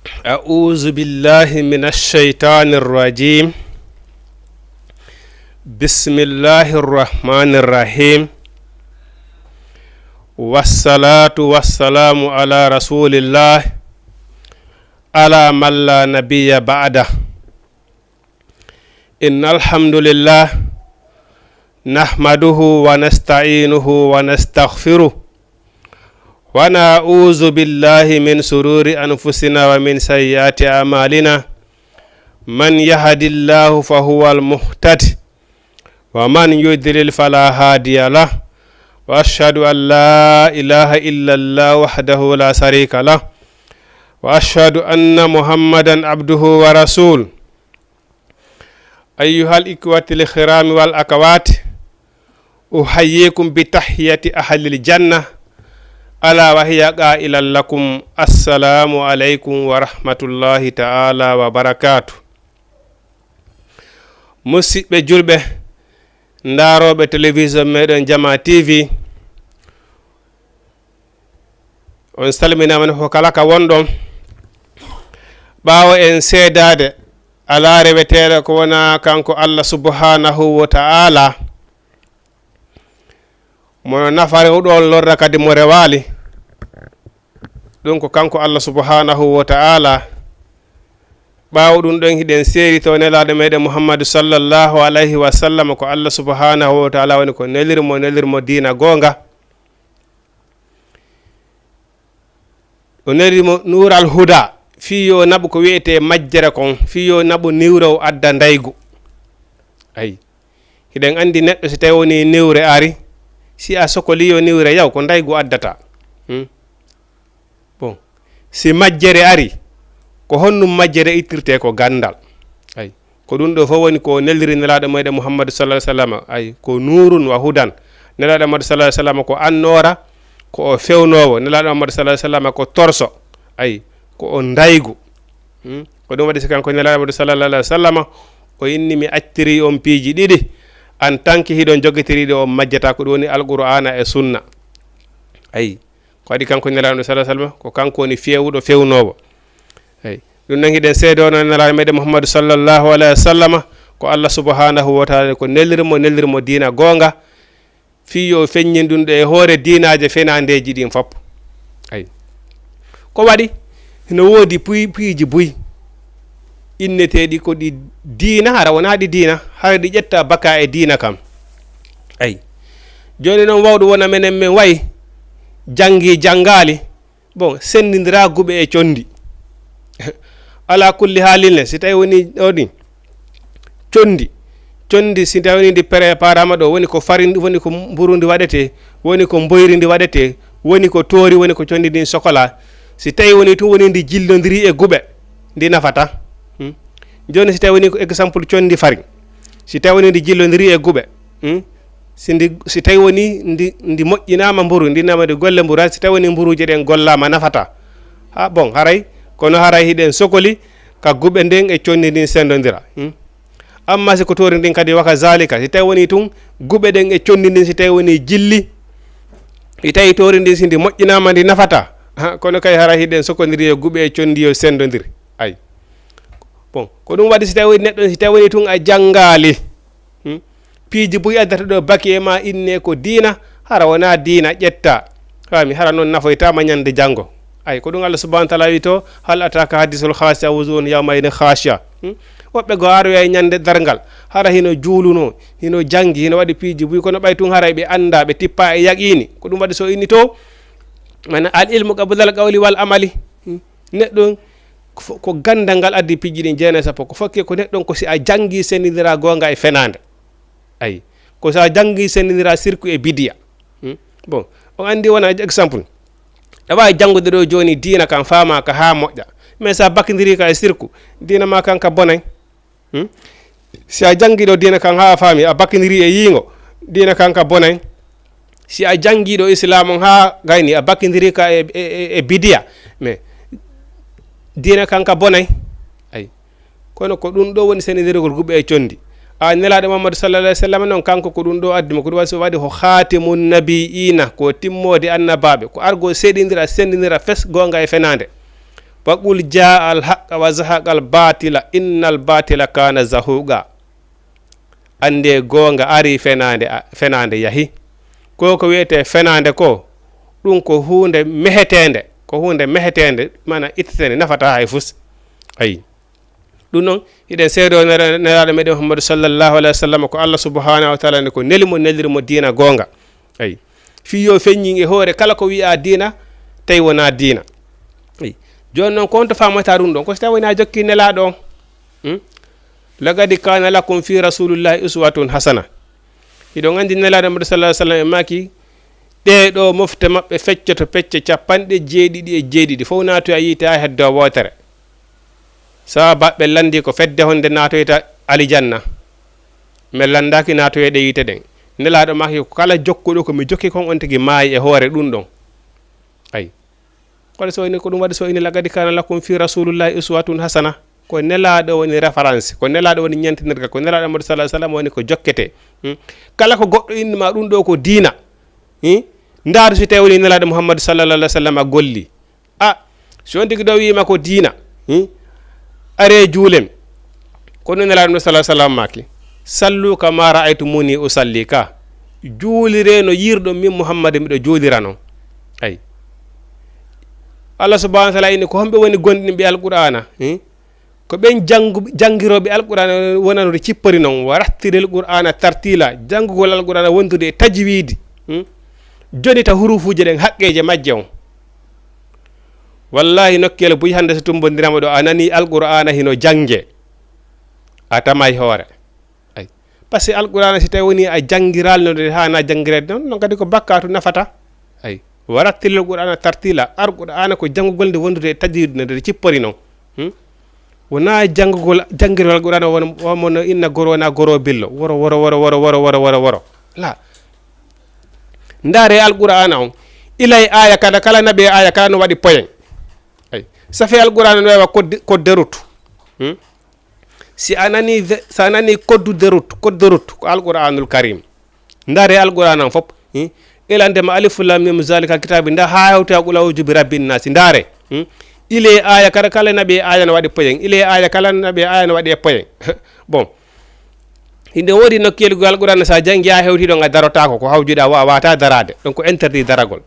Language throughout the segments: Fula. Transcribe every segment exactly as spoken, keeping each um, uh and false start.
أعوذ بالله من الشيطان الرجيم. بسم الله الرحمن الرحيم. والصلاة والسلام على رسول الله، على من لا نبي بعده. إن الحمد لله نحمده ونستعينه ونستغفره، ونعوذ بالله من شرور أنفسنا ومن سيئات أعمالنا. من يهد الله فهو المهتد، ومن يضلل فلا هادي له. وأشهد أن لا إله إلا الله وحده لا شريك له، وأشهد أن محمدا عبده ورسوله. أيها الإخوة الكرام والأخوات، أحييكم بتحية أهل الجنة، ألا وهي قائلا لكم: السلام عليكم ورحمة الله تعالى وبركاته. Musidɓe julɓe, ndaarooɓe télévision meɗen Jama T V, on salminaama no ko kala ka wonɗon. Ɓaawo en seedaade alaa reweteeɗo ko wonaa kanko Allah subhanahu wa ta'ala, mo nafa rewɗo on, lorra kadi mo rewaali. Ɗum ko kanko Allah subhanahu wa ta'ala. Ɓaawo ɗum ɗon, hiɗen seedi to nelaaɗo meɗen Muhammadu sallallahu alayhi wa sallam, ko Allah subhanahu wa ta'ala woni ko nelir mo, nelir mo diina goonga. O neli mo nuural huda, fii yo naɓu ko wiyetee majjere kon, fii yo naɓu niwre o adda ndaygu. Ayi. Hiɗen anndi neɗɗo si tawi woni niwre ari, si a sokoli yo niwre yaw, ko ndaygu addata. Hmm? Bon. Si majjere ari, ko honnum majjere ittirtee? Ko ganndal. Ayi. Ko ɗum ɗo fof woni ko neliri Nelaaɗo meɗen Muhammadu sallallahu alaihi wasallam. Ayi, ko nuurun wa hudan. Nelaaɗo Muhammadu sallallahu alaihi wasallam ko annoora, ko o fewnoowo. Nelaaɗo Muhammadu sallallahu alaihi wasallam ko torso. Ayi, ko o ndaygu. Hmm? Ko ɗum waɗi si kanko Nelaaɗo Muhammadu sallallahu alaihi wasallam o inni: "Mi acciri on piiji ɗiɗi, an tanki hiɗon jogitiri ɗe, on majjata." Ko ɗum woni Alqur'aana e Sunna. Ayi, ko waɗi kanko Nelaaɗo sallallahu alaihi wasallam ko kanko woni fewuɗo, fewnoowo. Ayi. Ɗum noon hiɗen seedoo noon Nelaaɗo meɗen Muhammadu sallallahu alaihi wasallam ko Allah subhanahu wa ta'ala ko neliri mo, neliri mo diina goonga, fii yo feññin ɗum ɗo e hoore diinaaje fenaandeeji ɗin fof. Ayi. Ko waɗi? Hino woodi puy-, piiji buy inneteeɗi ko ɗi diina, hara wonaa ɗi diina, hara ɗi ƴetta baka e diina kam. Ayi. Jooni noon, wawɗo wona menen men wayi, janngi, janngaali, bon, senndindira guɓe e conndi. Ala kulli haalin ne, si tawi woni ɗo ɗin, conndi, conndi si tawi woni ndi préparama ɗo, woni ko farine, woni ko mburu ndi waɗetee, woni ko mboyri ndi waɗetee, woni ko toori, woni ko conndi ndin sokola. Si tawi woni tun woni ndi jillondiri e guɓe, ndi nafata. Hmm? Jooni si tawi woni ko exemple conndi farine, si tawi woni ndi jillondiri e guɓe, hmm? Si ndi, si tawi woni ndi, ndi moƴƴinaama mburu, ndi nama ndi golle mburu, hay si tawi woni mburuuje ɗen gollaama, nafata. Ha, bon, haray, kono haray hiɗen sokoli ka guɓe nden e conndi ndin senndondira. Hmm? Amma si ko toori ndin kadi, wa kazalika, si tawi woni tun guɓe ɗen e conndi ndin, si tawi woni jilli, si tawi toori ndin si ndi moƴƴinaama, ndi nafata. Ha, kono kay haray hiɗen sokondiri e guɓe e conndi yo senndondiri. Ayi. Bon, ko ɗum waɗi si tawi neɗɗo, si tawi woni tun a janngaali, hmm? Piiji buy addata ɗo baki e ma inne ko diina, hara wonaa diina ƴetta. Faami, hara noon nafoytaama ñande janngo. Ayi, ko ɗum Allah subhanahu wa ta'ala wi to: "Hal ataka hadisul khashiya, wujuhun yawma idin khashiya." Hmm? Woɓɓe goo aroyay ñande darngal, hara hino juulunoo, hino janngi, hino waɗi piiji buy, kono ɓay tun haray ɓe anndaa, ɓe tippaa e yaqiini. Ko ɗum waɗi so inni to, mana al ilmu qablal qawli wal amali. Hmm? Neɗɗo ko fo-, ko ganndal ngal addi piiji ɗin jeenayi sappo. Ko fokke ko neɗɗo ko si a janngi senndindira goonga e fenaande. Ayi. Ko si a janngi senndindira sirku e bidiya. Hmm? Bon, on anndi wona exemple. Aɗa waawi janngude ɗo jooni diina kan faama ka haa moƴƴa. Mais si a bakindiri ka e sirku, diina ma kan ka bonay. Hmm? Si a janngi ɗo diina kan haa a faami, a bakindiri e yiingo, diina kan ka bonay. Si a janngi ɗo Islaam on haa gayni, a bakindiri ka e, e, e, e bidiya, mais diina kan ka bonay. Ayi. Kono ko ɗum ɗo woni senndindirgol guɓe e conndi. A Nelaaɗo Muhammadu sallallahu alaihi wasallam noon, kanko ko ɗum ɗo addi mo, ko ɗum waɗi so waɗi ko khatimun nabiyina, ko timmoode annabaaɓe, ko argo seedindira, senndindira fes goonga e fenaande. Wa qul jaa al haqqa wa zahaqa al batila, inna al batila kana zahuqa. Annde goonga ari, fenaande, a-, fenaande yahi. Ko ko wiyetee fenaande ko, ɗum ko huunde meheteende, ko huunde meheteende, maana itteteende, nafataa hay fus. Ayi. Ɗum noon, hiɗen seedoo nela-, nelaaɗo meɗen Muhammadu sallallahu alaihi wa sallam, ko Allah subhanahu wa taala ne ko neli mo, neliri mo diina goonga. Ayi. Fii yo feññin e hoore kala ko wiyaa diina, tawi wonaa diina. Ayi. Jooni noon, ko honto faamataa ɗum ɗon? Ko si tawi wonaa jokki nelaaɗo on. Hmm? Laqad kana lakum fi rasulillahi uswatun hasana. Hiɗon anndi nelaaɗo Muhammadu sallallahu alaihi wa sallam e maaki, ɗee ɗoo mofte maɓɓe feccoto pecce capanɗe jeeɗiɗi e jeeɗiɗi, fof naatoya yiite haa heddo wootere. Sababu ɓe lanndii ko fedde honde naatoyta alijanna. Mi lanndaaki naatoyeede yiite ɗen. Nelaaɗo maaki ko kala jokkuɗo ko mi jokki kon on tigi maayi e hoore ɗum ɗon. Ayi. Kono so woni ko ɗum waɗi so ini laqad kana lakum fi rasulillahi uswatun hasana. Ko nelaaɗo woni référence, ko nelaaɗo woni ñentinirga, ko nelaaɗo Muhammadu sallallahu alaihi wa sallam woni ko jokkete. Hmm? Kala ko goɗɗo inni ma ɗum ɗo ko diina. Hmm? Ndaaru si tawi woni nelaaɗo Muhammadu sallallahu alaihi wa sallam a golli. A, si on tigi ɗo wiima ko diina, hmm? Are juulen. Kono nelaaɗo sallallahu alaihi wa sallam maaki, "Sallu kama ra'aytumuni usalli" ka. Juulire no yiirɗon min Muhammadu miɗo juulira non. Ayi. Allah subhanahu wa taala inni ko homɓe woni gondinɓe Alqur'aana, hmm? Ko ɓen janngu-, janngirooɓe Alqur'aana wonande cippori non, wa rattilil Qur'aana tartiila, janngugol Alqur'aana wondude e tajwiidi, hmm? Jonita huruufuuje ɗen haqqeeje majje on. Wallahi, nokkeele buy hannde so tummbondirama ɗo, a nanii Alqur'aana hino jannge, a tamay hoore. Ayi. Parce que Alqur'aana si tawi woni a janngiraali no nde haana janngireede non, non kadi ko bakkaatu nafata. Ayi. Wa rattilil Qur'aana tartiila. Alqur'aana ko janngugol nde wondude e tajwiid no nde cippori non. Hmm? Wonaa janngugol, janngirgol Alqur'aana won, won no inna goro wonaa goro billo. Woro, woro, woro. La. Ndaare Alqur'aana on. Ilay aaya kada, kala naɓe aaya kala no waɗi poyen. Ayi. Safe Alqur'aana no wawa code, code de route. Hmm? Si a nanii ve-, si a nanii code de route, code de route ko Alqur'aanul Karim. Ndaare Alqur'aana on fof, hmm? Ilande ma alif lam mim zalikal kitaabi, nda haa hewta qul a'udhu bi rabbin naasi, ndaare. Hmm? Ile aaya kala, kala naɓi e aaya no waɗi poyen. Ile aaya kala naɓi e aaya no waɗi e poyen. Bon. Hinde woodi nokkeeli go Alqur'aana, so a janngi haa hewti ɗon a darotaako, ko hawjuɗa wa-, a waawataa daraade. Ɗon ko interdit daragol.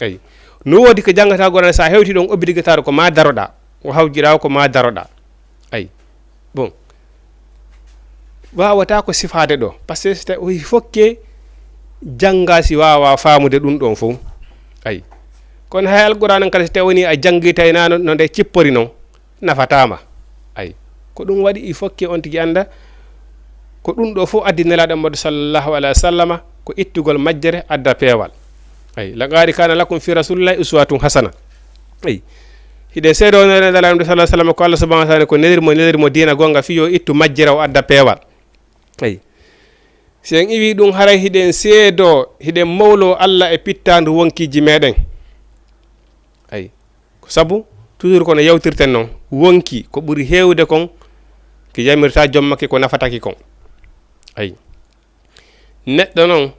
Eyi. No woodi ko janngata Qur'aana, so a hewti ɗon obligatoire ko ma daroɗa. Ko hawjuɗa ko ma daroɗa. Ayi. Bon. Waawataa ko sifaade ɗo. Parce que si tawi o fokke jannga si waawa faamude ɗum ɗon fof. Ayi. Kono hay Alqur'aana kadi si tawi woni a janngi tawi na no, no nde cippori non, nafataama. Ayi. Ko ɗum waɗi il faut que on tigi annda ko ɗum ɗo fof addi Nelaaɗo Muhammadu sallallahu alaihi wa sallama ko ittugol majjere adda peewal. Ayi. Laqad kana lakum fi rasulillahi uswatun hasana. Ayi. Hiɗen seedoo Nelaaɗo Muhammadu sallallahu alaihi wa sallam ko Allah subhanahu wa taala ko nelir mo, nelir mo diina goonga fii yo ittu majjere o adda peewal. Ayi. Si en iwi ɗum haray hiɗen seedoo, hiɗen mawloo Allah e pittaandu wonkiiji meɗen. Ayi. Ko sabu, toujours kono yawtirten noon, wonki ko ɓuri heewde kon, ki yamirta joom makki ko nafataki kon. Ayi. Neɗɗo noon,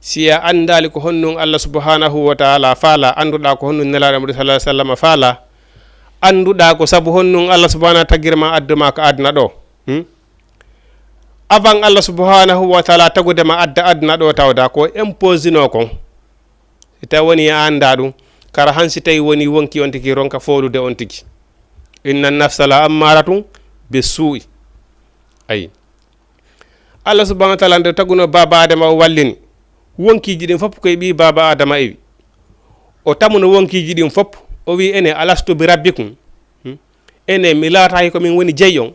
si a anndaali ko honɗum Allah subhanahu wa taala faala, annduɗaa ko honɗum Nelaaɗo Muhammadu sallallahu alaihi wa sallam faala, annduɗaa ko sabu honɗum Allah subhanahu wa taala tagirma addu ma ka aduna ɗo. Hmm? Avant Allah subhanahu wa taala tagude ma adda aduna ɗo tawda ko imposino kon. Si tawi woni a annda ɗum, kara han si tawi woni wonki on tigi ronka foolude on tigi. Inna nafsa la ammaratun bi suu'i. Ayi. Allah subhanahu wa taala nde taguno baaba Adama o wallini. Wonkiiji ɗin fof ko e ɓii baaba Adama iwi. O tamuno wonkiiji ɗin fof. O wi ene alastu bi rabbikum. Hmm? Ene mi laataaki ko min woni jeyi on.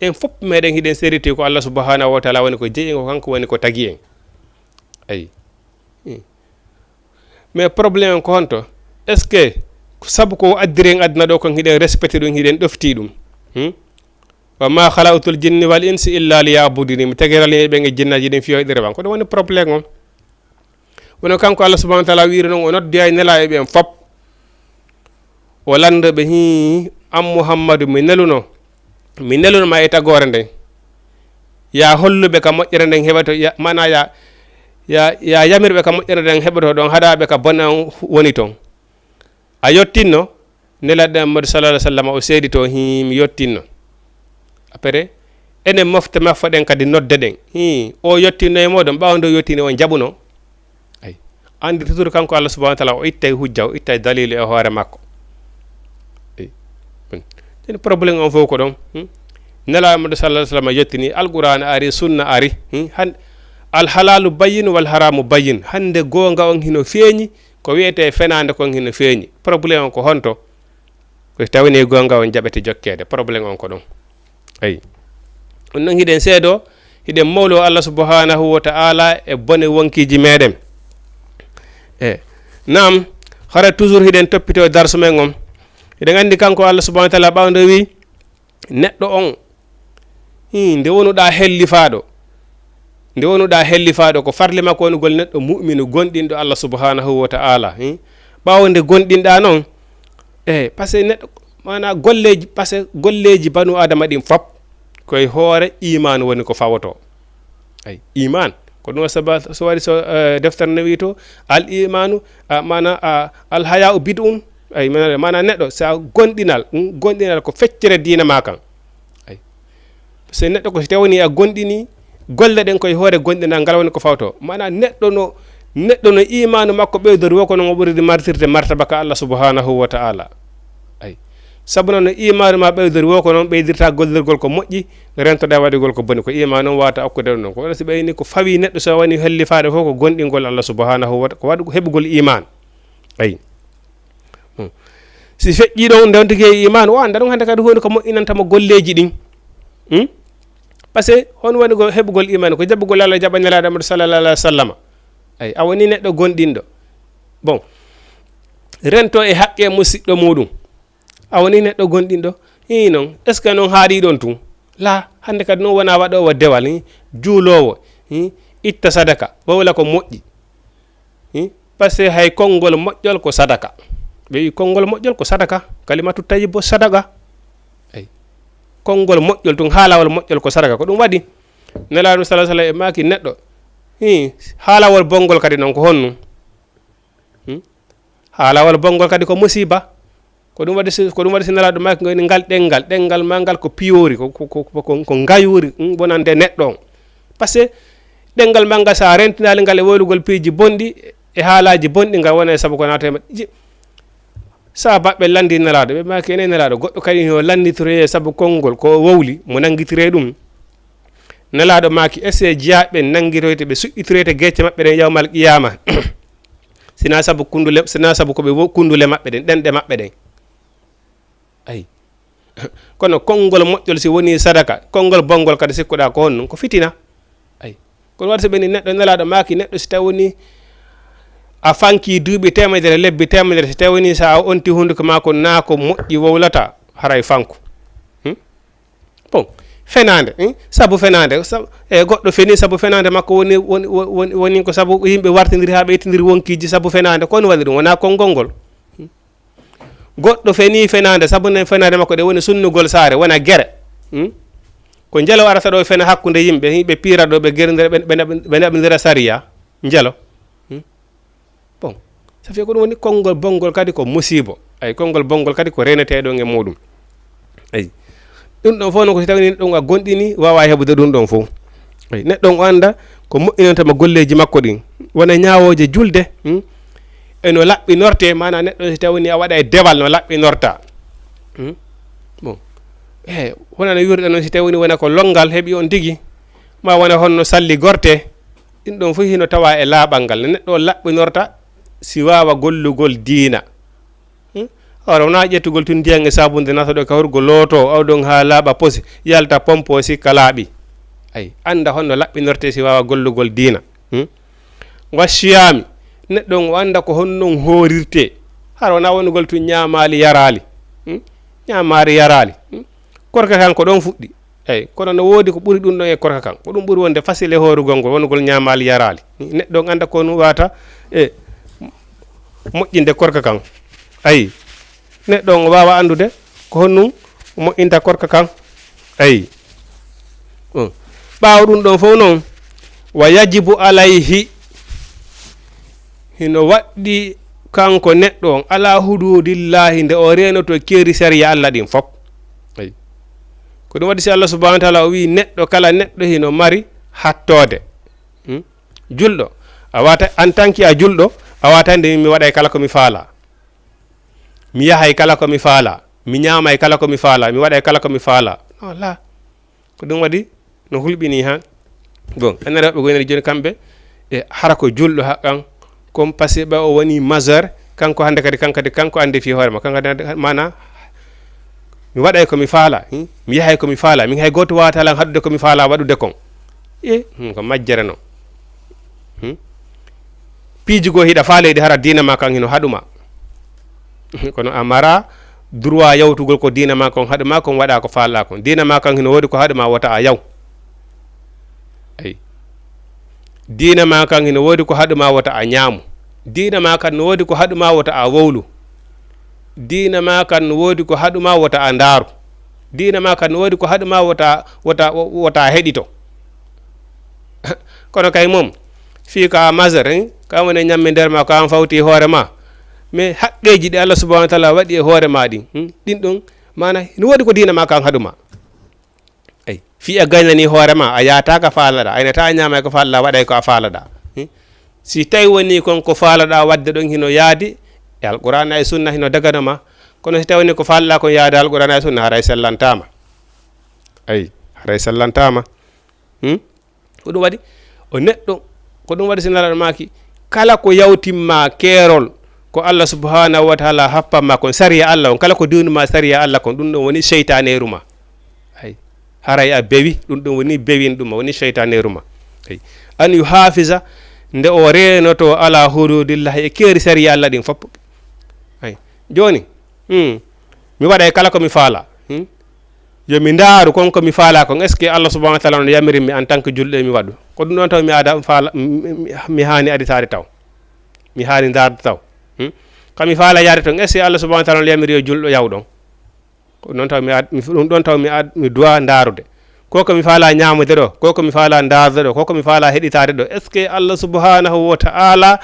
En fof meɗen hiɗen seriti ko Allah subhanahu wa taala woni ko jeyi en, ko kanko woni ko tagi en. Ayi. Hmm. Mais problème en ko honto? Est-ce que sabu ko o addiri en aduna ɗo kon hiɗen respecté ɗum, hiɗen ɗofti ɗum? Hmm? Wa ma khalaqtul jinni wal insi illa liya'buduni. Mi tagirani ɓen e jinnaaji ɗin fiyo hiɗen rewan. Ko ɗum woni problème on. Woni kanko Allah subhanahu wa taala wiiri noon o noddoyay nelaaɓe ɓen fof. O lanndo ɓe, "Hii, an Muhammadu, mi neluno, mi neluno ma e tagoore nden. Ya hollu ɓe ka moƴƴere nden heɓoto, ya, maanaa ya, ya, ya yamir ɓe ka moƴƴere nden heɓoto ɗon, haɗa ɓe ka bone on woni ton." A yottinno, Nelaaɗo Muhammadu sallallahu alaihi wasallam o seedi to, hi, mi yottinno. Après, enen mofte maffa ɗen kadi nodde ɗen. Hi, o yottinno e mooɗon, ɓaawo nde o yottini on jaɓuno. Ay. Andi toujours kanko Allah subhanahu wa ta'ala o ittay hujja, o ittay dalilu e hoore makko. Ay. Ɗen problème on fof ko ɗon. Hmm? Nelaaɗo Muhammadu sallallahu alaihi wasallam yottini, Alqur'an ari, sunna ari. Hmm? Han-, al halalu bayyin wal haramu bayyin. Hande goonga on hino feeñi, ko wiyete fenaande kon hino feeñi. Problème on ko honto? Ko si tawni goonga on jaɓete jokkeede, problème on ko ɗon. Ayi. Ɗum noon hiɗen seedo, hiɗen mawlo Allah subhanahu wa ta'ala e bone wonkiiji meɗen. E, naam, hara toujours hiɗen toppito e darsu men on. Hiɗen anndi kanko Allah subhanahu wa ta'ala ɓawndo wi, neɗɗo on, hi, nde wonuɗaa hellifaaɗo, nde wonuɗaa hellifaaɗo, ko farli makko wonugol neɗɗo mu'minu, gonɗinɗo Allah subhanahu wa ta'ala. Hi? Ɓaawo nde gonɗinɗaa noon, e, parce que neɗɗo, maanaa golleeji, parce que golleeji banu Adama ɗin fop, koye hoore iman woni ko fawoto. Ay, iman. Ko ɗum saba-, so waɗi so, eh, deftere ne wi to, al imanu, a, maanaa, a, al haya'u bid'un. Ay, maanaa, maanaa neɗɗo, sa gonɗinal, mm, gonɗinal ko feccere diina ma kan. Ay. So neɗɗo ko si tawni a gonɗini, golle ɗen koye hoore gonɗinal ngal woni ko fawto. Maanaa neɗɗo no, neɗɗo no imaanu makko ɓeydori wo ko no mo ɓuriri martirde martaba ka Allah subhanahu wa ta'ala. Ay. Sabu noon no imaanu ma ɓeydori wo ko noon ɓeydirta gollirgol ko moƴƴi, rentoɗa waɗugol ko boni. Ko imaanu on wawata okkude ɗum ɗon. Ko waɗa si ɓeyni ko fawi neɗɗo so woni hellifaade fof ko gonɗingol Allah subhanahu wa ta'ala, ko waɗu-, heɓugol iman. Ay. Hmm. Si feƴƴi ɗon, nde on tigi e iman, o annda ɗum hannde kadi huunde ko moƴƴinanta mo golleeji ɗin. Hmm? Parce que hon woni ko heɓugol iman, ko jaɓugol Allah, jaɓa Nelaaɗo Muhammadu sallallahu alaihi wa sallama. Ay, a woni neɗɗo gonɗinɗo. Bon, rento e haqqe musiɗɗo muɗum. A woni neɗɗo gonɗinɗo. Ii non, est-ce que non haaɗi ɗon tun? La, hannde kadi non wona waɗoowo dewal, hi, juuloowo, hi, itta sadaka, wowla ko moƴƴi. Hmm? Parce que hay konngol moƴƴol ko sadaka. Ɓe wi konngol moƴƴol ko sadaka. Kalimatu tayyibo sadaka. Ay. Konngol moƴƴol tun, haalawol moƴƴol ko sadaka. Ko ɗum waɗi Nelaaɗo sallallahu alaihi wasallam e maaki neɗɗo. Hi, haalawol bonngol kadi non ko honno? Hmm? Haalawol bonngol kadi ko musiba. Ko ɗum waɗi si, ko ɗum waɗi si Nelaaɗo maaki ngoni ngal ɗenngal, ɗenngal ma ngal ko piyoori, ko, ko, ko, ko, ko ngayuuri, mm, wonande neɗɗo on. Parce que ɗenngal ma ngal, so a rentinaali ngal e wowlugol piiji bonɗi, e haalaaji bonɗi, ngal wona e sabu ko naata e ma-, ji-, sahaabaaɓe lanndi Nelaaɗo, ɓe maaki enen Nelaaɗo, goɗɗo kadi no lannditoyee sabu konngol, ko o wowli, mo nanngitoyee ɗum. Nelaaɗo maaki, est-ce que jiyaaɓe ɓen nanngitoyte, ɓe suɓɓitoyte gecce maɓɓe ɗen yawmal qiyaama? Sina sabu kundule, sina sabu ko ɓe wo-, kundule maɓɓe ɗen, ɗenɗe maɓɓe ɗen. Ay. Kono konngol moƴƴol si woni sadaka, konngol bonngol kadi sikkuɗaa ko honɗum? Ko fitina. Ay. Kono waɗi so ɓe ni neɗɗo Nelaaɗo maaki, neɗɗo si tawi woni a fanki duuɓi teemedere, lebbi teemedere, si tawi woni sa a onti hunduko maa ko naa ko moƴƴi wowlata, haray fanku. Hmm? Bon, fenaande, hmm? Sabu fenaande, sa-, e goɗɗo feni sabu fenaande makko woni, woni, woni, woni ko sabu yimɓe wartindiri haa ɓe ittindiri wonkiiji sabu fenaande, ko honɗum waɗi ɗum? Wonaa konngol ngol. Hmm? Goɗɗo feni fenaande, sabu nden fenaande makko ɗe woni sunnugol saare, wona gere. Hmm? Ko njelo arata ɗo fena hakkunde yimɓe, yimɓe piira ɗo, ɓe gerindira, ɓe, ɓe naɓi-, ɓe naɓindira sariya, njelo. Hmm? Bon, ça fait ko ɗum woni konngol bonngol kadi ko musibo. Ay, konngol bonngol kadi ko reenetee ɗon e muɗum. Ay. Ɗum ɗon fof noon ko si tawii neɗɗo on a gonɗini, waawaa heɓude ɗum ɗon fof. Ay, neɗɗo on o annda ko moƴƴinanta mo golleeji makko ɗin. Wona ñaawooje julde, hmm? E no laɓɓinortee, maanaa neɗɗo si tawii a waɗa e dewal no laɓɓinorta. Hmm? Bon. Eh, wona no wiirɗen noon si tawii wona ko lonngal heɓi on tigi, ma wona honno salli gorte. Ɗin ɗon fof hino tawa e laaɓal ngal. No neɗɗo o laɓɓinorta si waawa gollugol diina. Hmm? Hara wonaa ƴettugol tun ndiyan e saabunde nata ɗo ka hurgo looto, aw ɗon haa laaɓa posi, yalta pompo sikka laaɓi. Ay, annda honno laɓɓinorte si waawa gollugol diina. Hmm? Wa siyaami, neɗɗo on o annda ko honno on hoorirte. Hara wonaa wonugol tun ñaamaali yaraali. Hmm? Ñaamaali yaraali. Hmm? Korka kan ko ɗon fuɗɗi. Eyi, kono no woodi ko ɓuri ɗum ɗon e korka kan. Ko ɗum ɓuri wonde facile e hoorugol ngol, wonugol ñaamaali yaraali. Neɗɗo on annda ko no waata e moƴƴinde korka kan. Ayi, neɗɗo on o waawa anndude ko honɗum moƴƴinta korka kan. Ayi. Mm. Ɓaawo ɗum ɗon fof noon, wa yajibu alayhi, hino waɗɗi Kanko neɗɗo on, ala hududillahi, nde o reenoto keeri sariya Allah ɗin fof. Eyi. Ko ɗum waɗi, si Allah subhanahu wa taala o wii neɗɗo, kala neɗɗo hino mari hattoode. Hmm? Julɗo, a wata, en tant que a julɗo, a wata nde mi waɗay kala ko mi faala. Mi yahay kala ko mi faala. Mi ñaamay kala ko mi faala. Mi waɗay kala ko mi faala. Non, la. Ko ɗum waɗi no hulɓini han. Bon, enen rewɓe goynani jooni kamɓe, e hara ko julɗo haqqan, comme parce que ɓe o woni majeur, kanko hannde kadi, kanko kadi, kanko anndi fii hoore ma, kanko kadi, mana, mi waɗay ko mi faala, hmm? Mi yahay ko mi faala, min hay gooto waawata lan haɗude ko mi faala waɗude kon. E, hmm, ko majjere non. Hmm? Piiji goo hiɗa faala ɗi hara diina ma kan hino haɗuma. Kono a mara droit yawtugol ko diina ma kon haɗuma kon waɗa ko faala kon. Diina ma kan hino woodi ko haɗuma wota a yaw. Ay. Diina ma kan hino woodi ko haɗuma wota a ñaamu. Diina ma kan no woodi ko haɗuma wota a wowlu. Diina ma kan no woodi ko haɗuma wota a ndaaru. Diina ma kan no woodi ko haɗuma wota, wota, wota a heɗito. Kono kay mom, fii ko a majeur, hein? Ko an woni e ñamme nder ma, ko an fawti e hoore ma. Mais haqqeeji ɗi Allah subhanahu wa taala waɗi e hoore ma ɗin, hmm? Ɗin ɗon, mana, no woodi ko diina ma kan haɗuma. Ay, fii a gaynani hoore ma, a yaata ka faalaɗa, a inata a ñaama ko faalaɗa, waɗay ko a faalaɗa. Hmm? Si tawi woni kon ko faalaɗa waɗde ɗon hino yaadi e Alqur'aana e Sunna, hino dagano ma. Kono si tawi woni ko faalaɗa kon yaada Alqur'aana e Sunna, haray sellantaama. Ay, haray sellantaama. Hmm? Ko ɗum waɗi o neɗɗo, ko ɗum waɗi si Nelaaɗo maaki, kala ko yawtimma keerol, ko Allah subhanahu wa taala happamma kon, sariya Allah on, kala ko diwnuma sariya Allah kon, ɗum ɗon woni seytaaneeru ma. Ay, haray a bewi, ɗum ɗon woni bewin ɗum, woni seytaaneeru ma. Ay, an yuhafisa, nde o reenoto ala hududillahi, e keeri sariya Allah ɗin fof. Ay, jooni, hmm, mi waɗay kala ko mi faala. Hmm? Yo mi ndaaru kon ko mi faala kon. Est-ce que Allah subhanahu wa taala no yamiri mi en tant que julɗo e mi waɗu? Ko ɗum ɗon taw mi aada faala, mi, mi, mi haani aditaade taw. Mi haani ndaarde taw. Hmm? Ka mi faala yaade ton. Est-ce que Allah subhanahu wa taala no yamiri yo julɗo yaw ɗon? Ko ɗum ɗon taw mi ad-, mi, ɗum ɗon taw mi ad-, mi duwa ndaarude. Ko ko mi faala ñaamude ɗo, ko ko mi faala ndaarde ɗo, ko ko mi faala heɗitaade ɗo. Est-ce que Allah subhanahu wa taala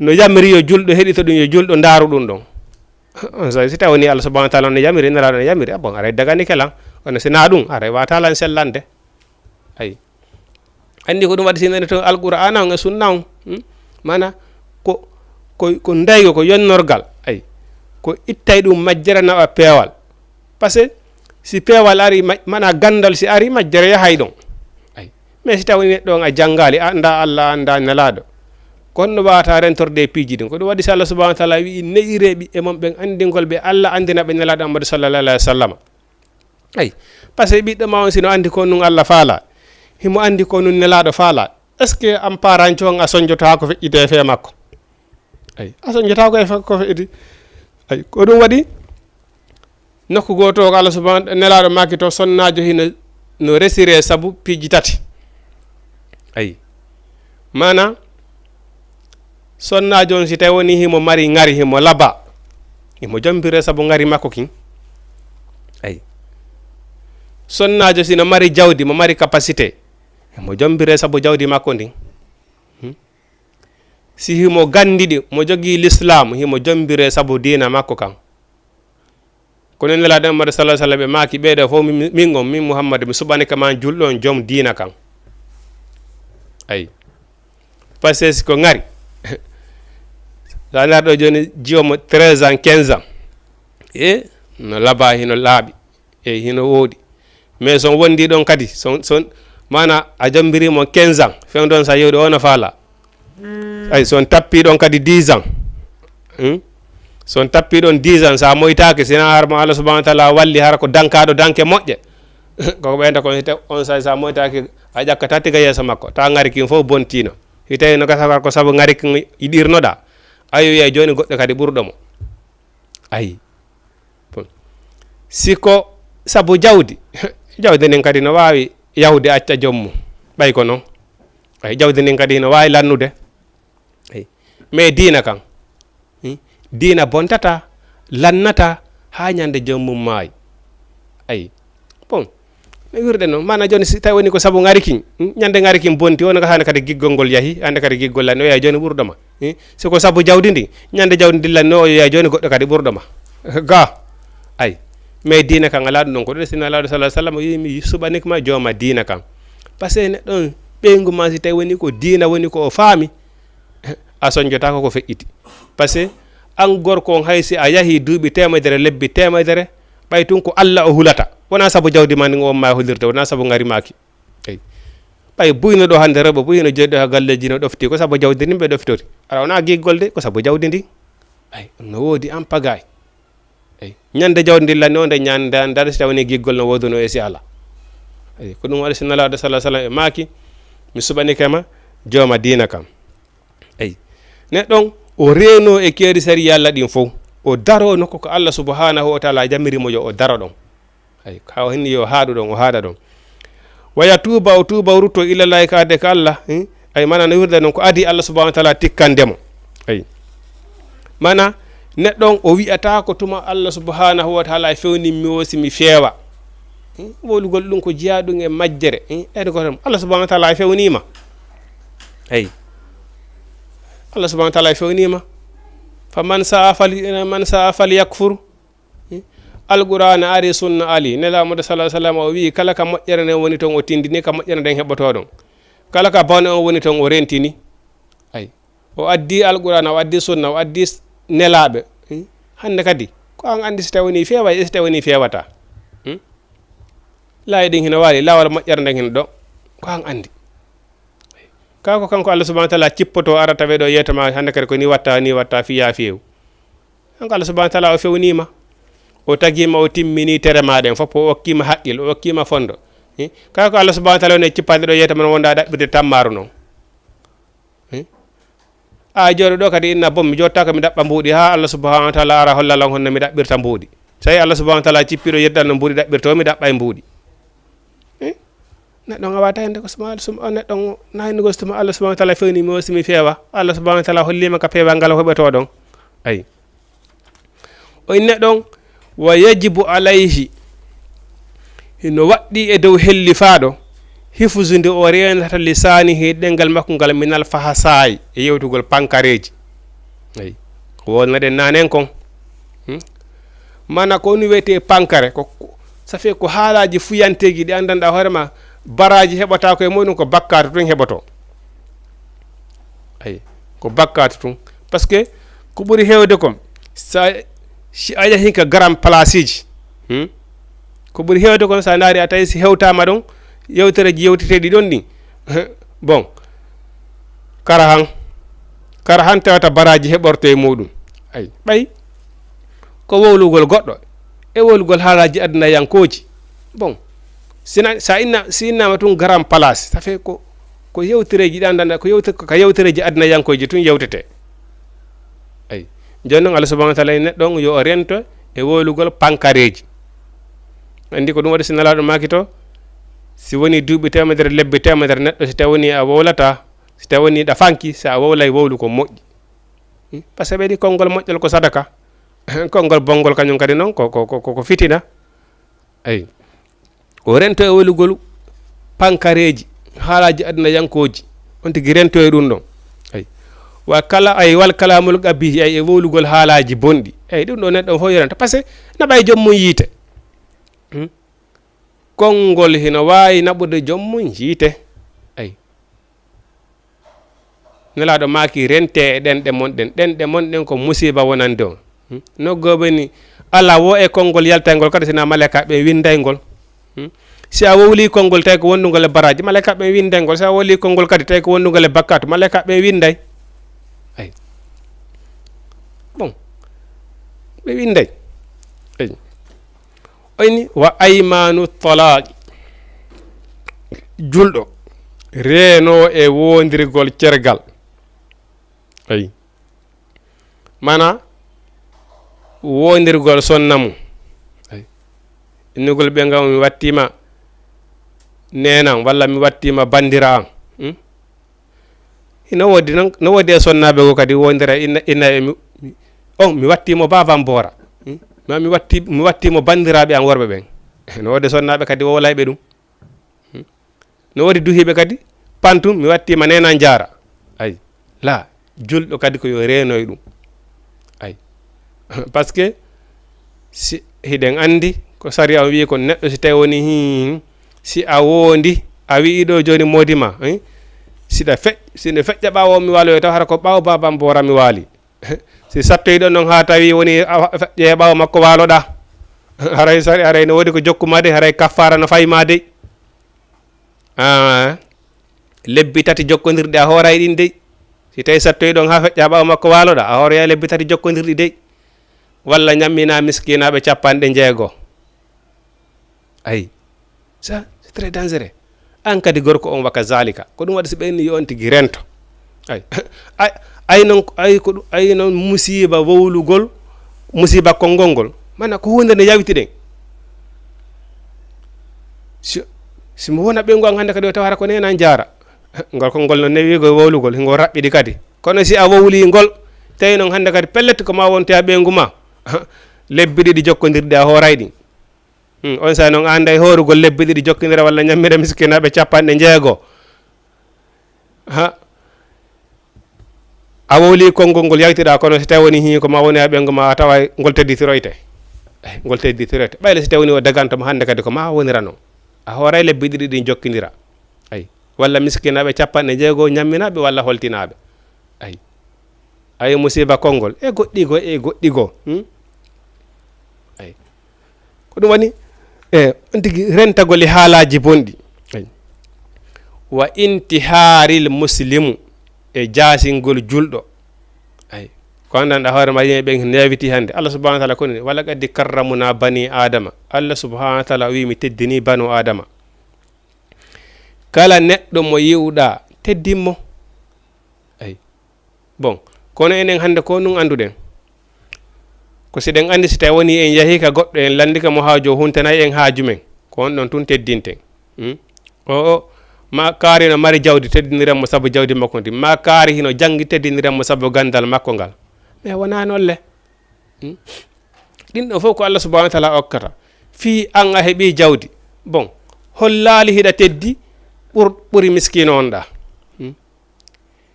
no yamiri yo julɗo heɗito ɗum, yo julɗo ndaaru ɗum ɗon? On so, si tawi woni Allah subhanahu wa taala no yamiri, Nelaaɗo no yamiri, ah bon, aray daganike lan. Kono si na ɗum, aray wata lan sellande. Ay. Anndi ko ɗum waɗi si nani to Alqur'aana on e Sunna on. Hmm? Mana ko, ko, ko ndaygo, ko yonnorgal. Ay. Ko ittay ɗum majjere nawa peewal. Parce que si peewal ari, ma-, mana ganndal si ari, majjere yahay ɗon. Ay. Mais si tawi neɗɗo on a janngaali, a annda Allah, a annda Nelaaɗo. Ko honno waawata rentorde e piiji ɗin? Ko ɗum waɗi si Allah subhanahu wa taala wi'i, ne'iree ɓiɓɓe mon ɓen anndingol ɓe Allah, anndina ɓe Nelaaɗo Muhammadu sallallahu alaihi wasallam. Ay, parce que ɓiɗɗo ma on sino anndi ko nun Allah faala, himo anndi ko nun Nelaaɗo faala. Est-ce que an paranco on a sonjotaa ko feƴƴitee fee makko? Ay, a sonjotaa ko e fe-, ko feƴƴiti. Ay, ko ɗum waɗi nokku gooto ko Allah subhanahu, Nelaaɗo maaki to sonnaajo hino, no resiree sabu piiji tati. Ay. Mana, sonnaajo on si tawi woni himo mari ŋari, himo laba, himo jombire sabu ŋari makko kin. Ay. Sonnaajo sino mari jawdi, mo mari capacité, himo jombire sabu jawdi makko ndin. Hmm? Si himo gandiɗi, mo jogii Lislaam, himo jombire sabu diina makko kan. Kono Nelaaɗo Muhammadu sallallahu alaihi wasallam ɓe maaki, ɓee ɗoo fof mi, min on, min Muhammadu, mi suɓanike ma julɗo on, jom diina kan. Ay. Parce que si ko ŋari, sa ndaar ɗo jooni, jiwo mo treize ans, quinze ans. E, no laba, hino laaɓi. E, hino wooɗi. Mais son wondi ɗon kadi, son, son, mana a jombiri mo quinze ans, fewndo on sa yewɗi o no faala. Ay, son tappi ɗon kadi dix ans. Hmm? Son tappi ɗon dix ans, sa moytaaki, sina har mo Allah subhanahu wa taala walli, hara ko dankaɗo danke moƴƴe. Koko ɓeyta kon, hite on sa, sa moytaaki, a ƴakkata tiga yeeso makko. Ta ŋari kin fof bontino. Hite no gasa ko sabu ŋari kin yiɗirnoɗa. Ayo, wiya jooni goɗɗo kadi ɓurɗo mo. Ayi. Bon. Si ko sabu jawdi, jawdi ndin kadi no waawi yahude acca joom mum. Ɓay ko non. Ay, jawdi ndin kadi no waawi lannude. Ay. Mais diina kan, hmm? Diina bontata, lannata, haa ñande joom mum maayi. Ay. Bon. No wirde non. Mana jooni si tawi woni ko sabu ŋari kin, hmm? Ñande ŋari kin bonti, wona ko hande kadi giggol ngol yahi, hande kadi giggol lanni, o yahi jooni ɓurɗo ma. Si ko sabu jawdi ndi, ñande jawdi ndi lanno o yeeya jooni goɗɗo kadi ɓurɗo ma. Ga. Ay. Mais diina kan alaa ɗum ɗon, ko ɗum sinno Nulaaɗo sallallahu alaihi wasallam wi mi suɓanike ma jooma diina kan. Parce que neɗɗo on ɓeyngu ma si tawi woni ko diina woni ko o faami, a soñjotaako ko feƴƴiti. Parce que an gorko on hay si a yahi duuɓi teemedere lebbi teemedere, ɓay tun ko Alla o hulata. Wonaa sabu jawdi ma ndin o on ma hollirde, wonaa sabu ngari maaki. Eyi. Ɓay buyno ɗo hannde rewɓe buy hino jooɗi ɗo ha galleeji no ɗofti ko sabu jawdi ndin ɓe ɗoftori. Ara wonaa giggol de ko sabu jawdi ndin. Ay, no woodi an pagaay. Ay, ñande jawdi ndin lanni o nde ñande ndar si tawani giggol no wooduno e si ala. Ay, ko ɗum waɗi si Nulaaɗo sallallahu alaihi wasallam e maaki mi suɓanike ma jooma diina kan. Ay. Neɗɗo on o reeno e keeri sariya Alla ɗin fow. O daro nokko ko Alla subhanahu wa taala jamiri mo yo o daro ɗon. Ay, ka o hinni yo haaɗu ɗon, o haaɗa ɗon. Wa yatuuba, o tuuba, o rutto ilallahi ka adde ka Alla. Hmm? Ay, mana no wirda non ko adi Alla subhanahu wa taala tikkande mo. Ay. Mana neɗɗo on o wi'ata ko tuma Alla subhanahu wa taala e fewni mi o si mi feewa. Hmm? Wowlugol ɗum ko jeyaa ɗum e majjere. Hmm? Ede ko tan Alla subhanahu wa taala e fewnima. Ay. Alla subhanahu wa taala e fewnima. Fa man saa fal, man saa fal yakfur. Alqur'aana ari, sunna ali, Nelaaɗo Muhammadu sallallahu alaihi wasallam o wi'i, kala ka moƴƴere nden woni ton, o tindini ka moƴƴere nden heɓotoo ɗon. Kala ka bone on woni ton, o rentini. Ay. O addi Alqur'aana, o addi sunna, o addi s-, nelaaɓe. Hmm? Hannde kadi, ko an anndi si tawani feeway, e si tawani feewata. Hmm? Laayi ɗin hino waali, laawol moƴƴere nden hino ɗo. Ko an anndi. Kaa ko kanko Allah subhanahu wa taala cippoto ara tawe ɗo yeeto ma hannde kadi ko ni watta, ni watta, fiya feew. Kanko Allah subhanahu wa taala o fewnima. O tagima, o timmini tere ma ɗen fof, o okkima haqqil, o okkima fondo. Eh? Kaa ko Allah subhanahu wa taala woni e cippande ɗo yeeto ma wonda ɗaɓɓirde tammaaru non. Eh? A jooɗo ɗo kadi inna bon mi jotta ko mi ɗaɓɓa mbuuɗi ha Allah subhanahu wa taala ara holla lan honno mi ɗaɓɓirta mbuuɗi. So tawi Allah subhanahu wa taala cippiɗo yeddal no mbuuɗi ɗaɓɓirto mi ɗaɓɓa e mbuuɗi. Eh? Neɗɗo on a wata hende ko suma, suma, neɗɗo on na hende ko suma Allah subhanahu wa taala fewni mi o simi feewa. Allah subhanahu wa taala hollima ka peewal ngal o heɓoto ɗon. Ayi. O inne ɗon, wa yajibu alayhi, hino waɗɗi e dow hellifaaɗo, hifuzude o reenata lisaanihi ɗemngal makko ngal minal fahasaayi e yewtugol pankareeji. Ayi. Ko wonno ɗen naanen kon. Hmm? Mana ko woni wiyetee pankare, ko, ko, ça fait ko haalaaji fuyanteeji ɗi anndanɗaa hoore ma, baraaji heɓataa ko e muɗum, ko bakkaatu tun heɓotoo. Ayi, ko bakkaatu tun. Parce que ko ɓuri heewde kon, sa, si a yahi ka grand place ji, hmm? Ko ɓuri heewde kon, sa ndaari a tawi si hewtaama ɗon, yewtereeji yewteteeɗi ɗon ɗin, bon, kara han, kara han tawata baraaji heɓorto e muɗum. Ayi, ɓay ko wowlugol goɗɗo, e wowlugol haalaaji adunayankooji. Bon, sina, sa inna, si innama tun grand place, ça fait ko, ko yewtereeji ɗan, ɗan, ko yewte-, ko ka yewtereeji adunayankooji tun yewtete. Ayi. Jooni non, Allah subhanahu wa taala neɗɗo on yo o rento e wowlugol pankareeji. Anndi ko ɗum waɗi si Nelaaɗo maaki to, si woni duuɓi teemedere, lebbi teemedere, neɗɗo si tawoni a wowlata, si tawoni ɗa fanki, si a wowlay wowlu ko moƴƴi. Hmm? Parce que ɓe wi'i konngol moƴƴol ko sadaka. Konngol bonngol kañum kadi non ko, ko, ko, ko, ko fitina. Ayi. O rento e wowlugol pankareeji, haalaaji adunayankooji. On tigi rento e ɗum ɗon. Ayi. Wa kala, ayi, wal kalaamul qabiihi, ayi, e wowlugol haalaaji bonɗi. Ayi, ɗum ɗo neɗɗo on fof yo rento. Parce que naɓay joom mum yiite. Hmm? Konngol hino waawi naɓude joom mum yiite. Ayi. Nelaaɗo maaki, rente e ɗenɗe mon ɗen. Ɗenɗe mon ɗen ko musiiba wonande on. Hmm? No gooɓe ni, alaa wo e konngol yaltayngol kadi, sina malaykaaɓe ɓen winndayngol. Hmm? Si a wowlii konngol tawi ko wonndungol e baraaji, malaykaaɓe ɓen winndayngol. Si a wowlii konngol kadi tawi ko wonndungol e bakkaatu, malaykaaɓe ɓen winnday. Ay. Bon. Ɓe winnday. Ay. O inni, wa aymaanu talaaqi. Julɗo reeno e woondirgol cergal. Ay. Mana woondirgol sonna mum. Ay. Innugol ɓe ngam mi wattima neenam walla mi wattima bandira am. Hmm? Ina woodi noon, no woodi e sonnaaɓe goo kadi wondira inna, inna e mi, mi, on mi wattii mo baabam boora. Hmm? Ma mi watti, mi wattii mo banndiraaɓe am worɓe ɓen. No woodi e sonnaaɓe kadi wowlayɓe ɗum. Hmm? No woodi duhiiɓe kadi, pantum, mi wattii ma neena njaara. Ay, laa. Julɗo kadi ko yo reenoy ɗum. Ay. Parce que si hiɗen anndi ko sariya on wi'i kon, neɗɗo si tawi woni hin, si a woondi, a wi'i ɗo jooni moodi ma, eh? Siɗa fe-, si nde feƴƴa ɓaawo mi waaloyo taw hara ko ɓaawo baabam boora mi waali. Si sattoyi ɗon noon haa tawi woni a fe-, feƴƴe ɓaawo makko waaloɗa. Haray sari-, haray no woodi ko jokku ma de, haray kaffaara no fayi ma de. Ah, lebbi tati jokkondirɗi a hooray ɗin dey. Si tawi sattoyi ɗon haa feƴƴa ɓaawo makko waaloɗa, a hooroya lebbi tati jokkondirɗi dey. Walla ñammina miskinaaɓe capanɗe jeego. Ay, ça, c'est très dangereux. An kadi gorko on waka zalika. Ko ɗum waɗi si ɓenni yo on tigi rento. Ay, ay, ay non, ay ko ɗum, ay non musiba wowlugol, musiba konngol ngol. Mana ko huunde nde yawiti ɗen. Si, si mo wona ɓeyngu an hannde kadi o tawata ko nena jaara. Ngol konngol no newi ngol wowlugol, ngol raɓɓiɗi kadi. Kono si a wowli ngol, tawi non hannde kadi pellet ko ma wonte a ɓeyngu ma. Lebbi ɗiɗi jokkondirɗi a hooray ɗin. Hmm, on saa noon a annday hoorugol lebbi ɗiɗi jokkindira walla ñammira miskinaaɓe capanɗe jeego. Ha. A wowli konngol ngol yawtiɗa, kono si tawi woni hii ko ma woni e ɓeyngu ma, a tawa ngol tedditiroyte. Eh, ngol tedditiroyte. Ɓayde si tawi woni o daganto mo hannde kadi ko ma wonira noon. A hooray lebbi ɗiɗi ɗin jokkindira. Ay. Walla miskinaaɓe capanɗe jeego ñamminaaɓe walla holtinaaɓe. Ay. Ay musiba konngol. E goɗɗi goo, e goɗɗi goo. Hmm? Ay. Ko ɗum woni, e, on tigi rentagol e haalaaji bonɗi. Ay. Wa intihaaril muslimu, e jaasingol julɗo. Ay. Ko anndanɗa hoore ma, yimɓe ɓen neewiti hannde. Allah subhanahu wa taala koni, "Wa laqad karramna bani Adama." Allah subhanahu wa taala wi, "Mi teddini banu Adama." Kala neɗɗo mo yi'uɗa, teddin mo. Ay. Bon, kono enen hannde ko nun annduɗen. Ko si ɗen anndi si tawi woni en yahi ka goɗɗo, en lanndike mo haaju o, huntanay en haaju men. Ko on ɗon tun teddinten. Hmm? O, o, ma kaari no mari jawdi, teddiniren mo sabu jawdi makko ndi. Ma kaari hino janngi, teddiniren mo sabu ganndal makko ngal. Mais wonaa noon le. Hmm? Ɗin ɗon fof ko Allah subhanahu wa taala okkata. Fii an a heɓi jawdi. Bon, hollaali hiɗa teddi ɓur-, ɓuri miskiino on ɗa. Hmm?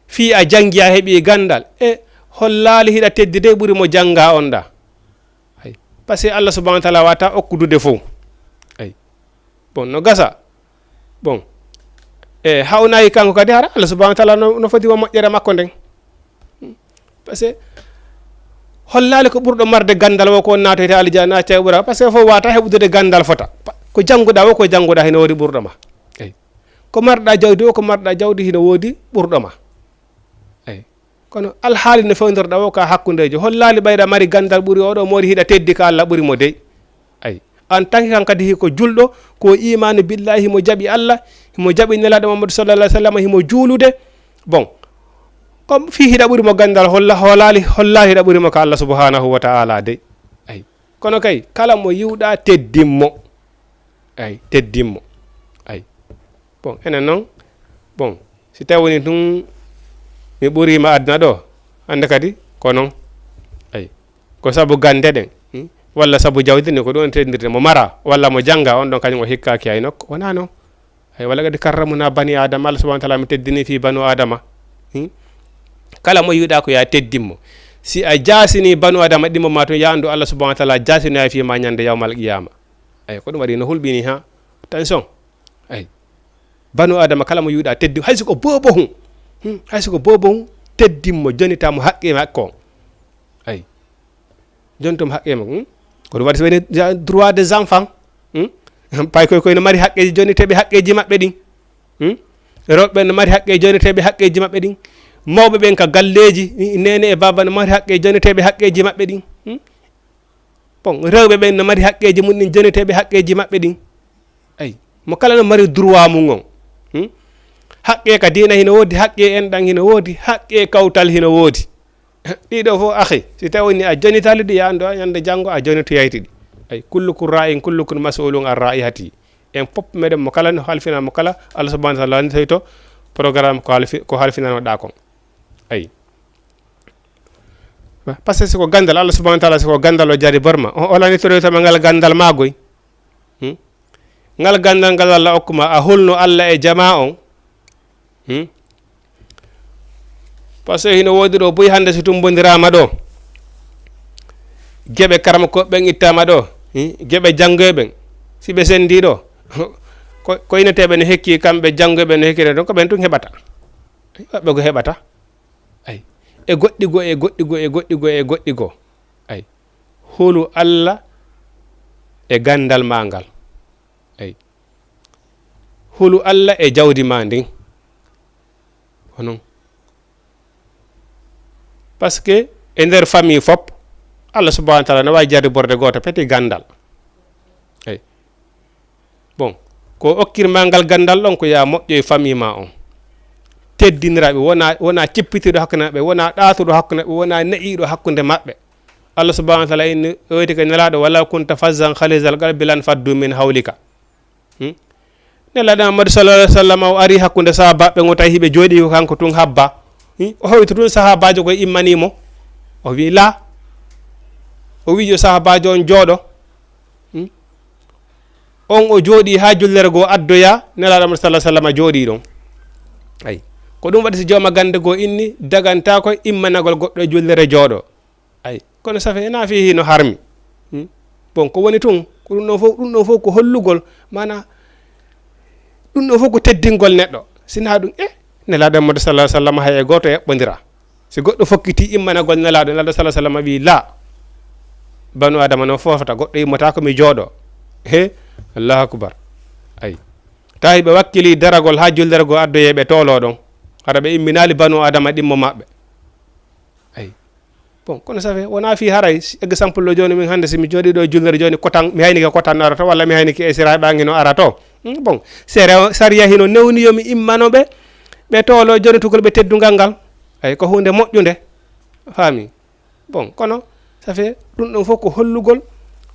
Fii a janngi a heɓi ganndal. E hollaali hiɗa teddi dey ɓuri mo jannga on ɗa. Ay. Parce que Allah subhanahu wa taala wata okkudude fof. Ay. Bon, no gasa. Bon. E hawnayi kanko kadi hara Allah subhanahu wa taala no, no fodi wo moƴƴere makko nden. Parce que hollaali ko ɓurɗo marde ganndal wo ko on naatoyta aljanna, acca e ɓura. Parce que fof wata heɓudude ganndal fota. Pa-, ko jannguɗa wo ko jannguɗa hino woodi ɓurɗo ma. Eyi. Ko marɗa jawdi wo ko marɗa jawdi hino woodi ɓurɗo ma. Eyi. Kono alhaali no fewndorɗa wo ka hakkundeejo. Hollaali ɓayɗa mari ganndal ɓuri oɗo moodi hiɗa teddi ka Allah ɓuri mo dey. Ay. En tant que kan kadi hiko julɗo, ko imaanu billahi, himo jaɓi Allah, himo jaɓi Nelaaɗo Muhammadu sallallahu alaihi wasallam, himo juulude. Bon. Comme fii hiɗa ɓuri mo ganndal, holla-, hoolaali, hollaali hiɗa ɓuri mo ka Allah subhanahu wa ta'ala dey. Ay. Kono kay, kala mo yi'uɗa, teddin mo. Ay, teddin mo. Ay. Bon, enen noon, bon, si tawi woni tun mi ɓuriima aduna ɗo, hannde kadi ko noon. Ay. Ko sabu gannde ɗen, hmm? Walla sabu jawdi ndi, ko ɗum en teddindirta. Mo mara, walla mo jannga, on ɗon kañum o hikkaaki hay nokku. Wonaa noon. Ay, wala kadi karramuna bani Adama, Allah subhanahu wa taala mi teddini fii banu Adama. Hmm? Kala mo yi'uɗa ko ya teddin mo. Si a jaasini banu Adama ɗimmo ma tun, ya anndu Allah subhanahu wa taala jaasinoya fii ma ñande yawmal qiyama. Ay, ko ɗum waɗi no hulɓini ha. Attention. Ay. Banu Adama kala mo yi'uɗa teddi, hay si ko boobo hun. Hmm, hay si ko boobo hun, teddin mo, jonita mo haqqe makko on. Ay. Jonita mo haqqe makko, hmm? Ko ɗum waɗi so woni ja-, droit des enfants. Hmm? Paykoy koy no mari haqqeeji, joniteeɓe haqqeeji maɓɓe ɗin. Hmm? Rewɓe ɓen no mari haqqe, joniteeɓe haqqeeji maɓɓe ɗin. Mawɓe ɓen ka galleeji, i-, nene e baaba no mari haqqe, joniteeɓe haqqeeji maɓɓe ɗin. Hmm? Bon, rewɓe ɓen no mari haqqeeji mum ɗin, joniteeɓe haqqeeji maɓɓe ɗin. Ay, mo kala no mari droit mum on. Hmm? Haqqe ka diina hino woodi, haqqe enɗan hino woodi, haqqe kawtal hino woodi. Ɗiɗo fof, akhi, si tawi woni a jonitaali ɗi, ya anndu a ñande janngo a jonitoyayte ɗi. Ay, kullukum ra'in, kullukum mas'ulun an ra'ihati. En fof meɗen mo kala no halfina mo kala, Allah subhanahu wa taala lannditoyto programme ko halfi-, ko halfinanoɗa kon. Ay. Parce que si ko ganndal, Allah subhanahu wa taala, si ko ganndal o jari borma, o, o lannditoyto ma ngal ganndal ma goy. Hmm? Ngal ganndal ngal Allah okkuma, a hulno Allah e jamaa on. Hmm? Parce que hino woodi ɗo buy hannde, si tummbondiraama ɗo, geɓe karamokooɓe ɓen ittaama ɗo, hi, geɓe janngoye ɓen, si ɓe senndii ɗo, ko, ko inneteeɓe no hekki, kamɓe janngoye ɓen no hekki, ɗon ko ɓen tun heɓata. Woɓɓe ko heɓata. Ay. E goɗɗi goo, e goɗɗi goo, e goɗɗi goo, e goɗɗi goo. Ay. Hulu Alla e ganndal maa ngal. Ay. Hulu Alla e jawdi maa ndin. Ko non. Parce que e nder famille fop, Allah subhanahu wa taala no waawi jarriborde gooto peti ganndal. Eyi. Bon, ko okkir ma ngal ganndal ɗon ko yaa moƴƴoy famille ma on. Teddinira ɓe, wona, wona cippitiiɗo hakkunde maɓɓe, wona ɗaatuɗo hakkunde maɓɓe, wona ne'iiɗo hakkunde maɓɓe. Allah subhanahu wa taala inni, o wi'ete ko Nelaaɗo, "Walaw kunta fazzan ghalizal qalbi lan faddu min hawlika." Hmm? Nelaaɗo Muhammadu sallallahu alaihi wasallam o ari hakkunde sahaabaaɓe ngo tawi hiɓe jooɗii ko kanko tun habba. Hmm? O hawiti tun sahaabaajo ko immanii mo. O wi'i, "La." O wi'i yo sahaabaajo on jooɗo. Hmm? On o jooɗii haa jullere goo addoyaa, Nelaaɗo Muhammadu sallallahu alaihi wasallam jooɗii ɗon. Ay. Ko ɗum waɗi si jooma gannde goo inni, dagantaako immanagol goɗɗo e jullere jooɗo. Ay. Kono safe, na fii hino harmi. Hmm? Bon, ko woni tun, ko ɗum ɗon fof, ɗum ɗon fof ko hollugol, maanaa, ɗum ɗon fof ko teddingol neɗɗo. Si na ɗum, eh, Nelaaɗo Muhammadu sallallahu alaihi wasallam hay e gooto eɓɓondira. Si goɗɗo fokkitii immanagol Nelaaɗo, Nelaaɗo sallallahu alaihi wasallam wi'i, "La, banu Adama no foofata, goɗɗo immotaako mi jooɗo." He, Allahu akbar. Ay. Tawi ɓe wakkilii daragol haa jullere goo addoyee ɓe tooloo ɗon. Hara ɓe imminaali banu Adama ɗimmo maɓɓe. Ay. Bon, kono safe, wonaa fii haray, si exemple ɗo jooni min hannde si mi jooɗii ɗo e jullere jooni, kotan, mi haynike kotan arato, walla mi haynike e sira ɓaŋŋi no arato. Hmm, bon, sere-, sariya hino newni yo mi immano ɓe, ɓe tooloo jonnitugol ɓe teddungal ngal. Ay, ko huunde moƴƴunde. Faami? Bon, kono, safe, ɗum ɗon fof ko hollugol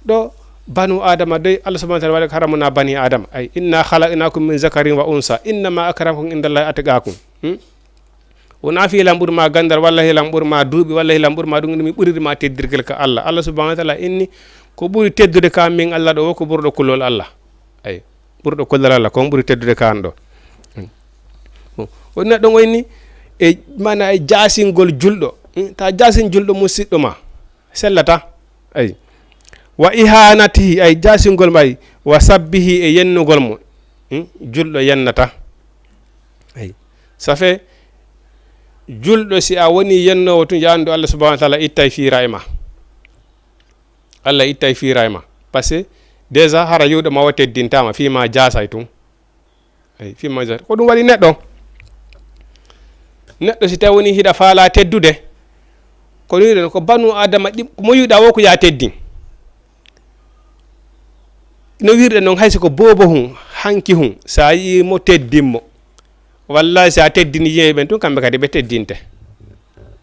ɗo banu Adama doy, Allah subhanahu wa taala waɗi ko haramunaa bani Adama. Ay, "Inna khalaqnakum min zakarin wa unsa, innama akramakum indallahi atqakum." Hmm? Wonaa fii lan ɓuri ma ganndal, walla hilan ɓuri ma duuɓi, walla hilan ɓuri ma ɗum, ɗum mi ɓuriri ma teddirgel ka Allah. Allah subhanahu wa taala inni, ko ɓuri teddude ka min Allah ɗo, wo ko ɓurɗo kulol Allah. Ay, ɓurɗo kulol Allah, ko on ɓuri teddude ka an ɗo. Bon, o neɗɗo on inni, e, maanaa e jaasingol julɗo. Hmm? Ta jaasin julɗo musiɗɗo ma. Sellata. Ay. Wa ihanatihi, ay, jaasingol mo, ay. Wa sabbihi e yennugol mo. Hmm? Julɗo yennata. Ay. Safe, julɗo si a woni yennoowo tun, ya anndu Allah subhanahu wa taala ittay fiira e ma. Allah ittay fiira e ma. Parce que déjà hara yi'uɗo ma o teddintaama, fii ma jaasay tun. Ay, fii ma jaasay. Ko ɗum waɗi neɗɗo. Neɗɗo si tawi woni hiɗa faalaa teddude, ko wi'uɗen ko banu Adama ɗi-, ko mo yi'uɗaa wo ko yaa teddin. No wi'irɗen non, hay si ko boobo hun, hanki hun, si a yi'ii mo, teddin mo. Wallahi, si a teddini yimɓe ɓen tun, kamɓe kadi ɓe teddinte.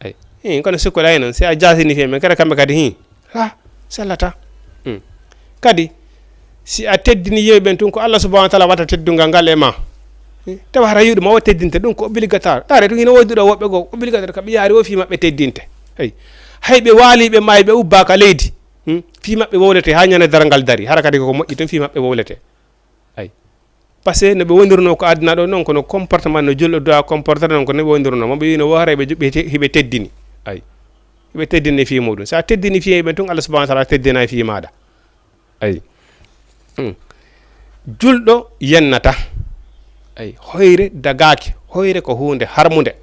Ay. Hii, kono sikkuɗaa e non, si a jaasini yimɓe ɓen, kadi kamɓe kadi, hii, la, sellata. Hmm. Kadi, si a teddini yimɓe ɓen tun, ko Allah subhanahu wa taala waɗata teddungal ngal e ma. Hii, tawa hara yi'uɗo ma o teddinte, ɗum ko obligatoire. Ɗaare tun hino woodi ɗo woɓɓe goo, obligatoire ka ɓe yaari o fii maɓɓe teddinte. Ay. Hay ɓe waaliiɓe maayi ɓe ubbaaka leydi. Hmm? Fii maɓɓe wowlete haa ñande darngal dari. Hara kadi koko moƴƴi tun fii maɓɓe wowlete. Ay. Parce que no ɓe wondirnoo ko aduna ɗo non, kono comportement no julɗo doit comporter non, ko no ɓe wondirnoo. Mo ɓe wiino wo haray ɓe ju-, ɓe te-, hiɓe teddini. Ay. Hiɓe teddini fii muɗum. Si a teddini fii ɓen tun, Allah subhanahu wa taala teddinay fii maaɗa. Ay. Hmm. Julɗo yennata. Ay, hoyre dagaaki. Hoyre ko huunde harmunde.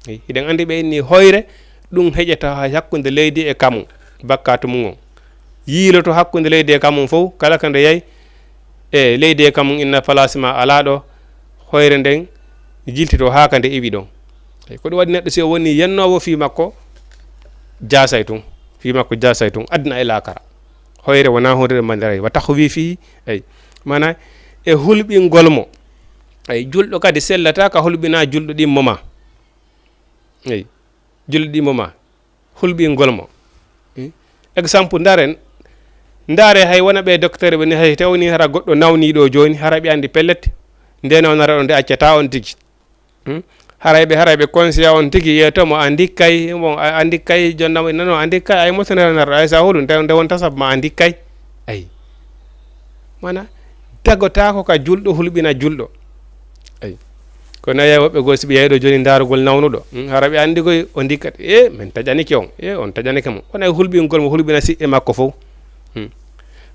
Ay, hiɗen anndi ɓe inni hoyre, ɗum heƴata hay hakkunde leydi e kamum, bakkaatu mum on. Yiiloto hakkunde leydi e kamum fof, kala ka nde yahi e leydi e kamum inna palaasi ma alaa ɗo, hoyre nden jiltito haa ka nde iwi ɗon. Ay, ko ɗum waɗi neɗɗo si o woni yennoowo fii makko jaasay tun, fii makko jaasay tun, aduna e laakara. Hoyre wonaa huunde ɗo manndiray, wa taxwiifihi, ay, maanaa e hulɓingol mo. Ay, julɗo kadi sellataa ka hulɓinaa julɗo ɗimmo ma. Ay, julɗo ɗimmo ma, hulɓingol mo. Hmm? Exemple, ndaaren, ndaare hay wona ɓe docteur ɓe ni, hay tawni hara goɗɗo nawniiɗo jooni, hara ɓe anndi pellet, nde nawnata ɗon, nde accata on tigi. Hmm? Haray ɓe, haray ɓe conseiller on tigi, yeeto mo a ndikkay, bon, a, a ndikkay, jonnamo ina non, a ndikkay, ay motonere nar, ay sa hoɗum, nde, nde wonta sabu ma a ndikkay. Ay. Mana, tagotaako ka julɗo hulɓina julɗo. Ay. Kono a yiyay woɓɓe goo, si ɓe yiyay ɗo jooni ndaarugol nawnuɗo, hmm, hara ɓe anndi koy o ndikkat, e, min taƴanike on, e, on taƴanike mo. Kono ay hulɓingol mo hulɓina siɓɓe makko fof. Hmm.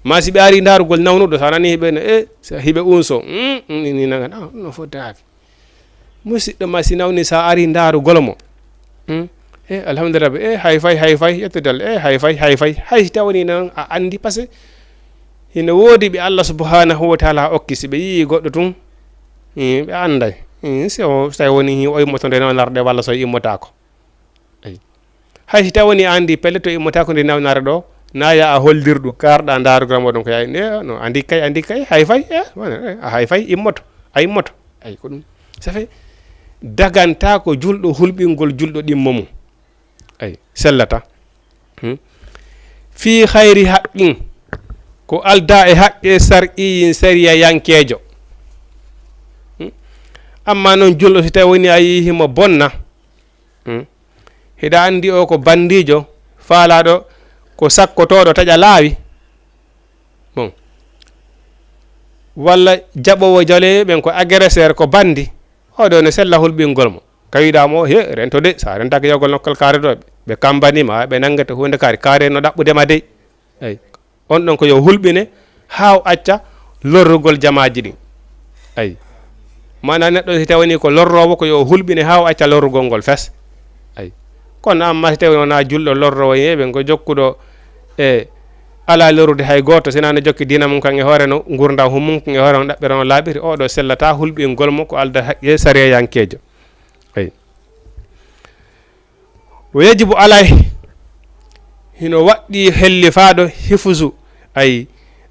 Ma si ɓe ari ndaarugol nawnuɗo, so a nani hiɓe no, e, so hiɓe unso, hmm, hmm, ni, ni nanga, ah, no fotaaki. Musidɗo ma si nawni sa ari ndaarugol mo. Hmm. E, alhamdulillah, e, hay fay, hay fay, yettudal, e, hay fay, hay fay. Hay si tawani noon a anndi, parce que hino woodi ɓe Allah subhanahu wa taala okki, si ɓe yii goɗɗo tun, hmm, ɓe annday. Hmm, si o, si tawi woni hi-, o immoto nde nawnarɗe walla so immotaako. Ayi. Hay si tawani a anndi pelle to immotaako nde nawnare ɗo, na ya a holdir ɗum, kaarɗa ndaarugol mo ɗon ko yayi, ne, no, anndi kay, anndi kay, hay fay, e, wona, e, a hay fay, immoto, a immoto. Ayi, ko ɗum. Ça fait, daganta ko julɗo hulɓingol julɗo ɗimmo mum. Ayi, sellata. Hmm? Fii hayri haqqin, ko alda e haqqe sar'iyin sariyayankeejo. Hmm? Amma noon julɗo, si tawi woni a yii himo bonna, hmm? Hiɗa anndi o ko banndiijo, faalaaɗo ko sakkotooɗo taƴa laawi. Bon. Walla jaɓoowo jaleeɓe ɓen ko agresseur, ko banndi. Oɗo ne sella hulɓingol mo. Kawiɗa mo, he, rento de, sa rentaki yawgol nokkal kaare ɗo, ɓe kambani ma, ɓe nangete huunde kaari, kaare no ɗaɓɓude ma dey. Eyi. On ɗon ko yo hulɓine, haa o acca lorrugol jamaaji ɗin. Eyi. Mana neɗɗo si tawani ko lorroowo, ko yo hulɓine haa o acca lorrugol ngol fes. Eyi. Kono amma si tawi wona julɗo lorroowo yeeɓe, ko jokkuɗo e alaa lorrude hay gooto, sina no jokki diina mum kan e hoore no ngurndan hum mum kan e hoore no ɗaɓɓirano laaɓiri, oɗo sellata hulɓingol mo ko alda haqqe sariyayankeejo. Eyi. Wa yajibu alay, hino waɗɗi hellifaaɗo hifusu, ay,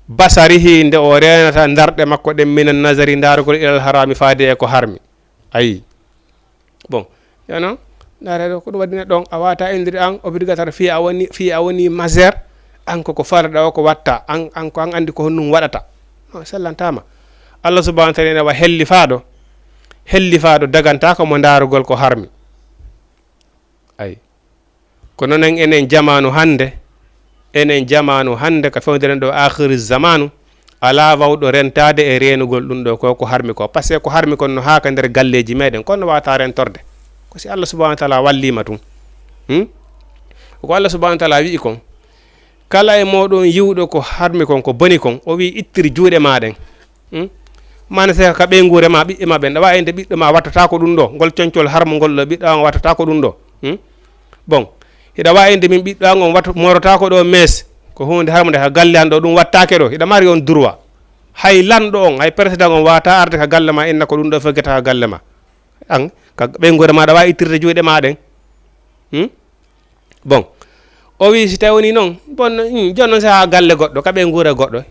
basarihi, nde o reenata ndarɗe makko ɗen, minan nazari, ndaarugol, ilal harami, faade e ko harmi. Ayi. Bon, yano, ndaare ɗo, ko ɗum waɗi neɗɗo on, a wata inndude an obligatoire fii a woni, fii a woni majeur, an ko ko falaɗa o ko watta, an, an ko an anndi ko honɗum waɗata. No, sellantama. Allah subhanahu wa taala ina wa hellifaaɗo, hellifaaɗo dagantako mo ndaarugol ko harmi. Ayi. Kono noon enen jamaanu hannde, enen jamaanu hannde ka fewnderen ɗo aakhiri zamaanu, alaa wawɗo rentaade e reenugol ɗum ɗo ko, ko harmi ko. Parce que ko harmi kon no haa ka nder galleeji meɗen, kono no wawata rentorde. Ko si Allah subhanahu wa taala wallima tun. Hmm? Ko Allah subhanahu wa taala wi'i kon, kala e mooɗon yi'uɗo ko harmi kon, ko boni kon, o wi'i ittir juuɗe ma ɗen. Hmm? Mana seka ka ɓeynguure ma, ɓiɓɓe ma ɓen, ɗa waawi inde ɓiɗɗo ma wattata ko ɗum ɗo, ngol concol harmo ngol ɗo, ɓiɗɗo ma wattata ko ɗum ɗo. Hmm? Bon, hiɗa waawi inde min ɓiɗɗo an on wattu, morata ko ɗo mees, ko huunde harmo nde ka galle an ɗo, ɗum wattaake ɗo, hiɗa mari on droit. Hay lanɗo on, hay président on wata arde ka galle ma, inna ko ɗum ɗo feggata ka galle ma. An, ka ɓeynguure ma, ɗa waawi ittirde juuɗe ma ɗen. Hmm? Bon, o wi si tawi woni noon, bon, hmm, jooni noon si a galle goɗɗo, ka ɓeynguure goɗɗo,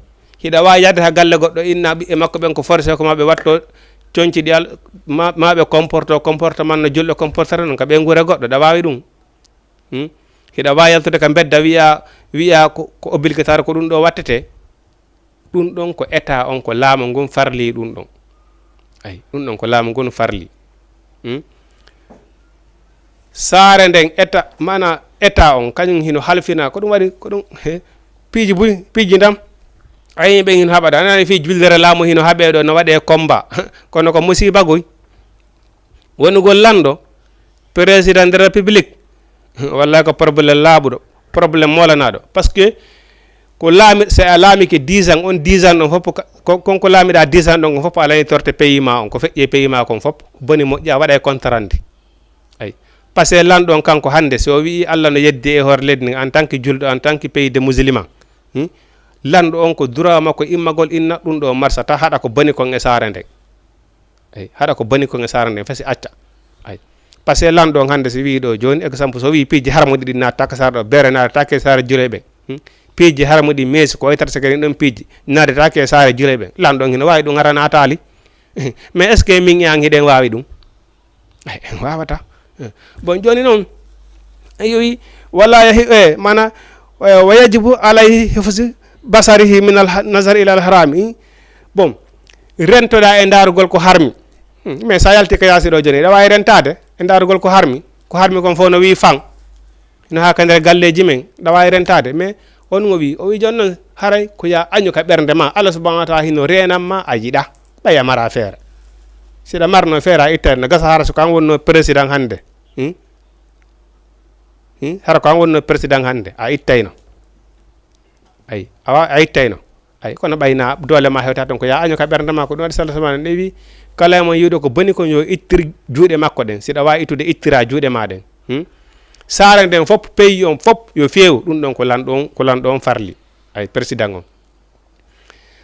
hiɗa waawi yahde ha galle goɗɗo, inna ɓiɓɓe makko ɓen ko forcé ko ma ɓe watto conci ɗi al-, ma, ma ɓe comporto comportement no julɗo comportata noon ka ɓeynguure goɗɗo, ɗa waawi ɗum. Hmm? Hiɗa waawi yaltude ka mbedda wiya, wiya ko, ko obligatoire ko ɗum ɗo wattete. Ɗum ɗon ko état on, ko laamu ngun farli ɗum ɗon. Ay, ɗum ɗon ko laamu ngun farli. Hmm? Saare nden état, mana état on, kañum hino halfina, ko ɗum waɗi, ko ɗum, he, piiji buy, piiji ndam. Ayi, ɓen hino haɓada. A nani fii jullere laamu hino haɓe ɗo, no waɗe combat. Kono ko musiba goy. Wonugol lanɗo, président de la république, wallahi ko problème laaɓuɗo, problème moolanaɗo. Parce que ko laami, si a laamike dix ans, on dix ans ɗon fof, ka, ko, kon ko laamiɗa dix ans ɗon, on fof a lañi torte pays ma on, ko feƴƴi e pays ma kon fof, boni moƴƴi, a waɗa e contrat ndi. Ay. Parce que lanɗo on kanko hannde, si o wi'i Allah no yeddi e hoore leydi ndi, en tant que julɗo, en tant que pays de musulman, hmm? Lanɗo on ko droit makko immagol inna ɗum ɗo marsata haɗa ko boni kon e saare nden. Eyi, haɗa ko boni kon e saare nden, fesi acca. Ay. Parce que lanɗo on hannde, si wii ɗo jooni, exemple, so wii piiji harmuɗi ɗi naatata ka saare ɗo, beere naatata ke saare juley ɓen. Hmm? Piiji harmuɗi meesi ko oytata se kadi ɗon piiji naatata ke saare juley ɓen. Lanɗo on hino waawi ɗum ara naataali. Mais est-ce que min e an hiɗen waawi ɗum? Ay, en waawata. Eh, bon, jooni noon, en yowi, wala yahi, e, mana, e, wa yajibu alayhi hifzi basarihi min al ha-, nazar ila al harami. Bon, rentoɗa e ndaarugol ko harmi. Hmm, mais sa yalti ka yaasi ɗo jooni, ɗa waawi rentaade e ndaarugol ko harmi. Ko harmi kon fof no wii fan. No haa ka nder galleeji men, ɗa waawi rentaade. Mais on o wii, o wii jooni noon, haray ko ya añu ka ɓernde ma. Allah subhanahu wa taala hino reenan ma, a yiɗa. Ɓay a mara feere. Si ɗa marno feere a ittayno, gasa hara so ko an wonno président hannde. Hmm? Hmm? Hara ko an wonno président hannde, a ittayno. Ay, awa, a ittayno. Ay, kono ɓayna doole ma hewta toon ko ya año ka ɓernde ma, ko ɗum waɗi sallallahu alaihi wasallam ne wi, kala e mon yiɗo ko boni kon yo ittir juuɗe makko ɗen. Si ɗa waawi ittude, ittira juuɗe ma ɗen. Hmm? Saare nden fop, pays on fop yo feewu, ɗum ɗon ko lanɗo on, ko lanɗo on farli. Ay, président on.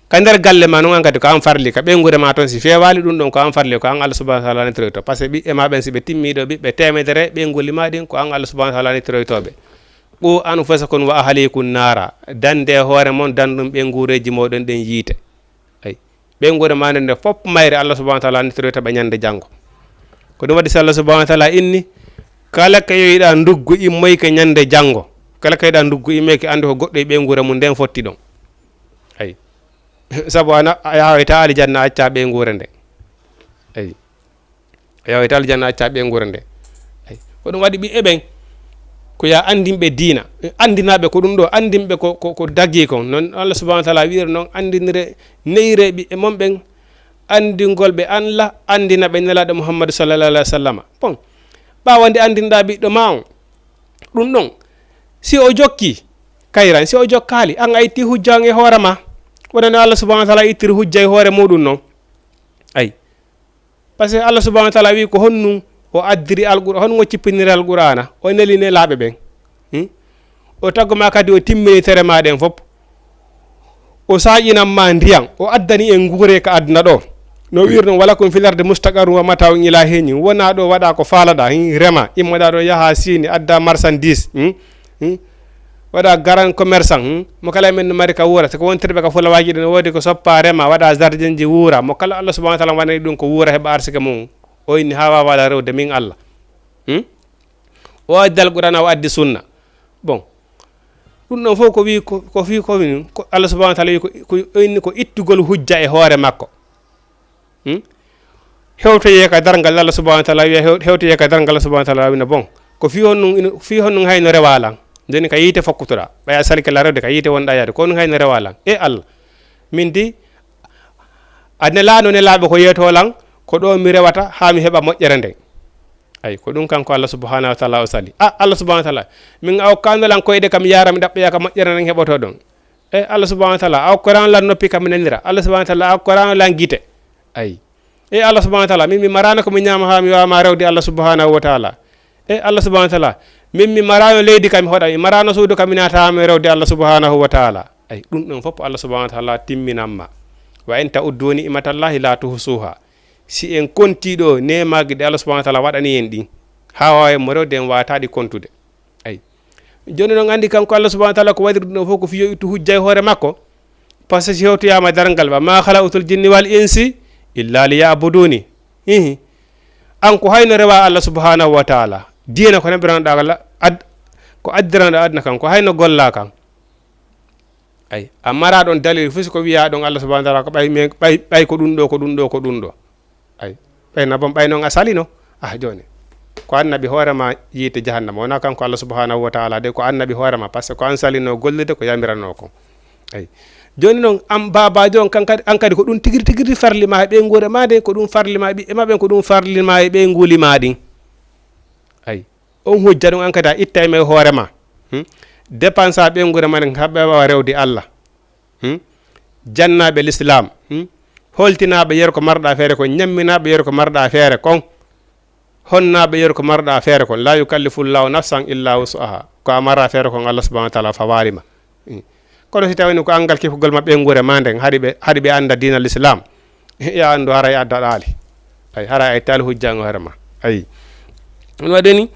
Ka nder galle ma non an kadi ko an farli, ka ɓeynguure ma toon si feewaali ɗum ɗon ko an farli, ko an Allah subhanahu wa ta'ala netiroyto. Par ce que ɓiɓɓe ma ɓen si ɓe timmi ɗo ɓiɓɓe teemedere, ɓeynguuli ma ɗin ko an Allah subhanahu wa ta'ala netiroytooɓe. Qu anfusakum wa ahlikum naara, dande e hoore mon, dan ɗum ɓeynguureeji mooɗon ɗen yiite. Ay, ɓeynguure ma nden nde fop mayre Allah subhanahu wa ta'ala netiroyta ɓe ñande janngo. Ko ɗum waɗi si Allah subhanahu wa ta'ala inni, kala ka yowiɗa nduggu immoyke ñande janngo, kala ka yowiɗa nduggu immoyke, anndi ko goɗɗo e ɓeynguure mum nden fotti ɗon. Ay. Sabu ana, a yahayta alijanna acca ɓeynguure nde. Ay. A yahayta alijanna acca ɓeynguure nde. Ay. Ko ɗum waɗi ɓiɓɓe ɓen, ko ya anndinɓe diina, anndinaɓe ko ɗum ɗo, anndinɓe ko, ko, ko dagi kon. Non Allah subhanahu wa ta'ala wi'iri non, anndinire, neyre ɓiɓɓe mon ɓen, anndingol ɓe Allah, anndina ɓe Nelaaɗo Muhammadu sallallahu alaihi wa sallama. Bon, ɓaawo nde anndinɗa ɓiɗɗo ma on, ɗum ɗon, si o jokki, kayran, si o jokkaali, an a itti hujja on e hoore ma. Wonande Allah subhanahu wa ta'ala ittiri hujja e hoore muɗum non. Ay. Par ce que Allah subhanahu wa ta'ala wi ko honɗum o addiri Alqur-, honɗum o cippiniri Alqur'aana, o neli nelaaɓe ɓen. Hmm? O taggu ma kadi o timmini tere ma ɗen fop. O saaƴinan ma ndiyan, o addani en nguure ka aduna ɗo. No wi'iri non, "Walakum fil ardi mustaqarrun wa mata'un ila hinin." Wona ɗo waɗa ko faalaɗa, hin, rema, immoɗa ɗo yaha Siini, adda marchandise, hmm? Hmm? Waɗa grand commerçant, hmm? Mo kala e men no mari ka wuura, siko wontirɓe ka fulawaaji ɗin, no woodi ko soppa, rema, waɗa jardin ji wuura. Mo kala Allah subhanahu wa ta'ala waɗani ɗum ko wuura, heɓa arsike mum. O inni ha wawa rewde min Allah. Hmm? O addi Alqur'aana, o addi sunna. Bon. Ɗum ɗon fof ko wi, ko, ko fi ko wini, ko Allah subhanahu wa ta'ala wi ko, ko, o inni ko ittugol hujja e hoore makko. Hmm? Hewtoye ka darngal Allah subhanahu wa ta'ala wiya, hew-, hewtoye ka darngal Allah subhanahu wa ta'ala wina bon. Ko fi honɗum ino, fi honɗum hayno rewa lan. Joni ka yiite fokkutoɗa. Ɓaya salke la rewde ka yiite wonɗa yaade. Ko honɗum hayno rewa lan. E Allah. Min di, a nelaano nelaaɓe ko yeeto lan, ko ɗo mi rewata haa mi heɓa moƴƴere nden. Ay, ko ɗum kanko Allah subhanahu wa ta'ala o sali. A, Allah subhanahu wa ta'ala, min a okkaano lan koyɗe kam yaara mi ɗaɓɓoya ka moƴƴere nden heɓoto ɗon. E Allah subhanahu wa ta'ala, a okkorano lan noppi kam mi nanira. Allah subhanahu wa ta'ala, a okkorano lan gite. Ay. E Allah subhanahu wa ta'ala, min mi marano ko mi ñaama haa mi wawa ma rewde Allah subhanahu wa ta'ala. E Allah subhanahu wa ta'ala, min mi marano leydi kam mi hoɗa, mi marano suudu kam mi naata haa mi rewde Allah subhanahu wa ta'ala. Ay, ɗum ɗon fof Allah subhanahu wa ta'ala timminan ma. "Wa in ta'uddu ni'matallahi la tuhsuha." Si en konti ɗo neemaaji ɗi Allah subhanahu wa ta'ala waɗani en ɗin, haa wawa en mo rewde en wawata ɗi kontude. Ay. Joni non anndi kanko Allah subhanahu wa ta'ala ko waɗiri ɗum ɗo fof ko fiyo ittu hujja e hoore makko. Par ce que si hewtoyama darngal ba, "Ma khalaqtul jinni wal insi illa liya'buduni." Hihi. An ko hayno rewa Allah subhanahu wa ta'ala. Diina ko neɓɓiranoɗa Allah, ad-, ko addiranoɗa aduna kan, ko hayno golla kan. Ay, a mara ɗon dalil, fus ko wiya ɗon Allah subhanahu wa ta'ala ko ɓay, men, ɓay, ɓay ko ɗum ɗo, ko ɗum ɗo, ko ɗum ɗo. Ay, ɓay na bon, ɓay non a salino. Ah, joni. Ko annabi hoore ma yiite jahannama. Wona kanko Allah subhanahu wa ta'ala de, ko annabi hoore ma. Par ce que ko an salino gollude ko yamirano kon. Ay. Joni non, an babajo on kan kadi, an kadi ko ɗum tigiri tigiri farli ma e ɓeynguure ma de, ko ɗum farli ma e ɓiɓɓe ma ɓen, ko ɗum farli ma e ɓeynguuli ma ɗin. Ay. On hujja ɗum an kadi a ittay ma e hoore ma. Hmm? Dépense a ɓeynguure ma ɗen, haɓɓe wawa rewde Allah. Hmm? Jannaaɓe l'islam. Hmm? Holtinaaɓe yer ko marɗa feere kon, ñamminaaɓe yer ko marɗa feere kon. Honnaaɓe yer ko marɗa feere kon. La yukallifullahu nafsan illa wus'aha. Ko a mara feere kon, Allah subhanahu wa ta'ala fawaali ma. Hmm. Kono si tawii ko anngal kifugol ma ɓeynguure ma nden, hari ɓe, hari ɓe annda diina l'islam. Ya anndu haray a daɗaali. Ay, haray a ittaali hujja e hoore ma. Ay. Ɗum waɗi ni,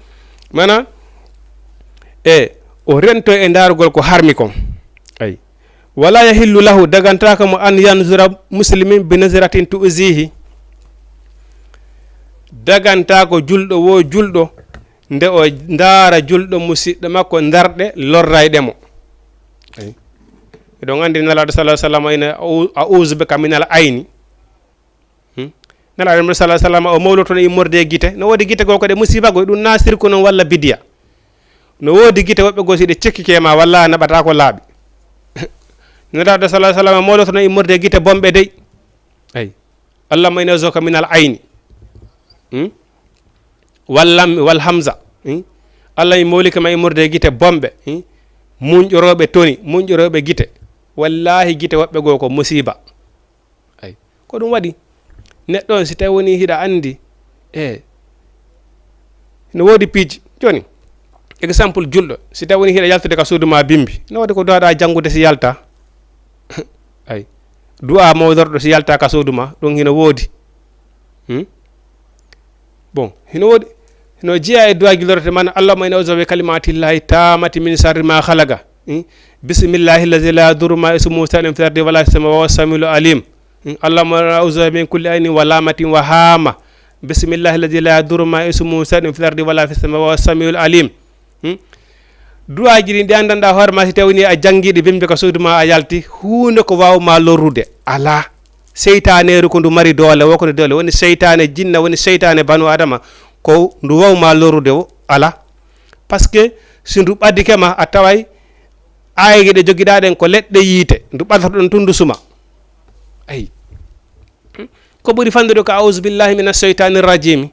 mana, e, o rento e ndaarugol ko harmi kon. Ay. Wala yahillu lahu, dagantaako mo an yanzura muslimin bi nazratin tu'zihi. Dagantaako julɗo wo julɗo, nde o ndaara julɗo musiɗɗo makko ndarɗe lorrayɗe mo. Ay. Eɗon anndi Nelaaɗo sallallahu alaihi wasallam ina, "A'u-, a'uzu bika minal ayni." Hmm? Nelaaɗo sallallahu alaihi wasallam o mawlotono immorde e gite. No woodi gite goo ko ɗe musiba goo, ɗum na sirku non walla bidiya. No woodi gite woɓɓe goo si ɗe cekkike ma walla a naɓata ko laaɓi. Nelaaɗo sallallahu alaihi wasallam mawlotono immorde e gite bonɓe dey. Ay. "Allahumma inni a'uzu bika minal ayni." Hmm? Wallam, wal hamza. Hmm? Allah mi mowlike ma immorde e gite bonɓe. Hmm? Muñƴorooɓe toni, muñƴorooɓe gite. Wallaahi gite woɓɓe goo ko musiba. Ay, ko ɗum waɗi. Neɗɗo on, si tawi woni hiɗa anndi, e, no woodi piiji. Jooni, exemple julɗo, si tawi woni hiɗa yaltude ka suudu ma bimbi, no woodi ko duwaɗa janngude si yalta. Ay, du'a mawdorɗo si yalta ka suudu ma, ɗum hino woodi. Hmm? Bon, hino woodi, hino jeyaa e du'a gilorte man, "Allahumma inni a'udhu bi kalimatillahi tammati min sharri ma khalaqa." Hmm? "Bismillahi allazi la yadurru ma ismuhu shay'un fil ardi wala fis samawati wa huwa samiul alim." Hmm? "Allahumma inni a'udhu min kulli ainin wa lamatin wa hama." "Bismillahi allazi la yadurru ma ismuhu shay'un fil ardi wala fis samawati wa huwa samiul alim." Hmm? Du'aaji ɗin ɗi anndanɗaa hoore ma, si tawi ni a janngi ɗi bimbi ka suudu ma, a yalti, huunde ko waaw ma lorrude alaa. Seytaaneeru ko ndu mari doole, wo ko ndu doole. Woni seytaane jinna, woni seytaane banu adama, ko ndu waaw ma lorrude wo alaa. Parce que si ndu ɓadike ma, a taway aayeeje ɗe jogiɗaa ɗen ko leɗɗe yiite, ndu ɓadata ɗon tun ndu suma. Ayi. Hmm? Ko ɓuri fanɗude ko "A'udhu billahi minash shaytanir rajim."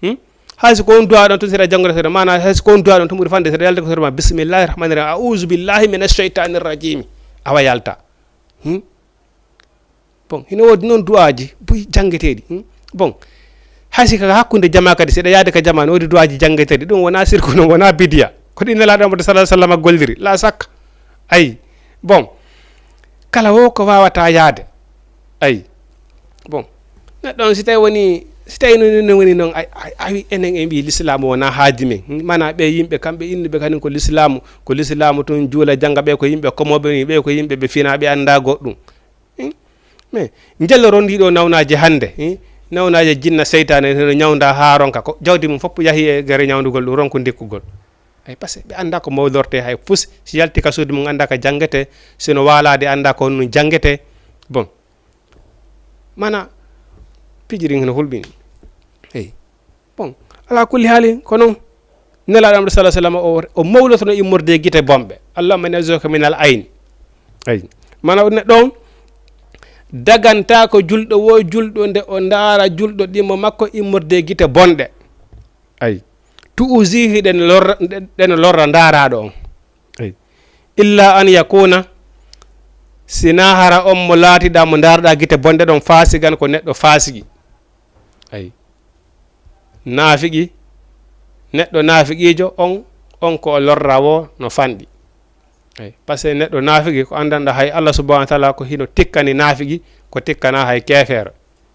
Hmm? Hay so ko on du'a ɗon tun, seeɗa janngude seeɗa, maana hay so ko on du'a ɗon tun ɓuri fanɗude, seeɗa yalta ko seeɗa ma, "Bismillahir rahmanir rahim, a'udhu billahi minash shaytanir rajim." Awa yalta. Hmm? Bon, hino woodi noon du'aaji buy janngeteeɗi. Hmm? Bon, hay si ka hakkunde jamaa kadi, seeɗa yaade ka jamaa, no woodi du'aaji janngeteeɗi. Ɗum wonaa sirku, ɗum wonaa bidiya. Ko ɗi Nelaaɗo Muhammad sallallahu alaihi wasallam golliri. La sakka. Ayi. Bon, kala wo ko waawata yaade. Ayi. Bon, neɗɗo on, si tawi woni, si tawi no, no woni noon, ay, ay, awi enen en mbii lislaamu wonaa haaju men. Hmm? Maana ɓe yimɓe kamɓe innuɓe kanin ko lislaamu, ko lislaamu tun juula jannga, ɓe ko yimɓe komooɓe ni, ɓe ko yimɓe ɓe finaa, ɓe anndaa goɗɗum. Hmm? Mais njelloro ndi ɗo nawnaaje hannde, hmm? Nawnaaje jinna seytaane, no ñawnda haa ronka ko jawdi mum fof yahi e gere ñawndugol ɗum, ronku ndikkugol. Ay, parce que ɓe anndaa ko mawlortee hay fus, si yalti ka suudu mum anndaa ko janngetee, sino waalaade anndaa ko honno janngetee. Bon. Maana, piiji ɗin hino hulɓini. Eyi. Bon, alaa kulli haali, ko noon. Nelaaɗo Muhammad sallallahu alaihi wasallam o, o mawlotono immorde e gite bonɓe. "Allahumma inni a'udhu bika minal ayn." Ayi. Maana, o neɗɗo on dagantaa ko julɗo wo julɗo nde o ndaara julɗo ɗimmo makko immorde e gite bonɗe. Ayi. "Tu'zihi", ɗen lorra, ɗen lorra ndaaraaɗo on. Ayi. "Illa an yakuna", sinaa hara on mo laatiɗaa mo ndaarɗaa gite bonɗe ɗon faasigan ko neɗɗo faasigi. Ayi. Naafiqi, neɗɗo naafiqiijo on, on ko o lorra wo no fanɗi. Ayi. Parce que neɗɗo naafiqi ko anndanɗaa hay Allah subhanahu wa ta'ala ko hino tikkani naafiqi, ko tikkanaa hay keefeero.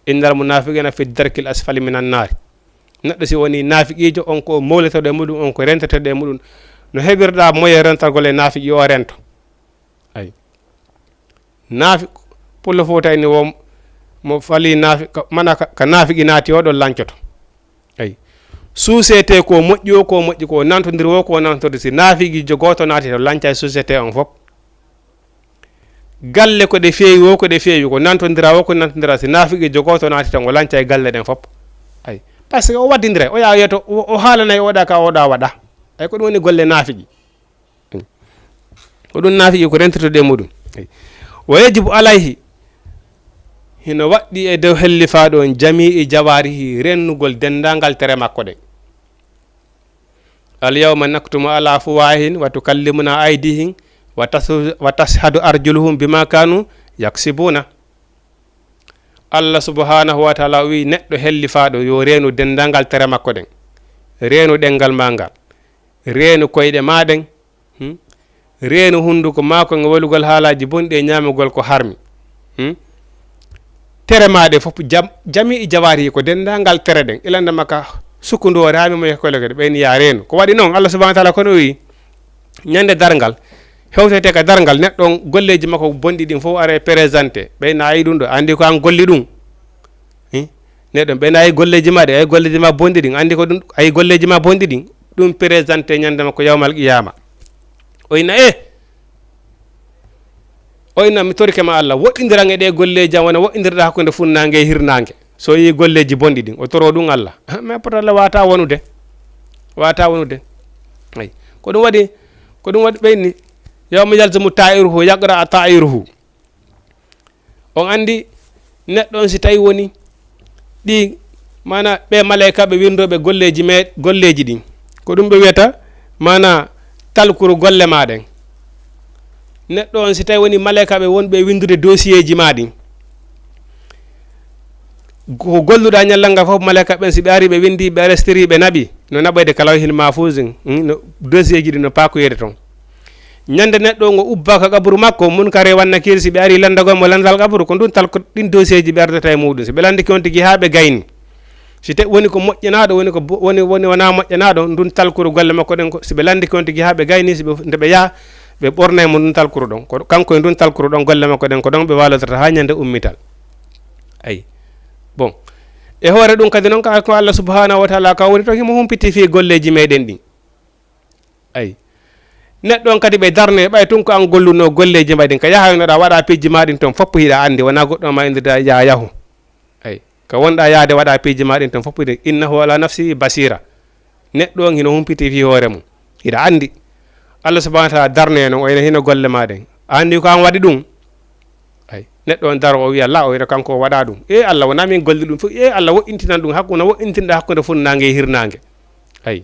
"Innal munafiqina fi darkil asfali minan naari." Neɗɗo si woni naafiqiijo, on ko mowletoɗo e muɗum, on ko rentotoɗo e muɗum. No heɓirɗaa moye rentagol e naafiqi o rento. Ayi. Naafi-, pullo fof tawi ni wo mo fali naafi-, ka, mana ka, ka naafiqi naati o ɗon lancoto. Ayi. Suusetee ko moƴƴi o, ko moƴƴi ko, nantondiri o, ko nantondiri. Si naafiqiijo gooto naati to, lanca e suusetee on fof. Galle ko ɗe feewi wo, ko ɗe feewi, ko nantondira wo, ko nantondira. Si naafiqiijo gooto naati tan, o lanca e galle ɗen fof. Ayi. Parce que o waddindira, o yaa yeeto, o, o haalanay oɗa ka oɗa waɗa. Ayi, ko ɗum woni golle naafiqi. Ko ɗum naafiqi ko rentotoɗo e muɗum. Ayi. Wa yajibu alayhi, hino waɗɗi e dow hellifaaɗo on, jami'i jawaarihi, rennugol denndaangal tere makko ɗen. "Al yawma naktumu ala afwahihim wa tukallimuna aydihim wa tasu-, wa tashhadu arjuluhum bima kanu yaksibuna." Allah subhanahu wa ta'ala o wi neɗɗo hellifaaɗo yo reenu denndaangal tere makko ɗen. Reenu ɗenngal ma ngal. Reenu koyɗe ma ɗen. Hmm? Reenu hunnduko maako ngo walugol haalaaji bonɗi e ñaamugol ko harmi. Hmm? Tere ma ɗe fof jam-, jami'i jawaarihi ko denndaangal tere ɗen. Ilande makka sukundu o raami mo e koyle kadi ɓeyni ya reenu. Ko waɗi noon Allah subhanahu wa ta'ala kono o wi ñande darngal, hewtete ka darngal, neɗɗo on golleeji makko bonɗi ɗin fof are présenté. Ɓeyna ayi ɗum ɗo, andi ko an golli ɗum. Hi? Neɗɗo ɓeyna ayi golleeji ma ɗi, ayi golleeji ma bonɗi ɗin, andi ko ɗum, ayi golleeji ma bonɗi ɗin. Ɗum présenté ñande makko yawmal qiyama. O inna, e, o inna, mi torike ma Allah, woɗɗindiran e ɗe golleeji am, wona woɗɗindirɗa hakkunde funnaange e hirnaange. So yi golleeji bonɗi ɗin, o toro ɗum Allah. Mais pourtant Allah wata wonude. Wata wonude. Ayi. Ko ɗum waɗi, ko ɗum waɗi ɓeyni, yawma yalzamu ta'iruhu, yaqra ta'iruhu. On andi neɗɗo on si tawi woni ɗi Maana ɓe maleyka ɓe winndooɓe golleeji me golleeji ɗin, ko ɗum ɓe wiyata maana talkuru golle maa ɗen. Neɗɗo on, si tawi woni maleyka ɓe wonɓe winndude dosiyeeji maa ɗin, ko golluɗaa ñallal ngal fof, maleyka ɓen si ɓe ari ɓe winndi, ɓe arestiri, ɓe naɓi, no naɓoyde ka lawhil mahfuusin, hmm, no dosiyeeji ɗin no paakoyede ton. Ñande neɗɗo ngo ubba ka qaburu makko, Munkar e Nakiir, si ɓe ari lanndagol mo lanndal qaburu, ko ndun talko ɗin dosiyeeji ɓe ardata e muɗum. Si ɓe lanndike on tigi haa ɓe gayni, si te woni ko moƴƴanaaɗo, woni ko bo- woni woni wonaa moƴƴanaaɗo, ndun talkuru golle makko ɗen, ko si ɓe lanndike on tigi haa ɓe gayni, si ɓe nde ɓe yaha, ɓe ɓornay mo ndun talkuru ɗon. Ko kanko e ndun talkuru ɗon golle makko ɗen, ko ɗon ɓe waalodata haa ñande ummital. Ayi. Bon. E hoore ɗum kadi noon, ka ko Allah subhanahu wa taala ka woni toon, himo humpiti fii golleeji meɗen ɗin. Ayi. Neɗɗo on kadi ɓe darne, ɓay tun ko an gollunoo golleeji ma ɗin, ka yahaynoɗaa waɗa piiji ma ɗin ton fof hiɗa anndi, wonaa goɗɗo ma inndirda ya yahu. Ayi. Ka wonɗaa yaade waɗa piiji ma ɗin ton fof hiɗa, innahu ala nafsihi basira. Neɗɗo on hino humpiti fii hoore mum. Hiɗa anndi. Allah subhanahu wa taala darne non, o ina hino golle ma ɗen. A anndi ko an waɗi ɗum. Ayi. Neɗɗo on daro o wiya la, o wiya kanko o waɗa ɗum. E Allah, wonaa min golli ɗum fof. E Allah, woɗɗintinan ɗum hakkunde, woɗɗintinɗa hakkunde funnaange e hirnaange. Ayi.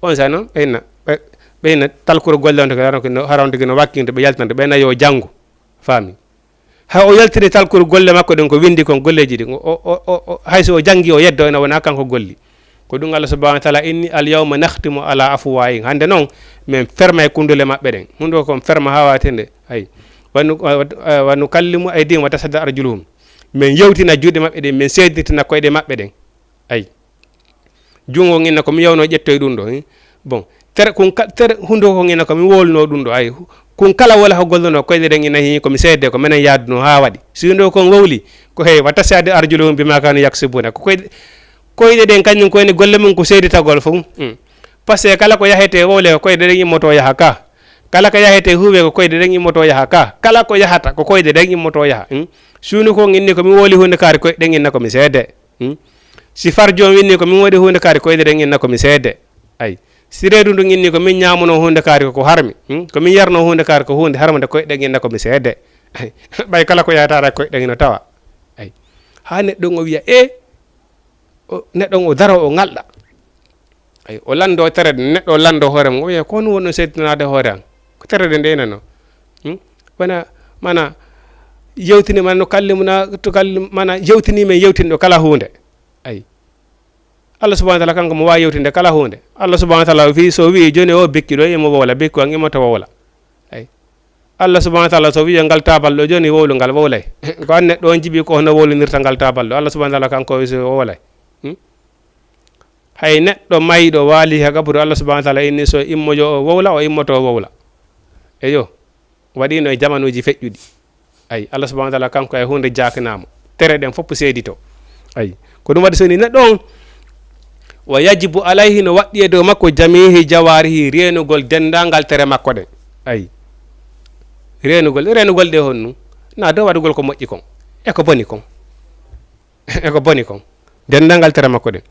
On sa noon, ɓeyna, ɓe- ɓeyna talkuro golle on to, hara on tigi no wakkinde, ɓe yaltande, ɓeyna yo janngu. Faami. Hay o yaltini talkuru golle makko ɗen, ko winndi kon golleeji ɗin, o, o, o, o, hay so o janngi, o yeddo, ene wona kanko golli. Ko ɗum Allah subhanahu wa taala inni, "Al yawma nakhtimu ala afwahihim." Hannde noon, min ferma e kunndule maɓɓe ɗen. Hunnduko kon ferma haa waatinde. Ayi. Wa nu-, wa, wa, wa nukallimu aydihim wa tashhadu arjuluhum. Min yewtina juuɗe maɓɓe ɗen, min seeditina koyɗe maɓɓe ɗen. Ayi. Junngo nginna ko mi yawno ƴettoy ɗum ɗo, eh? Bon, tere, kun ka-, tere hundo ko nginna ko mi wowluno ɗum ɗo, ay, kun kala wala ko golluno koyɗe ɗen ina hi ko mi seedde ko menen yaaduno haa waɗi. Si hundo kon wowli, ko hey, wa tashhadu arjuluhum bima kanu yaksibuna. Ko koyɗe, koyɗe ɗen kañum ko woni golle mum ko seeditagol fof. Hmm. Parce que kala ko yahete wowle ko koyɗe ɗen immoto yaha ka. Kala ko yahete huuwe ko koyɗe ɗen immoto yaha ka. Kala ko yahata ko koyɗe ɗen immoto yaha. Hmm. Si hundo kon inni ko mi wowli hunde kaari koyɗe ɗen inna ko mi seedde. Hmm? Si farjo on winni ko min waɗi huunde kaari koyɗe ɗen inna ko mi seede. Ay. Si reedu ndun inni ko min ñaamuno huunde kaari ko harmi. Hmm? Ko min yarno huunde kaari ko huunde harmande koyɗe ɗen inna ko mi seede. Ay. Ɓay kala ko yahata ara koyɗe ɗen ino tawa. Ay. Haa neɗɗo on o wiya, e, o, neɗɗo on o daro o ŋalɗa. Ay, o lanndo tere ɗen, neɗɗo o lanndo hoore mum, o wiya, ko honɗum woni ɗon seedtanaade hoore an? Ko tere ɗen ɗe inano. Hmm? Wona, mana, yewtini, mana, no kalli mum na, to kalli, mana, yewtini men yewtinde kala huunde. Ay. Allah subhanahu wa taala kanko mo waawi yewtinde kala huunde. Allah subhanahu wa taala o fii, so wi'i, "Jooni o bekki ɗo, imo wowla, bekku an imo to wowla." Ay. Allah subhanahu wa taala so wi'i, "Ngal taabal ɗo, jooni wowlu ngal, wowlay." Ko an neɗɗo on jiɓi ko hono wowlinirta ngal taabal ɗo. Allah subhanahu wa taala kanko o wi'i, "So wowlay." Hmm? Hay neɗɗo mayɗo waali ha gaburu, Allah subhanahu wa taala inni so immojo o wowla, o immoto o wowla. Eyo, waɗino e jamanuuji feƴƴuɗi. Ay, Allah subhanahu wa taala kanko e huunde jaakanaamo. Tere ɗen fof seedito. Ay, ko ɗum waɗi so ni neɗɗo on, wa yajibu alayhi, no waɗɗi e dow makko, jamihi jawarihi, reenugol denndaangal tere makko ɗen. Ay, reenugol, reenugol ɗe honnu? Na dow waɗugol ko moƴƴi kon, e ko boni kon. E ko boni kon. Denndaangal tere makko ɗen.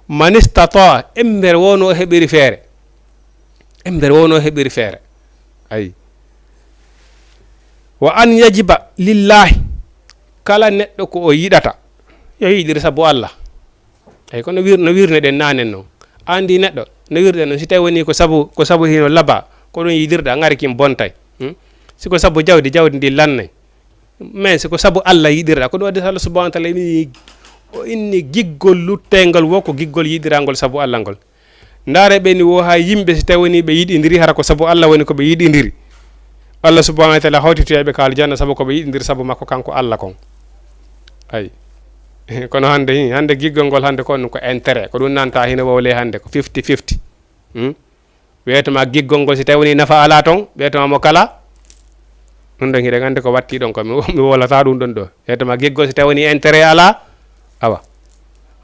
Man istata, embere wonno o heɓiri feere. Embere wonno o heɓiri feere. Ayi. Wa an yajiba lillahi. Kala neɗɗo ko o yiɗata, yo yiɗir sabu Allah. Eyi, kono wir-, no wirneɗen nanen noon. Anndi neɗɗo, no wirɗen noon, si tawi woni ko sabu, ko sabu hino laba, ko ɗum yiɗirɗa, ŋari kin bontay. Hmm? Si ko sabu jawdi, jawdi ndi lannay. Mais si ko sabu Allah yiɗirɗa, ko ɗum waɗi Allah subhanahu wa taala inni, o inni giggol lutteyngol wo ko giggol yiɗirangol sabu Allah ngol. Ndaare ɓe ni wo haa yimɓe, si tawi woni ɓe yiɗindiri, hara ko sabu Allah woni ko ɓe yiɗindiri. Allah subhanahu wa taala hawtitoyay ɓe ka aljanna sabu ko ɓe yiɗindiri sabu makko kanko Allah kon. Ay. Kono hannde, hi, hannde giggol ngol hannde ko on ko intérêt. Ko ɗum nanta hino wowle hannde ko fifty fifty. Hmm? Wiyetema giggol ngol si tawi woni nafa ala ton, wiyetema mo kala. Ɗum ɗon hiɗen anndi ko watti ɗon ko mi, mi wowlata ɗum ɗon ɗo. Wiyetema giggol si tawi woni intérêt ala, awa.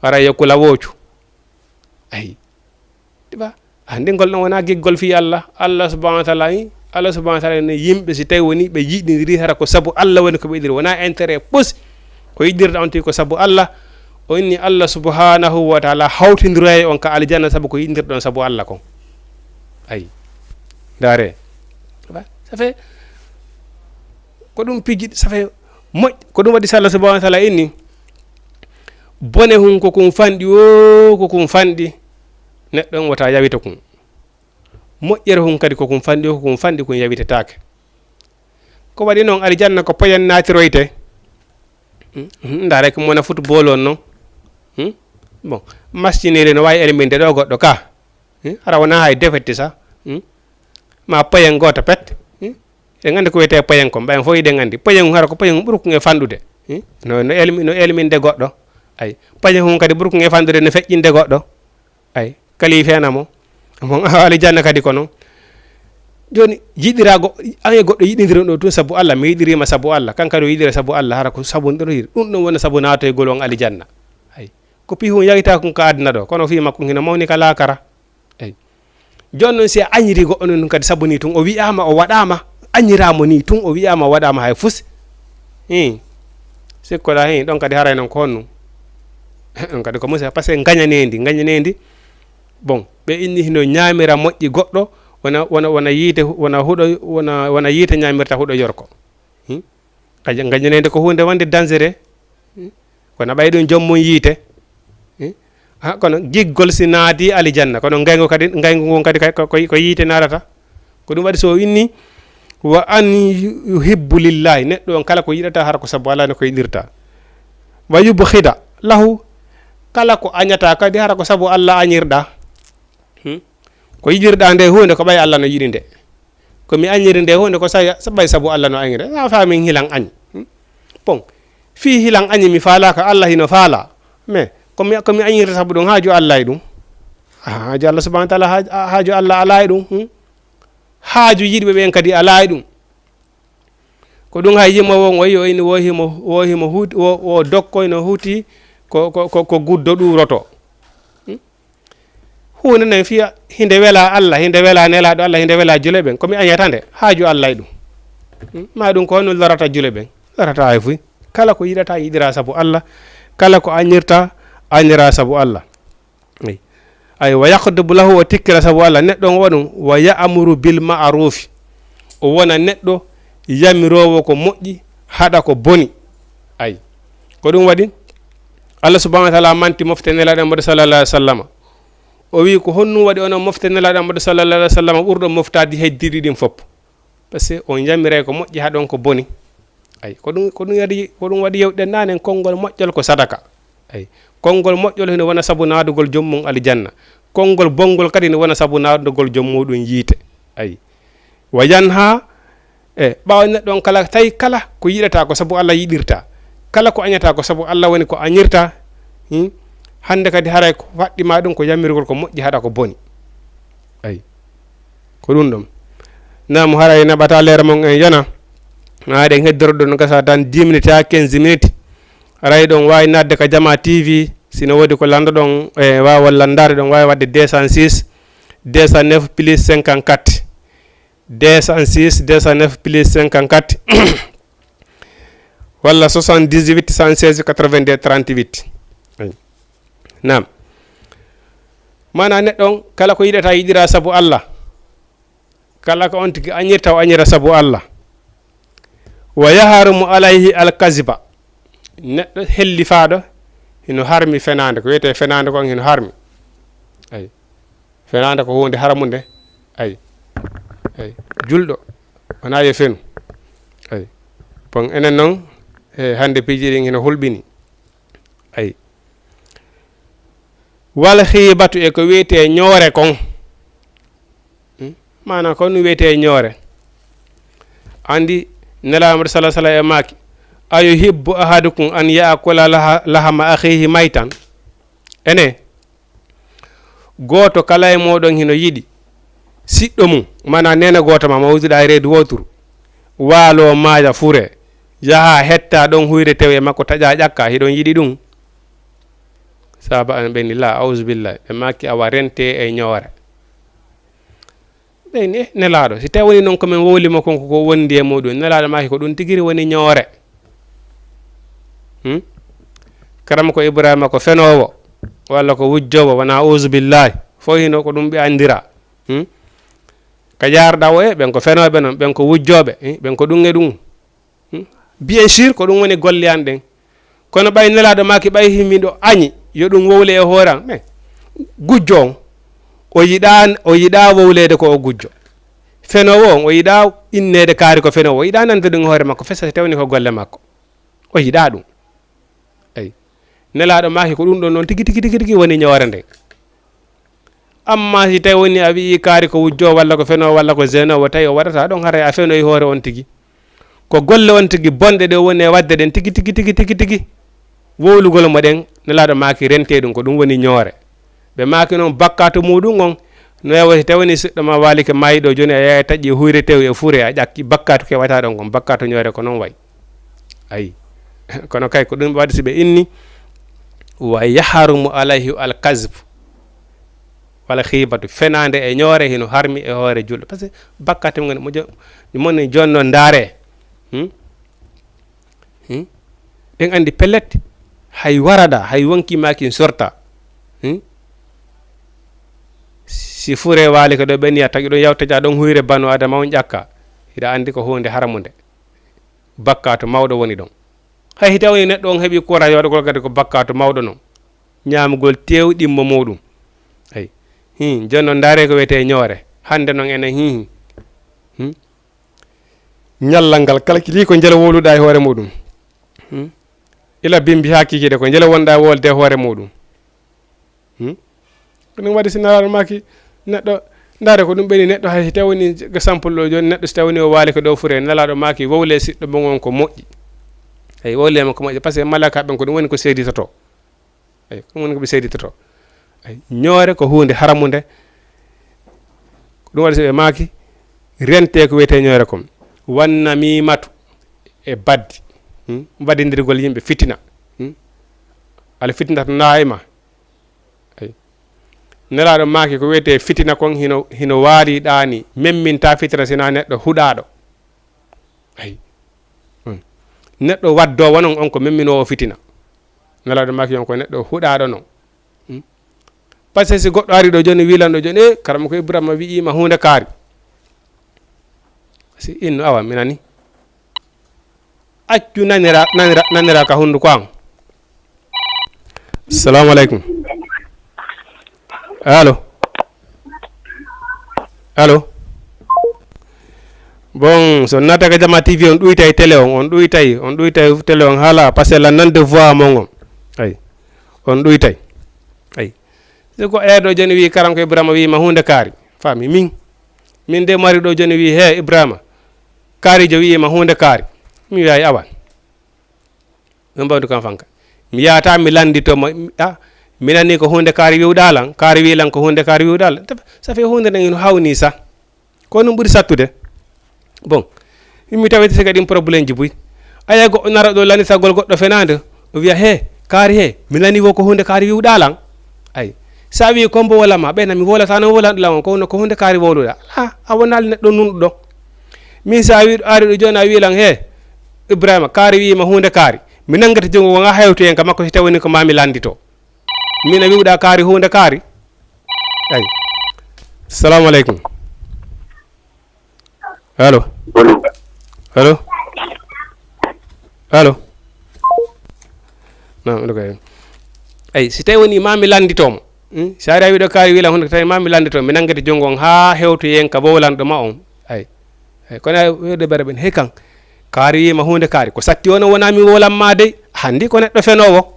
Hara yo kula woocu. Ayi. Ɗiɓa, anndi ngol ɗon wona giggol fii Allah. Allah subhanahu wa taala, i, Allah subhanahu wa taala ne yimɓe si tawi woni ɓe yiɗindiri hara ko sabu Allah woni ko ɓe yiɗiri, wona intérêt pus. Ko yiɗirɗa on tigi ko sabu Allah. O inni Allah subhanahu wa taala hawtindiroyay on ka aljanna sabu ko yiɗindirɗon sabu Allah kon. Ayi. Ndaare. Ɗiɓa, ça fait, ko ɗum piiji, ça fait moƴ-, ko ɗum waɗi si Allah subhanahu wa taala inni, Bone hun ko kun fanɗi o, ko kun fanɗi. Neɗɗo on wota yawita kun. Moƴƴere hun kadi ko kun fanɗi o, ko kun fanɗi, kun yawitetaake. Ko waɗi noon, alijanna ko poyen naatiroyte. Hmm? Hmm? Ndaare ko mona football on noon. Hmm? Bon, mascinire no waawi elminde ɗo goɗɗo ka. Hmm? Hara wona hay defetti sa. Hmm? Ma poyen gooto pet. Hmm? Eɗen anndi ko wiyetee poyen kon, ɓayen fof eɗen anndi. Poyen hara ko poyen ɓurkun e fanɗude. Hmm? No, no elmi-, no elminde goɗɗo. Ay, poyen hun kadi ɓurkun e fanɗude no feƴƴinde goɗɗo. Ay, kala yi feena mo. Bon, alijanna kadi ko noon. Jooni, yiɗira go-, an e goɗɗo yiɗindira ɗo tun sabu Allah, mi yiɗirima sabu Allah, kan kadi o yiɗira sabu Allah, hara ko sabu ɗo yiɗi. Ɗum ɗon wona sabu naatoygol on alijanna. Ay, ko pihi hun yawita kun ka aduna ɗo, kono fii makko hino mawni ka laakara. Ay. Jooni noon, si a añiri goɗɗo noon kadi sabu ni tun o wi'aama, o waɗaama, añiraama ni tun o wi'aama, o waɗaama hay fus. Hin. Sikkoɗaa hin, ɗon kadi haray noon ko honɗum? Ɗon kadi ko musiba, parce que ngañaneendi, ngañaneendi. Bon, ɓe inni hino ñaamira moƴƴi goɗɗo, wona, wona, wona yiite, wona huɗo, wona, wona yiite ñaamirta huɗo yorko. Hmm? Ngaña-, ngañaneendi ko huunde wonde dangereux. Hmm? Kono ɓay ɗum joom mum yiite. Hmm? Ha, kono giggol si naati alijanna, kono ngayngu kadi, ngayngu ngun kadi ko, ko, ko yiite naatata. Ko ɗum waɗi so o inni, "Wa an yu-, yuhibbu lillahi", neɗɗo on kala ko yiɗata hara ko sabu Allah ne ko yiɗirta. "Wa yubghida lahu", kala ko añata kadi hara ko sabu Allah añirɗa. Hmm? Ko yiɗirɗa nde huunde ko ɓay Allah no yiɗi nde. Ko mi añiri nde huunde ko sa-, sa-, ɓay sabu Allah no añiri. A faamin hilan añ. Hmm? Bon, fii hilan añi mi faalaaka, Allah hino faala. Mais ko mi, ko mi añirta sabu ɗum haaju Allah e ɗum. Ah, haaju Allah subhanahu wa ta'ala, haaj-, ah, haaju Allah alaa e ɗum. Hmm? Haaju yiɗɓe ɓen kadi alaa e ɗum. Ko ɗum hay yimoowo on o yi, o ini wo himo, wo himo huuti, wo, wo dokko ino huuti ko, ko, ko, ko guddo ɗuuroto. Hmm? Huunde nden fiya hinde wela Allah, hinde wela Nelaaɗo Allah, hinde wela juleɓen. Ko mi añata nde, haaju Allah e ɗum. Hmm? Ma ɗum ko honno lorata juleɓen? Lorata hay fuy. Kala ko yiɗata, yiɗira sabu Allah. Kala ko añirta, añira sabu Allah. Ay. Ay, "Wa yaghdabu lahu", o tikkira sabu Allah. Neɗɗo on waɗum, "Wa ya'muru bil ma'rufi", o wona neɗɗo yamiroowo ko moƴƴi, haɗa ko boni. Ay. Ko ɗum waɗi, Allah subhanahu wa ta'ala manti mofte Nelaaɗo Muhammad sallallahu alaihi wasallam. O wi'i, "Ko honɗum waɗi onon mofte Nelaaɗo Muhammad sallallahu alaihi wasallam ɓurɗo moftaadi heddiiɗi ɗin fof?" Parce que on yamiray ko moƴƴi, haɗon ko boni. Ay, ko ɗum, ko ɗum waɗi, ko ɗum waɗi yewɗen naane, konngol moƴƴol ko sadaka. Ay, konngol moƴƴol hino wona sabu naadugol joom mum aljanna. Konngol bonngol kadi no wona sabu naadugol joom muɗum yiite. Ay. Wa yanha, e, ɓaawo neɗɗo on kala, tawi kala ko yiɗata ko sabu Allah yiɗirta. Kala ko añata ko sabu Allah woni ko añirta. Hmm? Hannde kadi haray ko faɗɗi ma ɗum ko yamirgol ko moƴƴi haɗa ko boni. Ay. Ko ɗum ɗon. Naam, haray naɓata leere mon en yana. Haa ɗen heddoro ɗon gasa tan dix minutes haa quinze minutes. Haray ɗon waawi naatde ka Jama T V. Sino woodi ko lanndoɗon, e, waawon lanndaade, ɗon waawi waɗde deux cent six, deux cent neuf plus cinquante-quatre. Deux cent six, deux cent neuf plus cinquante-quatre. Walla soixante-dix-huit, cent seize, quatre-vingt-deux, trente-huit. Ay. Naam. Maanaa neɗɗo on, kala ko yiɗata, yiɗira sabu Allah. Kala ko on tigi añirta, o añira sabu Allah. Wa yahrumu alayhi alkaziba. Neɗɗo hellifaaɗo, hino harmi fenaande. Ko wiyetee fenaande kon hino harmi. Ay. Fenaande ko huunde haramunde. Ay. Ay. Julɗo, wonaa yo fenu. Ay. Bon, enen non, e, hannde piiji ɗin hino hulɓini. Ay. Wal xiibatu e ko wiyetee ñoore kon. Hmm? Maanaa ko no wiyetee ñoore. Anndi Nelaaɗo Muhammad sallallahu alaihi wasallam e maaki, "Ayuhibbu ahadukum an ya'kula laha-, lahama akhihi maytan?" Ene, gooto kala e mooɗon hino yiɗi siɗɗo mum, maanaa neene gooto ma, mawduɗaa e reedu wooturu, waaloo maaya fure, yaha hetta ɗon huyre tew e makko taƴa ƴakka, hiɗon yiɗi ɗum? Saaba en ɓe ni, "La, auzu billahi." Ɓe maaki, "Awa rente e ñoore." Ɓe ni, "Eh, Nelaaɗo, si tawi woni noon ko min wowlimo kon ko, ko wondi e muɗum, Nelaaɗo maaki ko ɗum tigiri woni ñoore." Hmm? Karama ko Ibrahima ko fenoowo, walla ko wujjoowo, wona auzu billahi. Fof hino ko ɗum ɓe anndira. Hmm? Ka jaarɗa o e ɓen ko fenooɓe noon, ɓen ko wujjooɓe, eh, ɓen ko ɗum e ɗum. Hmm? Bien sûr, ko ɗum woni golle an ɗen. Kono ɓay Nelaaɗo maaki, ɓay himiɗo añi, yo ɗum wowle e hoore am. Mais gujjo on, o yiɗaa, o yiɗaa wowleede ko o gujjo. Fenoowo on, o yiɗaa inneede kaari ko fenoowo, o yiɗaa nande ɗum e hoore makko, fesa si tawni ko golle makko. O yiɗaa ɗum. Eyi. Nelaaɗo maaki ko ɗum ɗon noon tigi, tigi, tigi, tigi woni ñoore nden. Amma si tawi woni a wi'i kaari ko wujjo walla ko fenoowo walla ko zeno, o tawi o waɗata ɗon, haray a fenoyi hoore on tigi. Ko golle on tigi bonɗe ɗe woni e waɗde ɗen tigi, tigi, tigi, tigi, tigi. Wowlugol mo ɗen, Nelaaɗo maaki rentee ɗum, ko ɗum woni ñoore. Ɓe maaki noon bakkaatu muuɗum on, no yawa si tawi woni siɗɗo ma waalike maayiɗo jooni, a yaha taƴi huyre tew e fure, a ƴakki, bakkaatu keɓataa ɗon kon, bakkaatu ñoore ko noon wayi. Ayi. Kono kay ko ɗum waɗi si ɓe inni, "Wa yahrumu alayhi al-kazb wal ghibatu", fenaande e ñoore hino harmi e hoore julɗo. Parce que bakkaatu mo ngoni, mo jo-, mo ni jonno ndaare. Hmm? Hmm? Ɗen anndi pellet, hay warada, hay wonki maakin sorta. Hmm? Si fure waali ko ɗo ɓe niya tagi ɗon yawta ja ɗon huyre banu adama on ƴakka. Hiɗa anndi ko huunde haramunde. Bakkaatu mawɗo woni ɗon. Hay hita woni neɗɗo on heɓi courage waɗugol kadi ko bakkaatu mawɗo non. Ñaamugol tew ɗimmo muɗum. Ay. Hin, jonno ndaare ko wiyetee ñoore. Hannde non enen hin. Hmm? Ñallal ngal kala kiti ko njele wowluɗaa e hoore muɗum. Hmm? Ila bimbi haa kikiiɗe ko njele wonɗaa wolde e hoore muɗum. Hmm? Ko ɗum waɗi si Nelaaɗo maaki neɗɗo, ndaare ko ɗum ɓeni neɗɗo hay si tawi woni ga sampol ɗo jooni, neɗɗo si tawi woni o waali ko ɗo fure, Nelaaɗo maaki wowle siɗɗo mo ngon ko moƴƴi. Eyi, wowle mo ko moƴƴi, parce que malaaka ɓen ko ɗum woni ko seeditoto. Eyi, ko ɗum woni ko ɓe seeditoto. Eyi, ñoore ko huunde haramunde. Ko ɗum waɗi so ɓe maaki, rentee ko wiyetee ñoore kon. Wan namimatu e baddi. Hmm? Mbaɗindirgol yimɓe fitina. Hmm? Al fitnatu naima. Eyi. Nelaaɗo maaki ko wiyetee fitina kon hino, hino waali ɗaani. Memminta fitina sina neɗɗo huɗaaɗo. Ayi. Hmm. Neɗɗo waddoowo non, on ko memminoowo fitina. Nelaaɗo maaki on ko neɗɗo huɗaaɗo non. Hmm. Parce que si goɗɗo ari ɗo jooni, wilan ɗo jooni, "Eh, karamoko Ibrahima wi'ima huunde kaari." Si innu awa, mi nani. Accu nanira, nanira, nanira ka hunnduko an. Salamu aleykum. Allo? Allo? Bon, so naata ka Jama T V, on ɗuytay télé on, on ɗuytay, on ɗuytay télé on haala, parce que la nande voix mon on. Ay. On ɗuytay. Ay. Si ko eeɗo jooni wi, "Karam ko Ibrahima wi ma huunde kaari." Faami min. Min de mari ɗo jooni wi, "He Ibrahima, kaarijo wi ma huunde kaari." Mi wi'ay awan. Min mbawdi kam fanka. Mi yahata, mi lanndito mo, a, mi nani ko huunde kaari wi'uɗaa lan, kaari wi'i lan ko huunde kaari wi'uɗaa lan. Ça fait huunde nden ino hawni sa. Ko ɗum ɓuri sattude. Bon, mi tawete si kadi ɗin problème ji buy. Aya goɗɗo nara ɗo lannditagol goɗɗo fenaande, o wiya, "He, kaari he, mi nani wo ko huunde kaari wi'uɗaa lan." Ay, sa wi'i ko mbo wala ma, ɓen mi wolata no wolanɗo lan on, ko, ko huunde kaari wowluɗaa. Ala, a wonaali neɗɗo nunɗuɗo. Min sa wi, ari ɗo jooni a wi'i lan, "He, Ibrahima, kaari wi'i ma huunde kaari." Mi nanngata junngo ngon haa hewtoyen ka makko si tawii ko maa mi lanndito. Min a wi'uɗaa kaari huunde kaari? Ay. Salamu aleykum. Allo? Allo? Allo? Non, ɗo kay. Ay, si tawii woni maa mi lanndito mo. Hmm? Si ari a wi'uɗo kaari wi'i lan huunde, tawi maa mi lanndito, mi nanngata junngo ngon haa hewtoyen ka wowlanɗo ma on. Ay. Ay, kono ay, wi'ude bere ɓen, hey kan, kaari wi'i ma huunde kaari. Ko satti on wonaa mi wowlan ma dey. Hanndi ko neɗɗo fenoowo.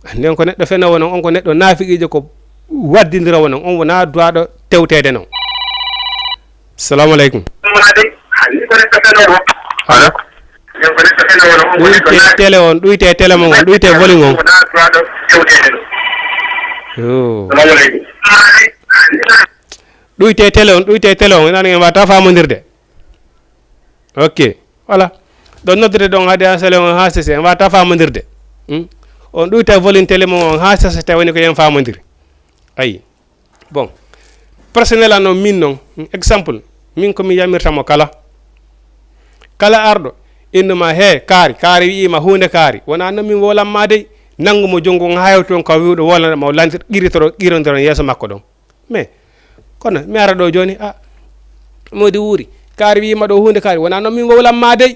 Hanndi on ko neɗɗo fenoowo non, on ko neɗɗo naafiqiijo, ko waddindiroowo non. On wonaa duwaaɗo tewteede non. Salamu aleykum. Allo? Ɗuyte télé on, ɗuyte télé mon on, ɗuyte volume on. Yo. Ɗuyte télé on, ɗuyte télé on, ina en wata famondirde. Ok, voilà. Ɗon noddete ɗon haade ha sele on ha sese, en wata famondirde. Hmm? On ɗuyta volume télé mon on ha sese tawi woni ko yen famondiri. Ayi. Bon. Personnel an on min non, hmm, exemple, min ko mi yamirta mo kala. Kala arɗo, innuma he, kaari, kaari wi'ima huunde kaari. Wona non min wolan ma dey, nanngu mo junngo on ha hewti on ka wi'uɗo wolan ma o lantir, qirritoro, qirrondiron yeeso makko ɗon. Mais, kono mi ara ɗo jooni, a, moodi wuuri, kaari wi'ima ɗo huunde kaari, wona non min wowlan ma dey.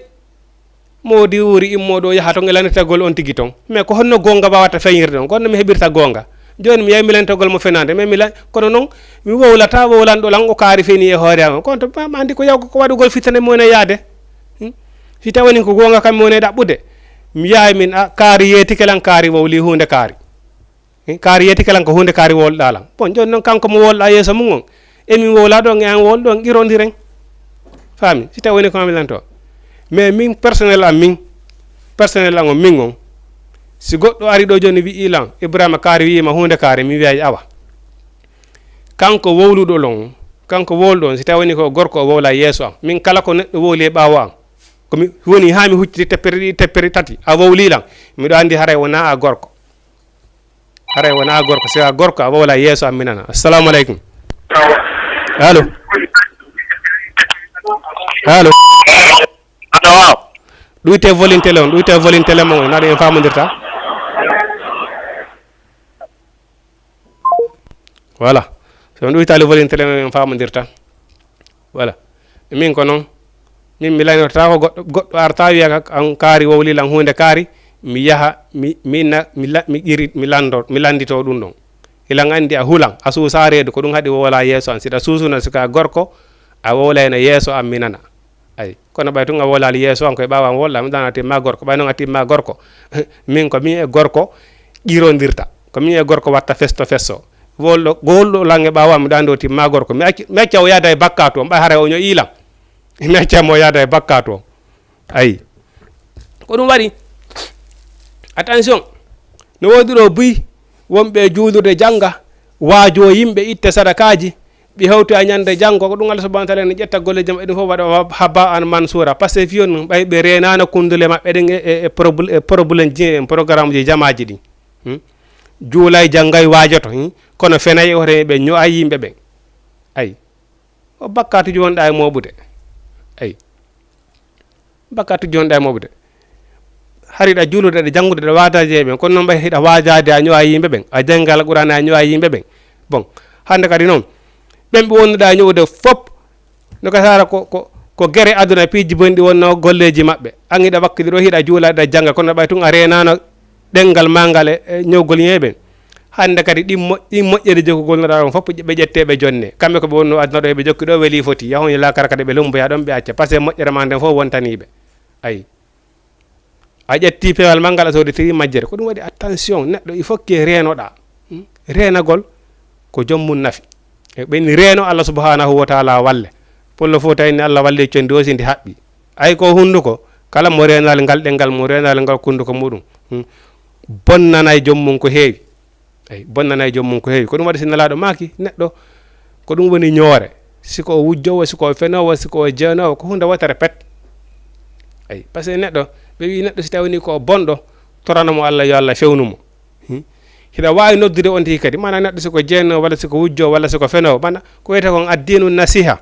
Moodi wuuri immoo ɗo yaha toon e lanirtagol on tigi toon. Mais ko honno goonga waawata feeñirde on? Ko honno mi heɓirta goonga? Jooni mi yahi mi lanirtagol mo fenaande, mais mi la-, kono noon mi wowlata, wowlanɗo lan o kaari feni e hoore am. Kono to ma, ma anndi ko yaw-, ko waɗugol fitande mo woni yaade. Hmm? Si tawi woni ko goonga kam mi woni ɗaɓɓude, mi yahay min, a, kaari yeetike lan, kaari wowli huunde kaari. Eh, kaari yeetike lan ko huunde kaari wowluɗaa lan. Bon, jooni noon kanko mo wowluɗaa yeeso mum on, e min wowlaa ɗon e an wowluɗo on, qirondiren. Faami? Si tawi woni ko mi lanto. Mais min personnel am min, personnel am on min on, si goɗɗo ari ɗo jooni wi'i lan, Ibrahima kaari wi'ima huunde kaari, mi wiyay awa. Kanko wowluɗo lan, kanko wowluɗo on, si tawi woni ko gorko o wowla yeeso am. Min kala ko neɗɗo wowli e ɓaawo am, ko mi woni haa mi hucciti teppere ɗiɗi, teppere tati, a wowli lan, miɗo anndi haray wonaa a gorko. Haray wonaa gorko, si a gorko, a wowla yeeso am mi nana. Assalamu aleykum. Allo? Allo? Allo, waaw. Ɗuyte volume télé on, ɗuyte volume télé mon on, naɗo en faamondirta. Voilà. So on ɗuytaali volume télé on, en faamondirta. Voilà. Min ko noon, min mi laynotata ko goɗɗo, goɗɗo arta wiya ka, an kaari wowli lan huunde kaari, mi yaha, mi, mi na-, mi la-, mi iri, mi lanndo, mi lanndito ɗum ɗon. Hilan anndi a hulan, a suusa reedu, ko ɗum haɗi wowla yeeso an. Si ɗa suusuno, si ka gorko, a wowlayno yeeso am, mi nana. Ay, kono ɓay tun a wowlaali yeeso an, ko e ɓaawo an wowla, mi ɗan a timma gorko, ɓay noon a timma gorko. Min ko min e gorko qirondirta, ko min e gorko watta festo fesso. Wowluɗo, wowluɗo lan e ɓaawo am, mi ɗan ɗo timma gorko. Mi acci, mi acca o yaada e bakkaatu on, ɓay haray o ño'i lan. Mi acca mo yaada e bakkaatu on. Ayi. Ko ɗum waɗi. Attention. No woodi ɗo buy wonɓe e juulirde jannga, waajoo yimɓe, itta sadakaaji, ɓe hewtoya ñande janngo. Ko ɗum Allah subhanahu wa taala ene ƴetta golle jam, eɗum fof waɗa haba an mansuura. Parce que fiyon ɓay ɓe reenaano kunndule maɓɓe ɗen e, e, e probl-, e problème ji, e programme ji jamaaji ɗin. Hmm? Juulay, janngay, waajoto, hmm? Kono fenay, hoto ɓe ño'ay yimɓe ɓen. Ayi. O bakkaatuji wonɗa e mooɓude. Ayi. Bakkaatuji wonɗa e mooɓude. Hari hiɗa juulude, hiɗa janngude, hiɗa waajaaji e ɓen. Kono noon ɓay hiɗa waajaade a ño'a yimɓe ɓen. A jannga Alqur'aana a ño'a yimɓe ɓen. Bon, hannde kadi noon, ɓen ɓe wonnuɗa ño'ude fop, no ka sara ko, ko, ko gere aduna piiji bonɗi wonno golleeji maɓɓe. An hiɗa wakkidiɗo, hiɗa juula, hiɗa jannga, kono ɓay tun a reenaano ɗemngal maa ngal e, e ño'ugol yimɓe ɓen. Hannde kadi ɗin mo-, ɗin moƴƴere jokugol no ɗa on fof ɓe ƴette ɓe jonne. Kamɓe ko ɓe wonno aduna ɗo eɓe jokki ɗo weli foti. Yahon e laakara kadi ɓe lumboya ɗon ɓe acca. Parce que moƴƴere maa nden fof wontaniiɓe. Ayi. A ƴetti peewal maa ngal a sooditiri majjere. Ko ɗum waɗi attention neɗɗo il faut que reenoɗa. Hmm? Reenagol ko joom mum nafi. E ɓen reeno Allah subhanahu wa taala walle. Pullo fof tawi ni Allah walli condi o si ndi haɓɓi. Ay ko hunnduko, kala mo reenaali ngal ɗemngal mum, reenaali ngal hunnduko muɗum, hmm, bonnanay joom mum ko heewi. Eyi, bonnanay joom mum ko heewi. Ko ɗum waɗi si Nelaaɗo maaki, neɗɗo, ko ɗum woni ñoore. Si ko o wujjoowo, si ko o fenoowo, si ko o jeenoowo, ko huunde wootere pet. Eyi, par ce que neɗɗo, ɓe wii neɗɗo si tawii ni ko o bonɗo, torano mo Allah, yo Allah fewnu mo. Hmm? Hiɗa waawi noddude on tigi kadi, maanaam neɗɗo si ko jeenoowo, walla si ko wujjoowo, walla si ko fenoowo, maanaam ko wiyetee kon addiinu nasiha.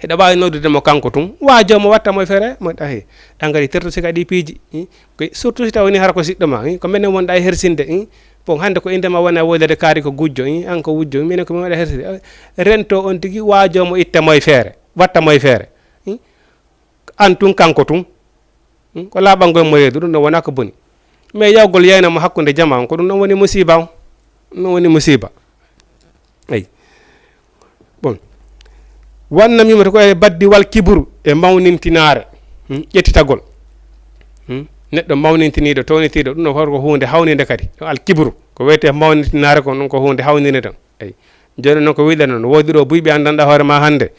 Hiɗa waawi noddude mo kanko tun, waajoo mo, watta mo e feere, mo, ahi, ɗan kadi tertu sika ɗi piiji, hmm? Ko, surtout si tawi ni hara ko siɗɗo ma, hmm? Ko menen wonɗa e hersinde, hmm? Bon, hannde ko innde ma woni a woylede kaari ko gujjo, hmm? An ko wujjo, minen ko min waɗa hersinde. Rento on tigi, waajoo mo, itta mo e feere, watta mo e feere, hmm? An tun, kanko tun. Hmm? Ko laaɓango e mo reedu, ɗum ɗon wonaa ko boni. Mais yawgol yayna mo hakkunde jama on, ko ɗum ɗon woni musiba on. Ɗum ɗon woni musiba. Eyi. Bon. Wannamimatu ko e baddi wal kibru e mawnintinaare. Hmm? Ƴettitagol. Hmm? Neɗɗo mawnintiniiɗo, townitiiɗo, ɗum ɗon hoto ko huunde hawninde kadi. Ɗum al kibru. Ko wiyetee mawnintinaare kon, ɗum ko huunde hawninde tan. Eyi. Jooni noon ko wiɗen noon, woodi ɗo buy ɓe anndanɗa hoore ma hannde.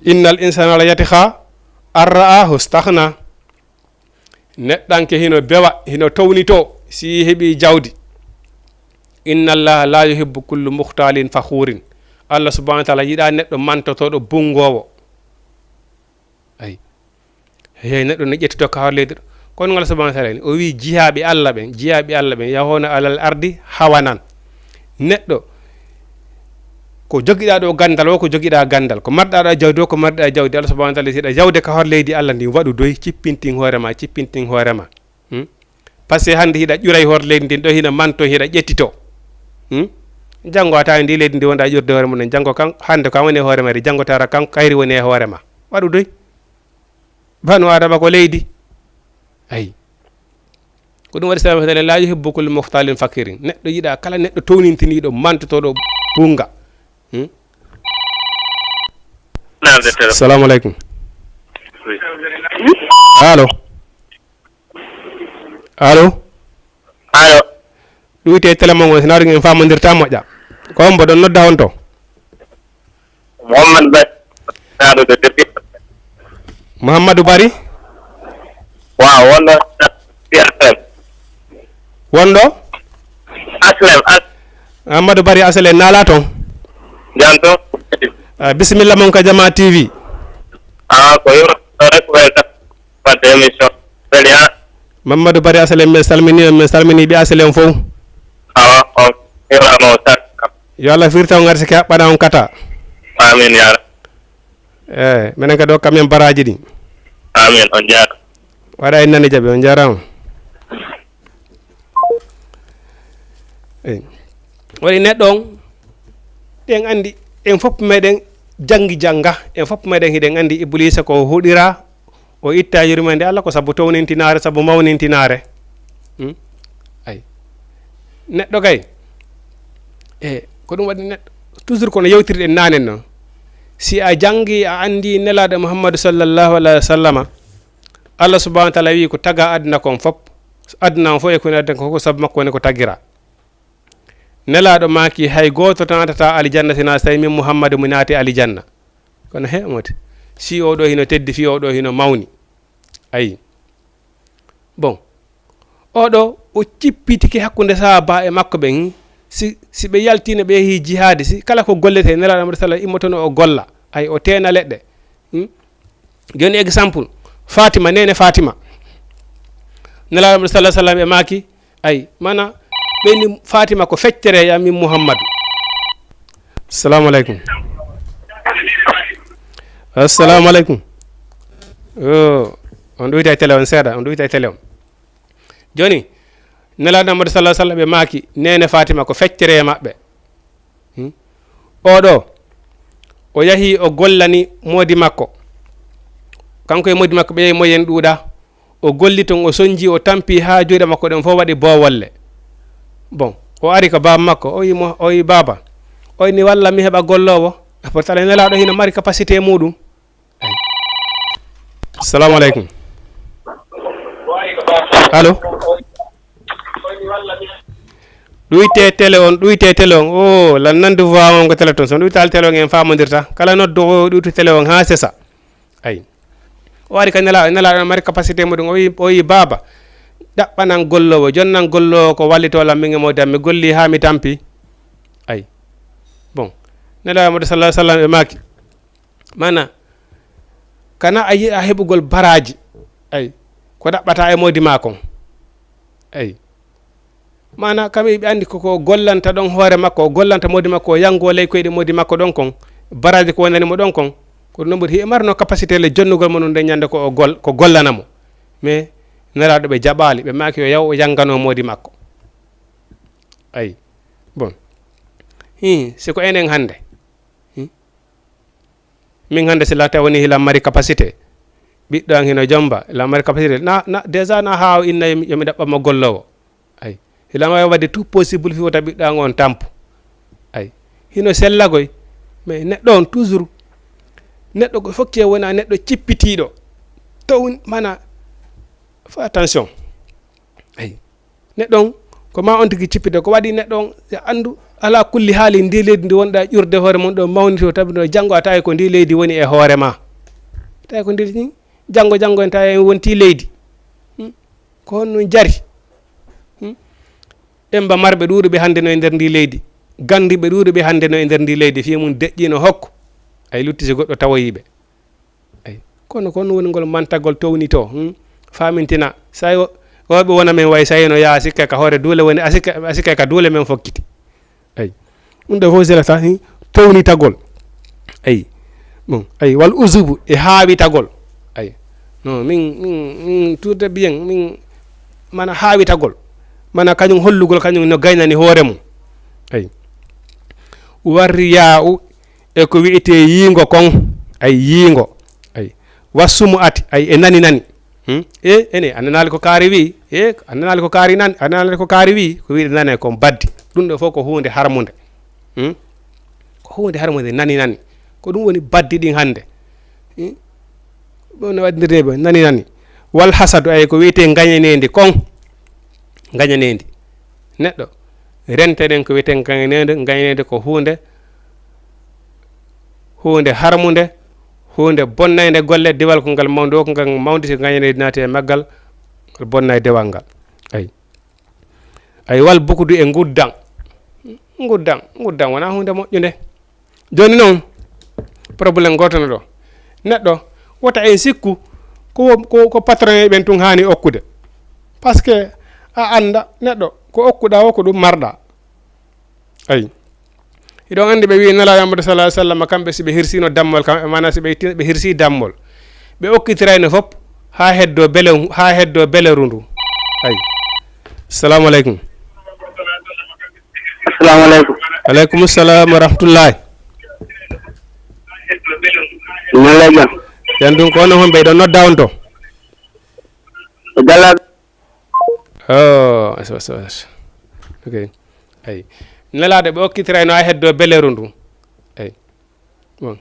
Innal insana la yatgha an ra'ahu staghna. Neɗɗanke hino bewa, hino townito si heɓi jawdi. Inna Allaha la yuhibbu kullu mukhtalin fakhurin. Allah subhanahu wa taala yiɗa neɗɗo mantotooɗo bunngoowo. Ayi. Hey, neɗɗo no ƴettito ka hoore leydi ɗo. Kono ngal subhanahu wa taala ni, o wi jiyaaɓe Allah ɓen, jiyaaɓe Allah ɓen, yahoona alal ardi hawanan. Neɗɗo, ko jogiɗa ɗo gandal, wo ko jogiɗa gandal. Ko marɗa ɗo jawdi, wo ko marɗa jawdi. Allah subhanahu wa taala, si hiɗa yawde ka hoore leydi Allah ndi, waɗu doy, cippintin hoore ma, cippintin hoore ma. Hmm? Parce que hannde hiɗa ƴuray hoore leydi ndin ɗo, hino manto, hiɗa ƴettito. Hmm? Janngo a tawi ndi leydi ndi wonɗa ƴurde hoore mum, janngo kan, hannde ko an woni e hoore ma, janngo tara kan kayri woni e hoore ma. Waɗu doy. Banu Adama ko leydi. Ayi. Ko ɗum waɗi, salaam tale, "La yuhibbu kullu mukhtalin fakirin." Neɗɗo yiɗa kala neɗɗo townintiniiɗo, mantotooɗo, bunnga. Hmm? Naamde, tele. Salamu aleykum. Oui. Allo. Allo. Allo. Ɗuyte tele mon on, si naɗum en famondirta moƴƴa. Ko on mboɗon nodda on to? Mohammad Ba, naɗo de Derbi. Mouhamadou Bari? Waaw, wonɗo Aslem. Wonɗo? Aslem, As- Amadou Bari Aslem, naala toon? Jam toon? Ah, bisimilla mon ka Jama T V. Ah, ko yoro rek, welta. Wadde émission. Weli, ha? Mamadou Bari Asalem, min salmini on, min salmini ɓe Asalem fof. Awa, on hiwama o sar. Yo Allah firta on arsike, haɓɓana on kata. Amin, ya Rabbi. Eh, minen kadi o kamen baraji ɗin. Amin, on jaara. Waɗa en nani jaɓi, on jarama. Eyi. Waɗi neɗɗo on, ɗen anndi, en fof meɗen janngi jannga, en fof meɗen hiɗen anndi Ibliisa ko huɗira, o itta yurmeende Allah ko sabu townintinaare, sabu mawnintinaare. Hmm? Ay. Neɗɗo kay, e, ko ɗum waɗi neɗɗo, toujours kono yewtirɗen nanen noon. Si a janngi, a anndi Nelaaɗo Muhammadu sallallahu alayhi wa sallama, Allah subhanahu wa taala wi ko taga aduna kon fof, aduna on fof e ko woni aduna kon fof ko sabu makko woni ko tagira. Nelaaɗo maaki, hay gooto naatataa aljanna si naa so tawi min Muhammadu mi naati aljanna. Kono he moti, si oɗo hino teddi, fi oɗo hino mawni. Ayi. Bon. Oɗo, o cippitiki hakkunde sahaaba e makko ɓen. Si, si ɓe yaltino, ɓe yehi jihaadi, si kala ko gollete, Nelaaɗo Muhammadu sallallahu alaihi wasallam immotono o golla. Ayi, o teena leɗɗe. Hmm? Jooni exemple, Fatima, neene Fatima. Nelaaɗo Muhammadu sallallahu alaihi wasallam e maaki, ay, mana, ɓeyni Fatima ko feccere ya min Muhammadu. Assalamu alaikum. Assalamu alaikum. Oh, on ɗuyta e télé on seeɗa, on ɗuyta e télé on. Jooni, Nelaaɗo Muhammadu sallallahu alaihi wasallam ɓe maaki, neene Fatima ko feccere e maɓɓe. Hmm? Oɗo, o yahi o gollani moodi makko. Kanko e moodi makko ɓe yehi moyen ɗuuɗa. O golli ton, o sonji, o tampi haa juuɗe makko ɗen fof waɗi boowolle. Bon, o ari ko baaba makko, o wi mo, o wi, "Baaba, o ni walla mi heɓa golloowo." Pourtant Nelaaɗo hino mari capacité muɗum. Assalamu alaikum. Allo? Ɗuyte télé on, ɗuyte télé on. Oh, lan nande voix on ko télé ton. So ɗuytaali télé on en famondirta. Kala noddo o ɗuytu télé on haa sesa. Ay. O ari ka Nela-, Nelaaɗo mari capacité muɗum. O wi, o wi, "Baaba, ɗaɓɓanan golloowo, jonnan golloowo ko wallitoo lan min e moodi am. Mi golli haa mi tampi." Ay. Bon. Nelaaɗo Muhammadu sallallahu alaihi wasallam e maaki. Mana, kana a yiɗa heɓugol baraji, ay, ko ɗaɓɓata e moodi ma kon. Ay. Mana, kam ɓe anndi ko, ko gollanta ɗon hoore makko, o gollanta moodi makko, o yango ley koyɗe moodi makko ɗon kon, baraji ko wonani mo ɗon kon. Ko ɗum ɗon ɓuri, hiɓe marno capacité le jonnugol mo ɗum nden ñande ko o gol-, ko gollana mo. Mais Nelaaɗo ɓe jaɓaali, ɓe maaki yo yaw o yangano moodi makko. Ay. Bon. Hi, si ko enen hannde. Hmm? Min hannde si laata woni hila mari capacité, ɓiɗɗo an hino jomba, hila mari capacité, na, na, déjà na haa o inna yomi, yomi ɗaɓɓa mo golloowo. Ay. Hila ma waɗde tout possible fi wota ɓiɗɗo an on tampo. Ay. Hino sellagoy, mais neɗɗo on toujours, neɗɗo ko fokke wona neɗɗo cippitiiɗo. Taw mana, fais attention. Ay. Neɗɗo on, ko ma on tigi cippito. Ko waɗi neɗɗo on, yo anndu, ala kulli haali, ndi leydi ndi wonɗa ƴurde hoore mum ɗo, mawnito, tabi no janngo a tawi ko ndi leydi woni e hoore ma. Tawi ko ndi, janngo, janngo en tawi en wonti leydi. Hmm? Ko honno jari? Hmm? Emba marɓe ɗuuɗuɓe hannde no e nder ndi leydi. Ganndiɓe ɗuuɗuɓe hannde no e nder ndi leydi. Fii mum deƴƴiino hokko. Ay lutti si goɗɗo tawoyiiɓe. Eyi. Kono ko ɗum woni ngol mantagol townitoo, hmm? Faamintina. Sa'i o, o ɓe wona men way sa'i no yaa sikke ka hoore duule woni, a sikke, a sikke ka duule men fokkiti. Eyi. Ɗum ɗo fof sila sa, hmm? Townitagol. Eyi. Bon, eyi, wal ujubu e haawitagol. Eyi. Non, min, min, min tout de bien, min mana haawitagol. Mana kañum hollugol kañum no gaynani hoore mum. Eyi. Warriyaa u e ko wi'etee yiingo kon, ay yiingo, ay Wassumu ati, ay, e nani nani. Hmm? E, ene, a nanaali ko kaari wi? E, a nanaali ko kaari nan-, a nanaali ko kaari wi? Ko wiide nane kon baddi. Ɗum ɗo fof ko huunde harmunde. Hmm? Ko huunde harmunde nani nani. Ko ɗum woni baddi ɗin hannde. Hmm? Ɗum no waɗindirde ɓe nani nani. Wal hasadu, ay, ko wiyetee ngañaneendi kon. Ngañaneendi. Neɗɗo, renten ɗen ko wiyetee ngañaneendi, ngañaneendi ko huunde, huunde harmunde, huunde bonnaynde golle, dewal ko ngal mawndo, ko ngal mawndi, so ngañaneendi naati e maggal, ngal bonnay dewal ngal. Ay. Ay, wal bukudu e nguddan. Nguddan, nguddan wonaa huunde moƴƴunde. Jooni noon, problème gooto no ɗo. Neɗɗo, wota en sikku ko, ko, ko patron en ɓen tun haani okkude. Parce que a annda neɗɗo, ko okkuɗaa o, ko ɗum marɗaa. Ay. Hiɗon anndi ɓe wi'i Nelaaɗo Muhammadu sallallahu alaihi wasallam, kamɓe si ɓe hirsino dammol, kam, maanaa si ɓe itti-, ɓe hirsi dammol, ɓe okkitirayno fop haa heddo bele, haa heddo beleru ndu. Ay. Assalamu alaikum. Assalamu alaikum. Alaikum salam wa rahmatullahi. Malla jam. Jam ɗum ko onon homɓe ɗon nodda on to? Ko Galla. Oh, aso, aso, aso. Ok. Ay. Nelaaɗo ɓe okkitirayno haa heddo beleru ndu. Ay. Bon.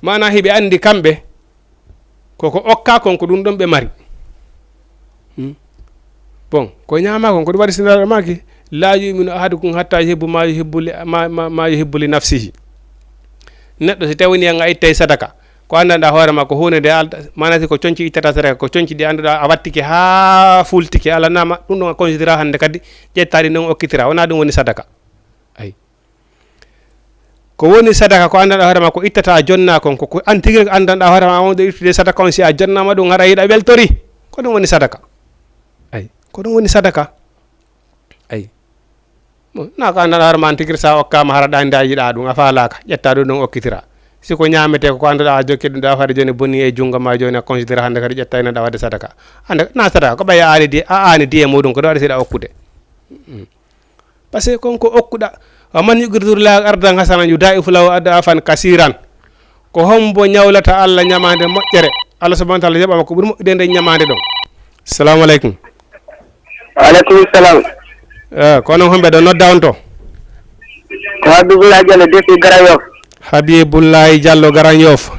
Maanaa hiɓe anndi kamɓe, ko ko okkaa kon ko ɗum ɗon ɓe mari. Hmm? Bon, ko ñaamaa kon, ko ɗum waɗi si Nelaaɗo maaki, "La yu'minu ahadukum hatta yuhibbu ma yuhibbu li, ma, ma, ma yuhibbu li nafsihi." Neɗɗo si tawini a ittay sadaka, ko anndanɗaa hoore ma ko huunde nde alda, maanaa si ko conci ittata sadaka, ko conci ɗi annduɗaa a wattike haa fultike, alanaama, ɗum ɗon a considéra hannde kadi, ƴetta ɗi non okkitira, wonaa ɗum woni sadaka. Ay. Ko woni sadaka, ko anndanɗaa hoore ma ko ittata jonnaa kon, ko, ko an tigi anndanɗaa hoore ma wonde ittude sadaka on, si a jonnaama ɗum, hara hiɗa weltori. Ko ɗum woni sadaka. Ay, ko ɗum woni sadaka. Ay. Mo, na ko anndanɗaa hoore ma an tigi sa okkaama hara ɗa anndaa yiɗaa ɗum, a faalaaka, ƴetta ɗum ɗon okkitira. Si ko ñaametee ko, ko annduɗaa a jokki ɗum ɗo, a fade jooni boni e junngo ma jooni a considéra hannde kadi ƴetta ina ɗa waɗde sadaka. Hannde na sadaka, ko ɓay a aani di-, a aani di e muɗum, ko ɗo waɗi siɗa okkude. Mm. Parce que kon ko okkuɗa, wa man yuqridullaha qardan hasanan yudaifu lahu adafan kasiran. Ko hombo ñawlata Allah ñamaande moƴƴere? Allah subhanahu wa ta'ala yoɓa makko ɓuri moƴƴude nde ñamaande ɗon. Assalamu alaikum. Wa alaikum salam. Eh, ko onon homɓe ɗo nodda on to? Ko Habibullahi Diallo depuis Grand Yoff. Habibullahi Diallo Grand Yoff.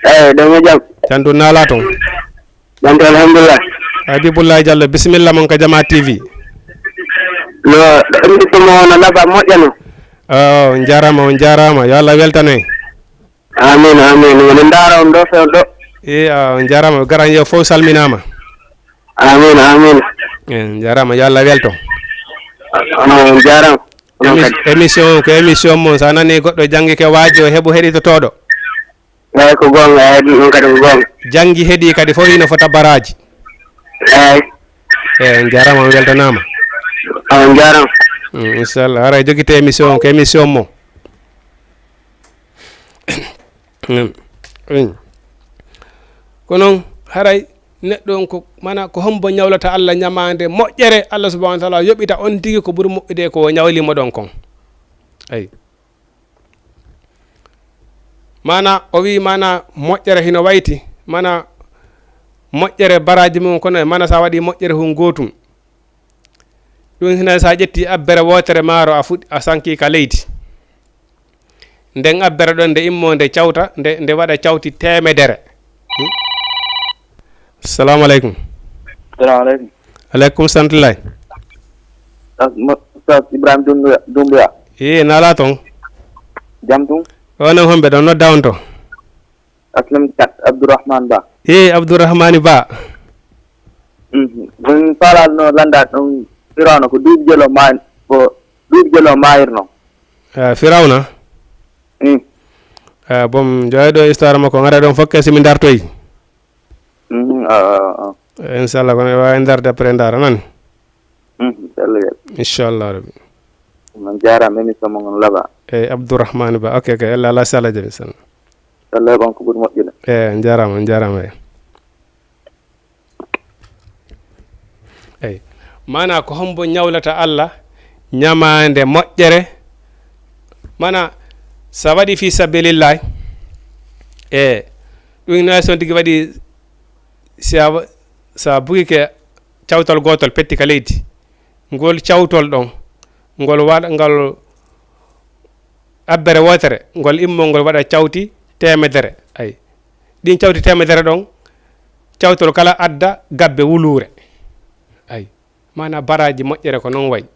Eh, ɗo mo jam. Tantu naala ton. Jam to, alhamdulillah. Habibullahi Diallo, bisimilla mon ka Jama T V. No, ɗo indi ko mo no laba moƴƴa no. Oh, on jarama, on jarama. Yo Allah weltane. Amin, amin. Woni ndaara on ɗo few ɗo. E, ah, on jarama. Grand Yoff fof salminama. Amin, amin. Eh, on jarama. Yo Allah welto. Ah, on jarama. Onon Émi-, kadi. Émission, ko émission mon. Sa nani goɗɗo jangike waaji o heɓu heɗitotoɗo. Eeyi, ko goonga, eeyi, ɗum ɗum kadi ko goonga. Janngi heɗii kadi fof hino fota baraaji. Eeyi. Eeyi, on njaaraama, on weltanaama. On njaaraama. Mm, inchallah. Haray jogitee émission o, ko émission mo. Mm, mm. Ko noon, haray neɗɗo on ko, mana ko hombo ñawlata Allah ñamaande moƴƴere, Allah subhanahu wa taala yoɓita on tigi ko ɓuri moƴƴude ko o ñawli mo ɗon kon. Eyi. Mana o wi mana moƴƴere hino wayti, mana moƴƴere baraaji mum kono e mana sa waɗi moƴƴere hun gootum. Ɗum hino sa ƴetti abbere wootere maaro a fuɗ-, a sanki ka leydi. Nden abbere ɗon nde immo nde cawta, nde, nde waɗa cawti teemedere. Hmm? Salamu aleykum. Salamu aleykum. Aleykum santillahi. Ustaz Mo-, Ustaz Ibrahim Dumbuya, Dumbuya. Ee, nala ton. Jam tum? Onon homɓe ɗon nodda on to? Aslam Cat, Abdourahmane Ba. Ee, Abdourahmane Ba. Mhm. Min falal no landa ɗum Firawna ko duuɓi jelo ma-, ko duuɓi jelo mayirno. Ah, Firawna? Mm. Ah, bon, jooɗo histoire makko, ngara ɗon fokke si min dartoyi. Mhm, ah, ah, ah. Eh, inchallah, kono e waawi darde après ndaara nan. Mhm, inchallah. Inchallah rabbi. On jaaraama, émission mon on laba. Eh, Abdourahmane Ba. Ok, ok. Allah, Allah, sala jabi san. Allah, bon, ko ɓuri moƴƴude. Eh, on jaaraama, on jaaraama, eh. Eyi. Maanaa ko hombo ñawlata Allah ñamaande moƴƴere? Maanaa, sa waɗi fi sabilillahi, e Ɗum no son tigi waɗi, si a, si a bugike cawtal gootol petti ka leydi, ngol cawtol ɗon, ngol waɗa, ngal abbere wootere, ngol immo, ngol waɗa cawti teemedere. Ay. Ɗin cawti teemedere ɗon, cawtol kala adda gabbe wuluure. Ay. Maana baraaji moƴƴere ko non wayi.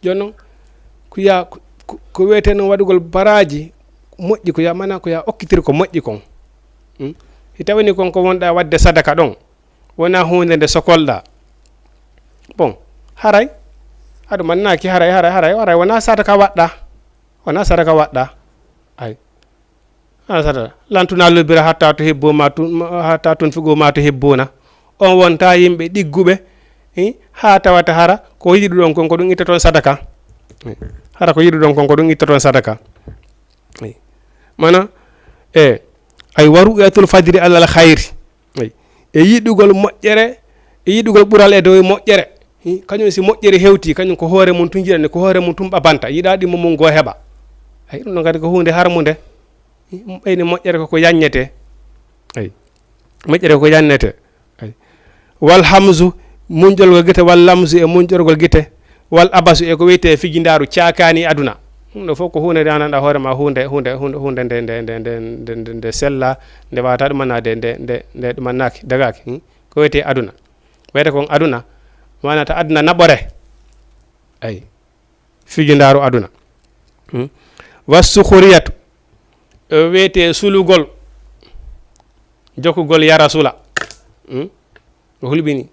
Jooni non, ko ya, ko, ko, ko wiyetee non waɗugol baraaji moƴƴi, ko ya, maana ko ya okkitir ko moƴƴi kon. Hmm? Si tawii ni kon ko wonɗaa waɗde sadaka ɗon, wonaa huunde nde sokolɗaa. Bon, haray, aɗa mannaaki haray, haray, haray, haray wonaa sadaka waɗɗaa. Wonaa sadaka waɗɗaa. Ay. Wonaa sadaka. "Lan tunaalul birra hattaa tuhibbuu maa tu-, hattaa tunfiquu maa tuhibbuuna." On wontaa yimɓe ɗigguɓe, eh, haa tawata hara ko yiɗuɗon kon ko ɗum ittoton sadaka. Hara ko yiɗuɗon kon ko ɗum ittoton sadaka. Eh. Maana, eh, ay wa ru'yatul fadli alal khayri. Ay. E yiɗugol moƴƴere, e yiɗugol ɓural e dow moƴƴere. Hi, kañum si moƴƴere hewti, kañum ko hoore mum tun jiɗani, ko hoore mum tun ɓaɓanta, yiɗaa ɗimmo mum goo heɓa. Ay, ɗum ɗon kadi ko huunde harmunde. Hi, ɓeyni moƴƴere ko ko yaññete. Ay. Moƴƴere ko ko yaññete. Ay. Wal hamzu, muñƴolgol gite, wal lamzu e muñƴorgol gite, wal abasu e ko wiyetee fijindaaru caakaani aduna. Ɗum ɗo fof ko huunde nde anndanɗaa hoore ma, huunde, huunde, huunde, huunde nde, nde, nde, nde, nde, nde, nde sella, nde wata ɗumana, nde, nde, nde, nde ɗumanaki, dagaaki. Hmm? Ko wiyetee aduna. Wiyetee kon aduna, maana ta aduna naɓore. Ay. Fijindaaru aduna. Hmm? Wassukhuriyatu. E wiyetee sulugol. Jokkugol yara sula. Hmm? O hulɓini.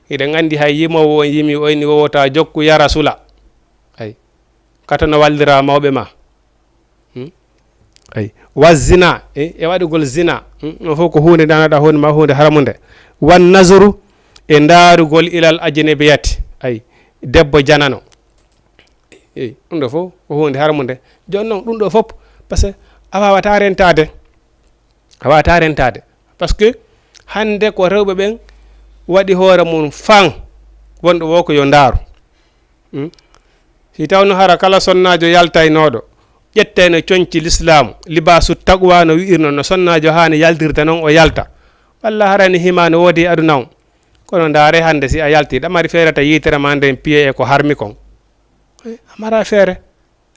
Hiɗen anndi hay yimoowo on yimi o inni wowota jokku yara sula. Ay. Kata no wallira mawɓe ma. Hmm? Ay. Wa zina, e, e waɗugol zina. Hmm? Ɗum fof ko huunde nde anndanɗaa huunde ma huunde haramunde. Wan nazru, e ndaarugol ilal ajnabiyati. Ay. Debbo janano. Eyi, ɗum ɗo fof ko huunde haramunde. Jooni noon, ɗum ɗo fof, parce que a waawataa rentaade. A waawataa rentaade. Parce que hannde ko rewɓe ɓen waɗi hoore mum fan, wonɗo wo ko yo ndaaru. Hmm? Si tawno hara kala sonnaajo yaltaynooɗo, ƴettayno coñci lislaamu, libaasu taqwa no wi'irno, no sonnaajo haani yaltirde noon o yalta. Walla hara ne hima no woodi e aduna on. Kono ndaare hannde si a yalti, ɗa mari feere ta yiitere ma nden piye e ko harmi kon. A mara feere.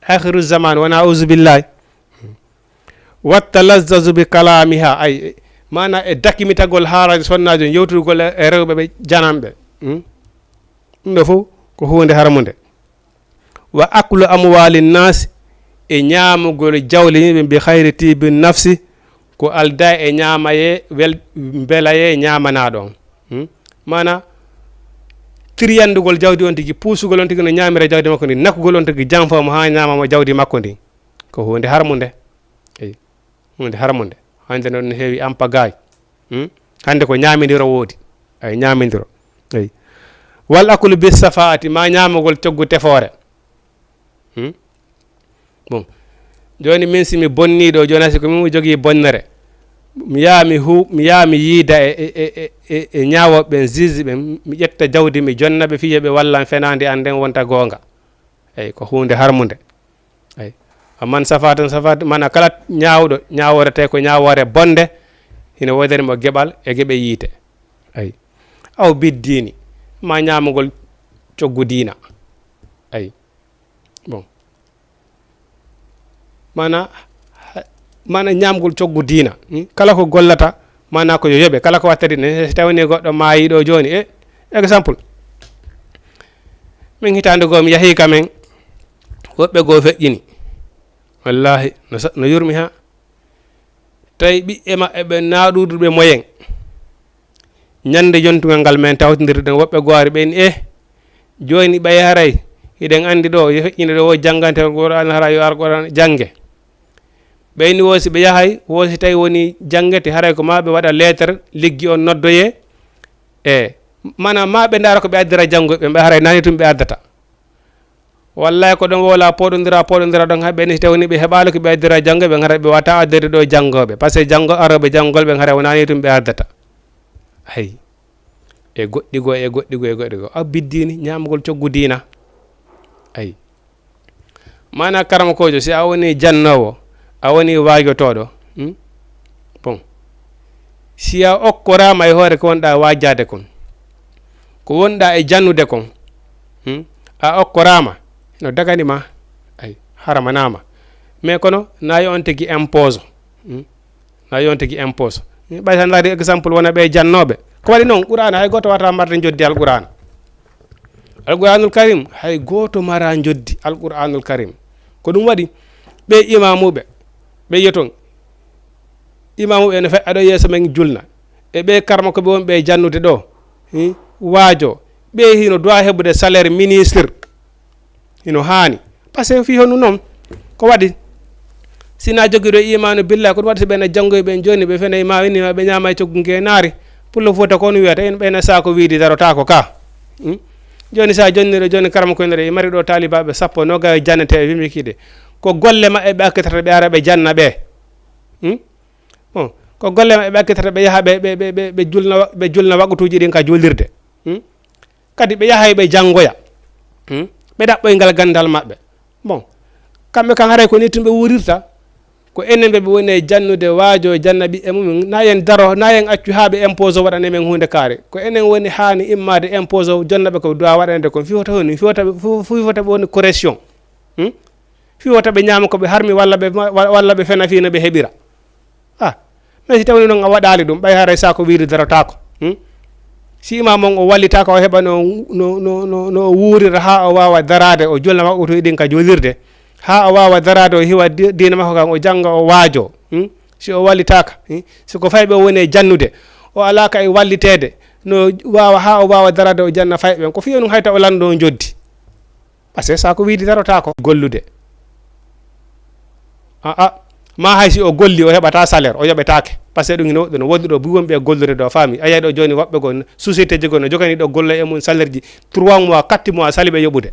Akhiru zaman, wona auzu billahi. Wattalazzazu bi kalamiha. Ay, maana e dakimitagol haala sonnaajo, yewtugol e, e rewɓe ɓe jananɓe. Hmm? Ɗum ɗo fof ko huunde haramunde. Wa aklu amwali nnas, e ñaamugol jawle yimɓe bi khayri tibi nafsi, ko aldaa e ñaamaye, wel-, mbelaye ñaamanaaɗo on. Hmm? Maana, tiryandugol jawdi on tigi, puusugol on tigi no ñaamira jawdi makko ndi, nakkugol on tigi, janfo mo haa ñaama mo jawdi makko ndi. Ko huunde harmunde. Eyi, huunde harmunde. Hannde noon no heewi ampagaay. Hmm? Hannde ko ñaamindiro woodi. Ay, ñaamindiro. Eyi. Wal aklu bis safaati, ma ñaamugol coggu tefoore. Hmm? Bon. Jooni min si mi bonnii ɗo, jooni si ko min mi jogii bonnere. Mi yaha mi hu-, mi yaha mi yiida e, e, e, e, e, e ñaawooɓe ɓen, juge ɓen, mi ƴetta jawdi, mi jonna ɓe fii yo ɓe wallan fenaande an nden wonta goonga. Eyi, ko huunde harmunde. Eyi. Amman safaatan safaat, maana kala ñaawɗo, ñaaworetee ko ñaawoore bonnde, hino woodani mo geɓal e geɓe yiite. Eyi. Aw biddiini, ma ñaamugol coggu diina. Eyi. Bon. Maana, ha-, maana ñaamgol coggu diina. Hmm? Kala ko gollata, maana ko yo yoɓe. Kala ko wattata diina. Si tawii ni goɗɗo maayi ɗo jooni, e, exemple, min hitaande goo mi yahii ka men, woɓɓe goo feƴƴini. Wallaahi, no sa-, no yurmi haa. Tawi ɓiɓɓe maɓɓe ɓen na ɗuuɗuɓe moyen. Ñande yontugal ngal men tawtindirɗen, woɓɓe goo ari ɓen, eh, jooni ɓay haray hiɗen anndi ɗo, yo feƴƴinde ɗo, wo janngante Qur'an, hara yo ar Qur'an jannge. Ɓayni wo si ɓe yahay, wo si tawi woni janngete, haray ko ma ɓe waɗa lettre, liggi on noddoye, e mana ma ɓe ndaara ko ɓe addira janngo ɓe, ɓe haray nani tun ɓe addata. Wallahi ko ɗon wowla poɗondira, poɗondira ɗon, hay ɓe ni si tawni ɓe heɓaali ko ɓe addira janngo, ɓe ngara ɓe wata addede ɗo janngooɓe. Parce que janngo, arooɓe janngol ɓe ngara wonani ɗum ɓe addata. Hay. E goɗɗi goo, e goɗɗi goo, e goɗɗi goo. A biddiini ñaamugol coggu diina. Ay. Maana karamokoojo, si a woni jannoowo, a woni waajotooɗo, hmm? Si a okkoraama e hoore ko wonɗa waajaade kon, ko wonɗa e jannude kon, hmm? A okkoraama, no dagani ma, ay, haramanaama. Mais kono, nayi on tigi impose. Hmm? Nayi on tigi impose. Ɓay sa ndaari exemple wona ɓe jannooɓe. Ko waɗi noon, Qur'aana hay gooto wata marde njoddi Alqur'aana. Alqur'aanul Karim, hay gooto mara njoddi Alqur'aanul Karim. Ko ɗum waɗi, ɓe imaamuɓe, ɓe yiya toon. Imaamuɓe ene fe-, aɗo yeeso men julna. E ɓe karma ko ɓe wonɓe e jannude ɗo. Hmm? Waajo, ɓe hino doit heɓude salaire ministre. Hino haani. Parce que fii honɗum noon? Ko waɗi? Si na jogiiɗo imaanu billahi, ko ɗum waɗi si ɓe na janngoyi ɓen jooni, ɓe fena imaam inni ma ɓe ñaama e coggu ngeenaari. Pullo Fuuta ko on wiyata, en ɓe na saako wiidi darotaako ka. Hmm? Jooni sa jonniro jooni karma ko ene mari ɗo taalibaaɓe sappo, nogayo jannete e wimi kiide. Ko golle maɓɓe ɓe accitata ɓe ara ɓe janna ɓe. Hmm? Bon, ko golle maɓɓe ɓe accitata ɓe yaha ɓe, ɓe, ɓe, ɓe, ɓe julna wa-, ɓe julna waqtuuji ɗin ka juulirde. Hmm? Kadi ɓe yahay ɓe janngoya. Hmm? Ɓe ɗaɓɓoy ngal ganndal maɓɓe. Bon, kamɓe kan haray ko ni tun ɓe wuurirta. Ko enen ɓe ɓe woni e jannude waajo e janna ɓiɓɓe mumen. Na en daro, na en accu haa ɓe impose waɗane men huunde kaare. Ko enen woni haani immaade impose jonna ɓe ko doit waɗande kon. Fii wota honi, fii wota ɓe, fii, fii wota ɓe woni correction. Hmm? Fii wota ɓe ñaama ko ɓe harmi walla ɓe ma-, wa-, walla ɓe fena fii no ɓe heɓira. Ah, mais si tawni noon a waɗaali ɗum, ɓay haray saako wiiri darotaako. Hmm? Si imaam on o wallitaaka, o heɓa no, no, no, no, no o wuurira haa o waawa daraade, o julna waqtuuji ɗin ka juulirde. Haa o waawa daraade, o hiwa di-, diina makko kan, o jannga, o waajo. Hmm? Si o wallitaaka, hmm? Si ko fayɓe o woni e jannude, o alaa ka e walliteede, no waawa haa o waawa daraade, o janna fayɓe ɓen. Ko fii on hayta o lanndoo njoddi. Parce que saako wiidi darotaako gollude. Ah, ah. Ma hay si o golli, o heɓata salaire, o yoɓetaake. Parce que ɗum hino woɗɗi no, woɗɗi ɗo buy wonɓe e gollude ɗo, faami. A yiyay ɗo jooni woɓɓe goo, société ji goo no jogani ɗo golla e mum salaire ji trois mois, quatre mois, sali ɓe yoɓude.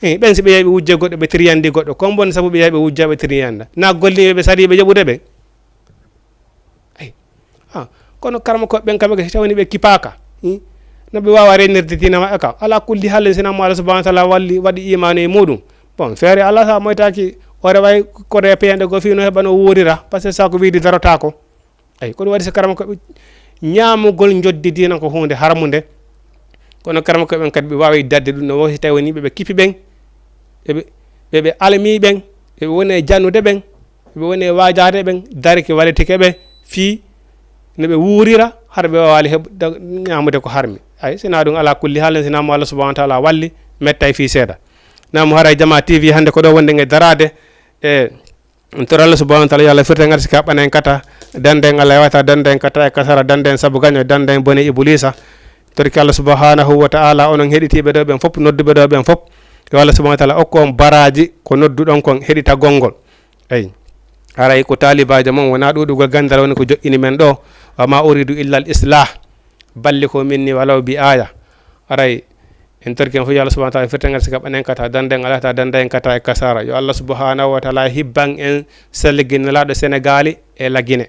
Eh, ɓen si ɓe yahi ɓe wujje goɗɗo, ɓe tiriyandi goɗɗo. Kon bon sabu ɓe yahi ɓe wujja ɓe tiriyanda. Na golli ɓe sali ɓe yoɓude ɓe. Ay. Ah, kono karma ko ɓen kamɓe si tawni ɓe kipaaka, hmm? No ɓe waawa rennirde diina maɓɓe ka? Ala kulli haalin, sina mo Allah subhanahu wa taala walli, waɗi imaanu e muɗum. Bon, feere Allah sa moytaaki, o reway ko repeende go fii no heɓa no wuurira, parce que saako wiidi darotaako. Ay, kono waɗi so karma ko ɓe ñaamugol njoddi diina ko huunde harmunde. Kono karma ko ɓen kadi ɓe waawi dadde ɗum no woo si tawi woni ɓe, ɓe kipi ɓen, ɓe, ɓe, ɓe, ɓe almi ɓen, ɓe woni e jannude ɓen, ɓe woni e waajaade ɓen, darike walitike ɓe fii no ɓe wuurira, hara ɓe waawaali heɓ-, da-, ñaamude ko harmi. Ay, sina ɗum ala kulli haalin, sina mo Allah subhanahu wa taala walli, mettay fii seeɗa. Namu haray Jama T V hannde ko ɗo wonde nge daraade, e, en tori Allah subhanahu wa taala, yo Allah firte ngar si kaɓɓana en kata, dande en Allah e wata, dande en kata e kasara, dande en sabu gaño, dande en bone Ibuliisa. Torki Allah subhanahu wa taala, onon heɗitiiɓe ɗo ɓen fop, nodduɓe ɗo ɓen fop, yo Allah subhanahu wa taala okku on baraaji ko nodduɗon kon heɗitagol ngol. Eyi. Haray ko taalibaajo mon, wonaa ɗuuɗugol ganndal woni ko joƴƴini men ɗo. Wa ma uridu illa al islah. Balli ko minni walaw bi aya. Haray en torki en fof yo Allah subhanahu wa taala firta ngal si kaɓɓanen kata, dande en alata, dande en kata e kasara. Yo Allah subhanahu wa taala hibban en saligi nelaaɗo Senegaali e Lagine.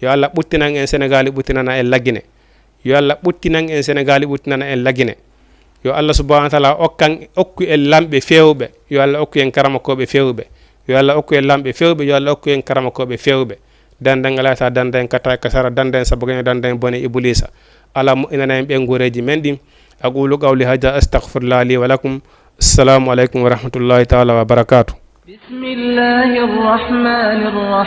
Yo Allah ɓuttinan en Senegaali, ɓuttinana en Lagine. Yo Allah ɓuttinan en Senegaali, ɓuttinana en Lagine. Yo Allah subhanahu wa taala okkan, okku en lamɓe feewɓe. Yo Allah okku en karamokooɓe feewɓe. Yo Allah okku en lamɓe feewɓe. Yo Allah okku en karamokooɓe feewɓe. Dande en alata, dande en kata e kasara, dande en sabu gaño, dande en bone Ibuliisa. Allah moƴƴinana en ɓeynguureeji men ɗin. Aqulu qawli hadha, astaghfirullah li wa lakum. Assalamu alaikum wa rahmatullahi taala wa barakatuh. بسم الله الرحمن الرحيم.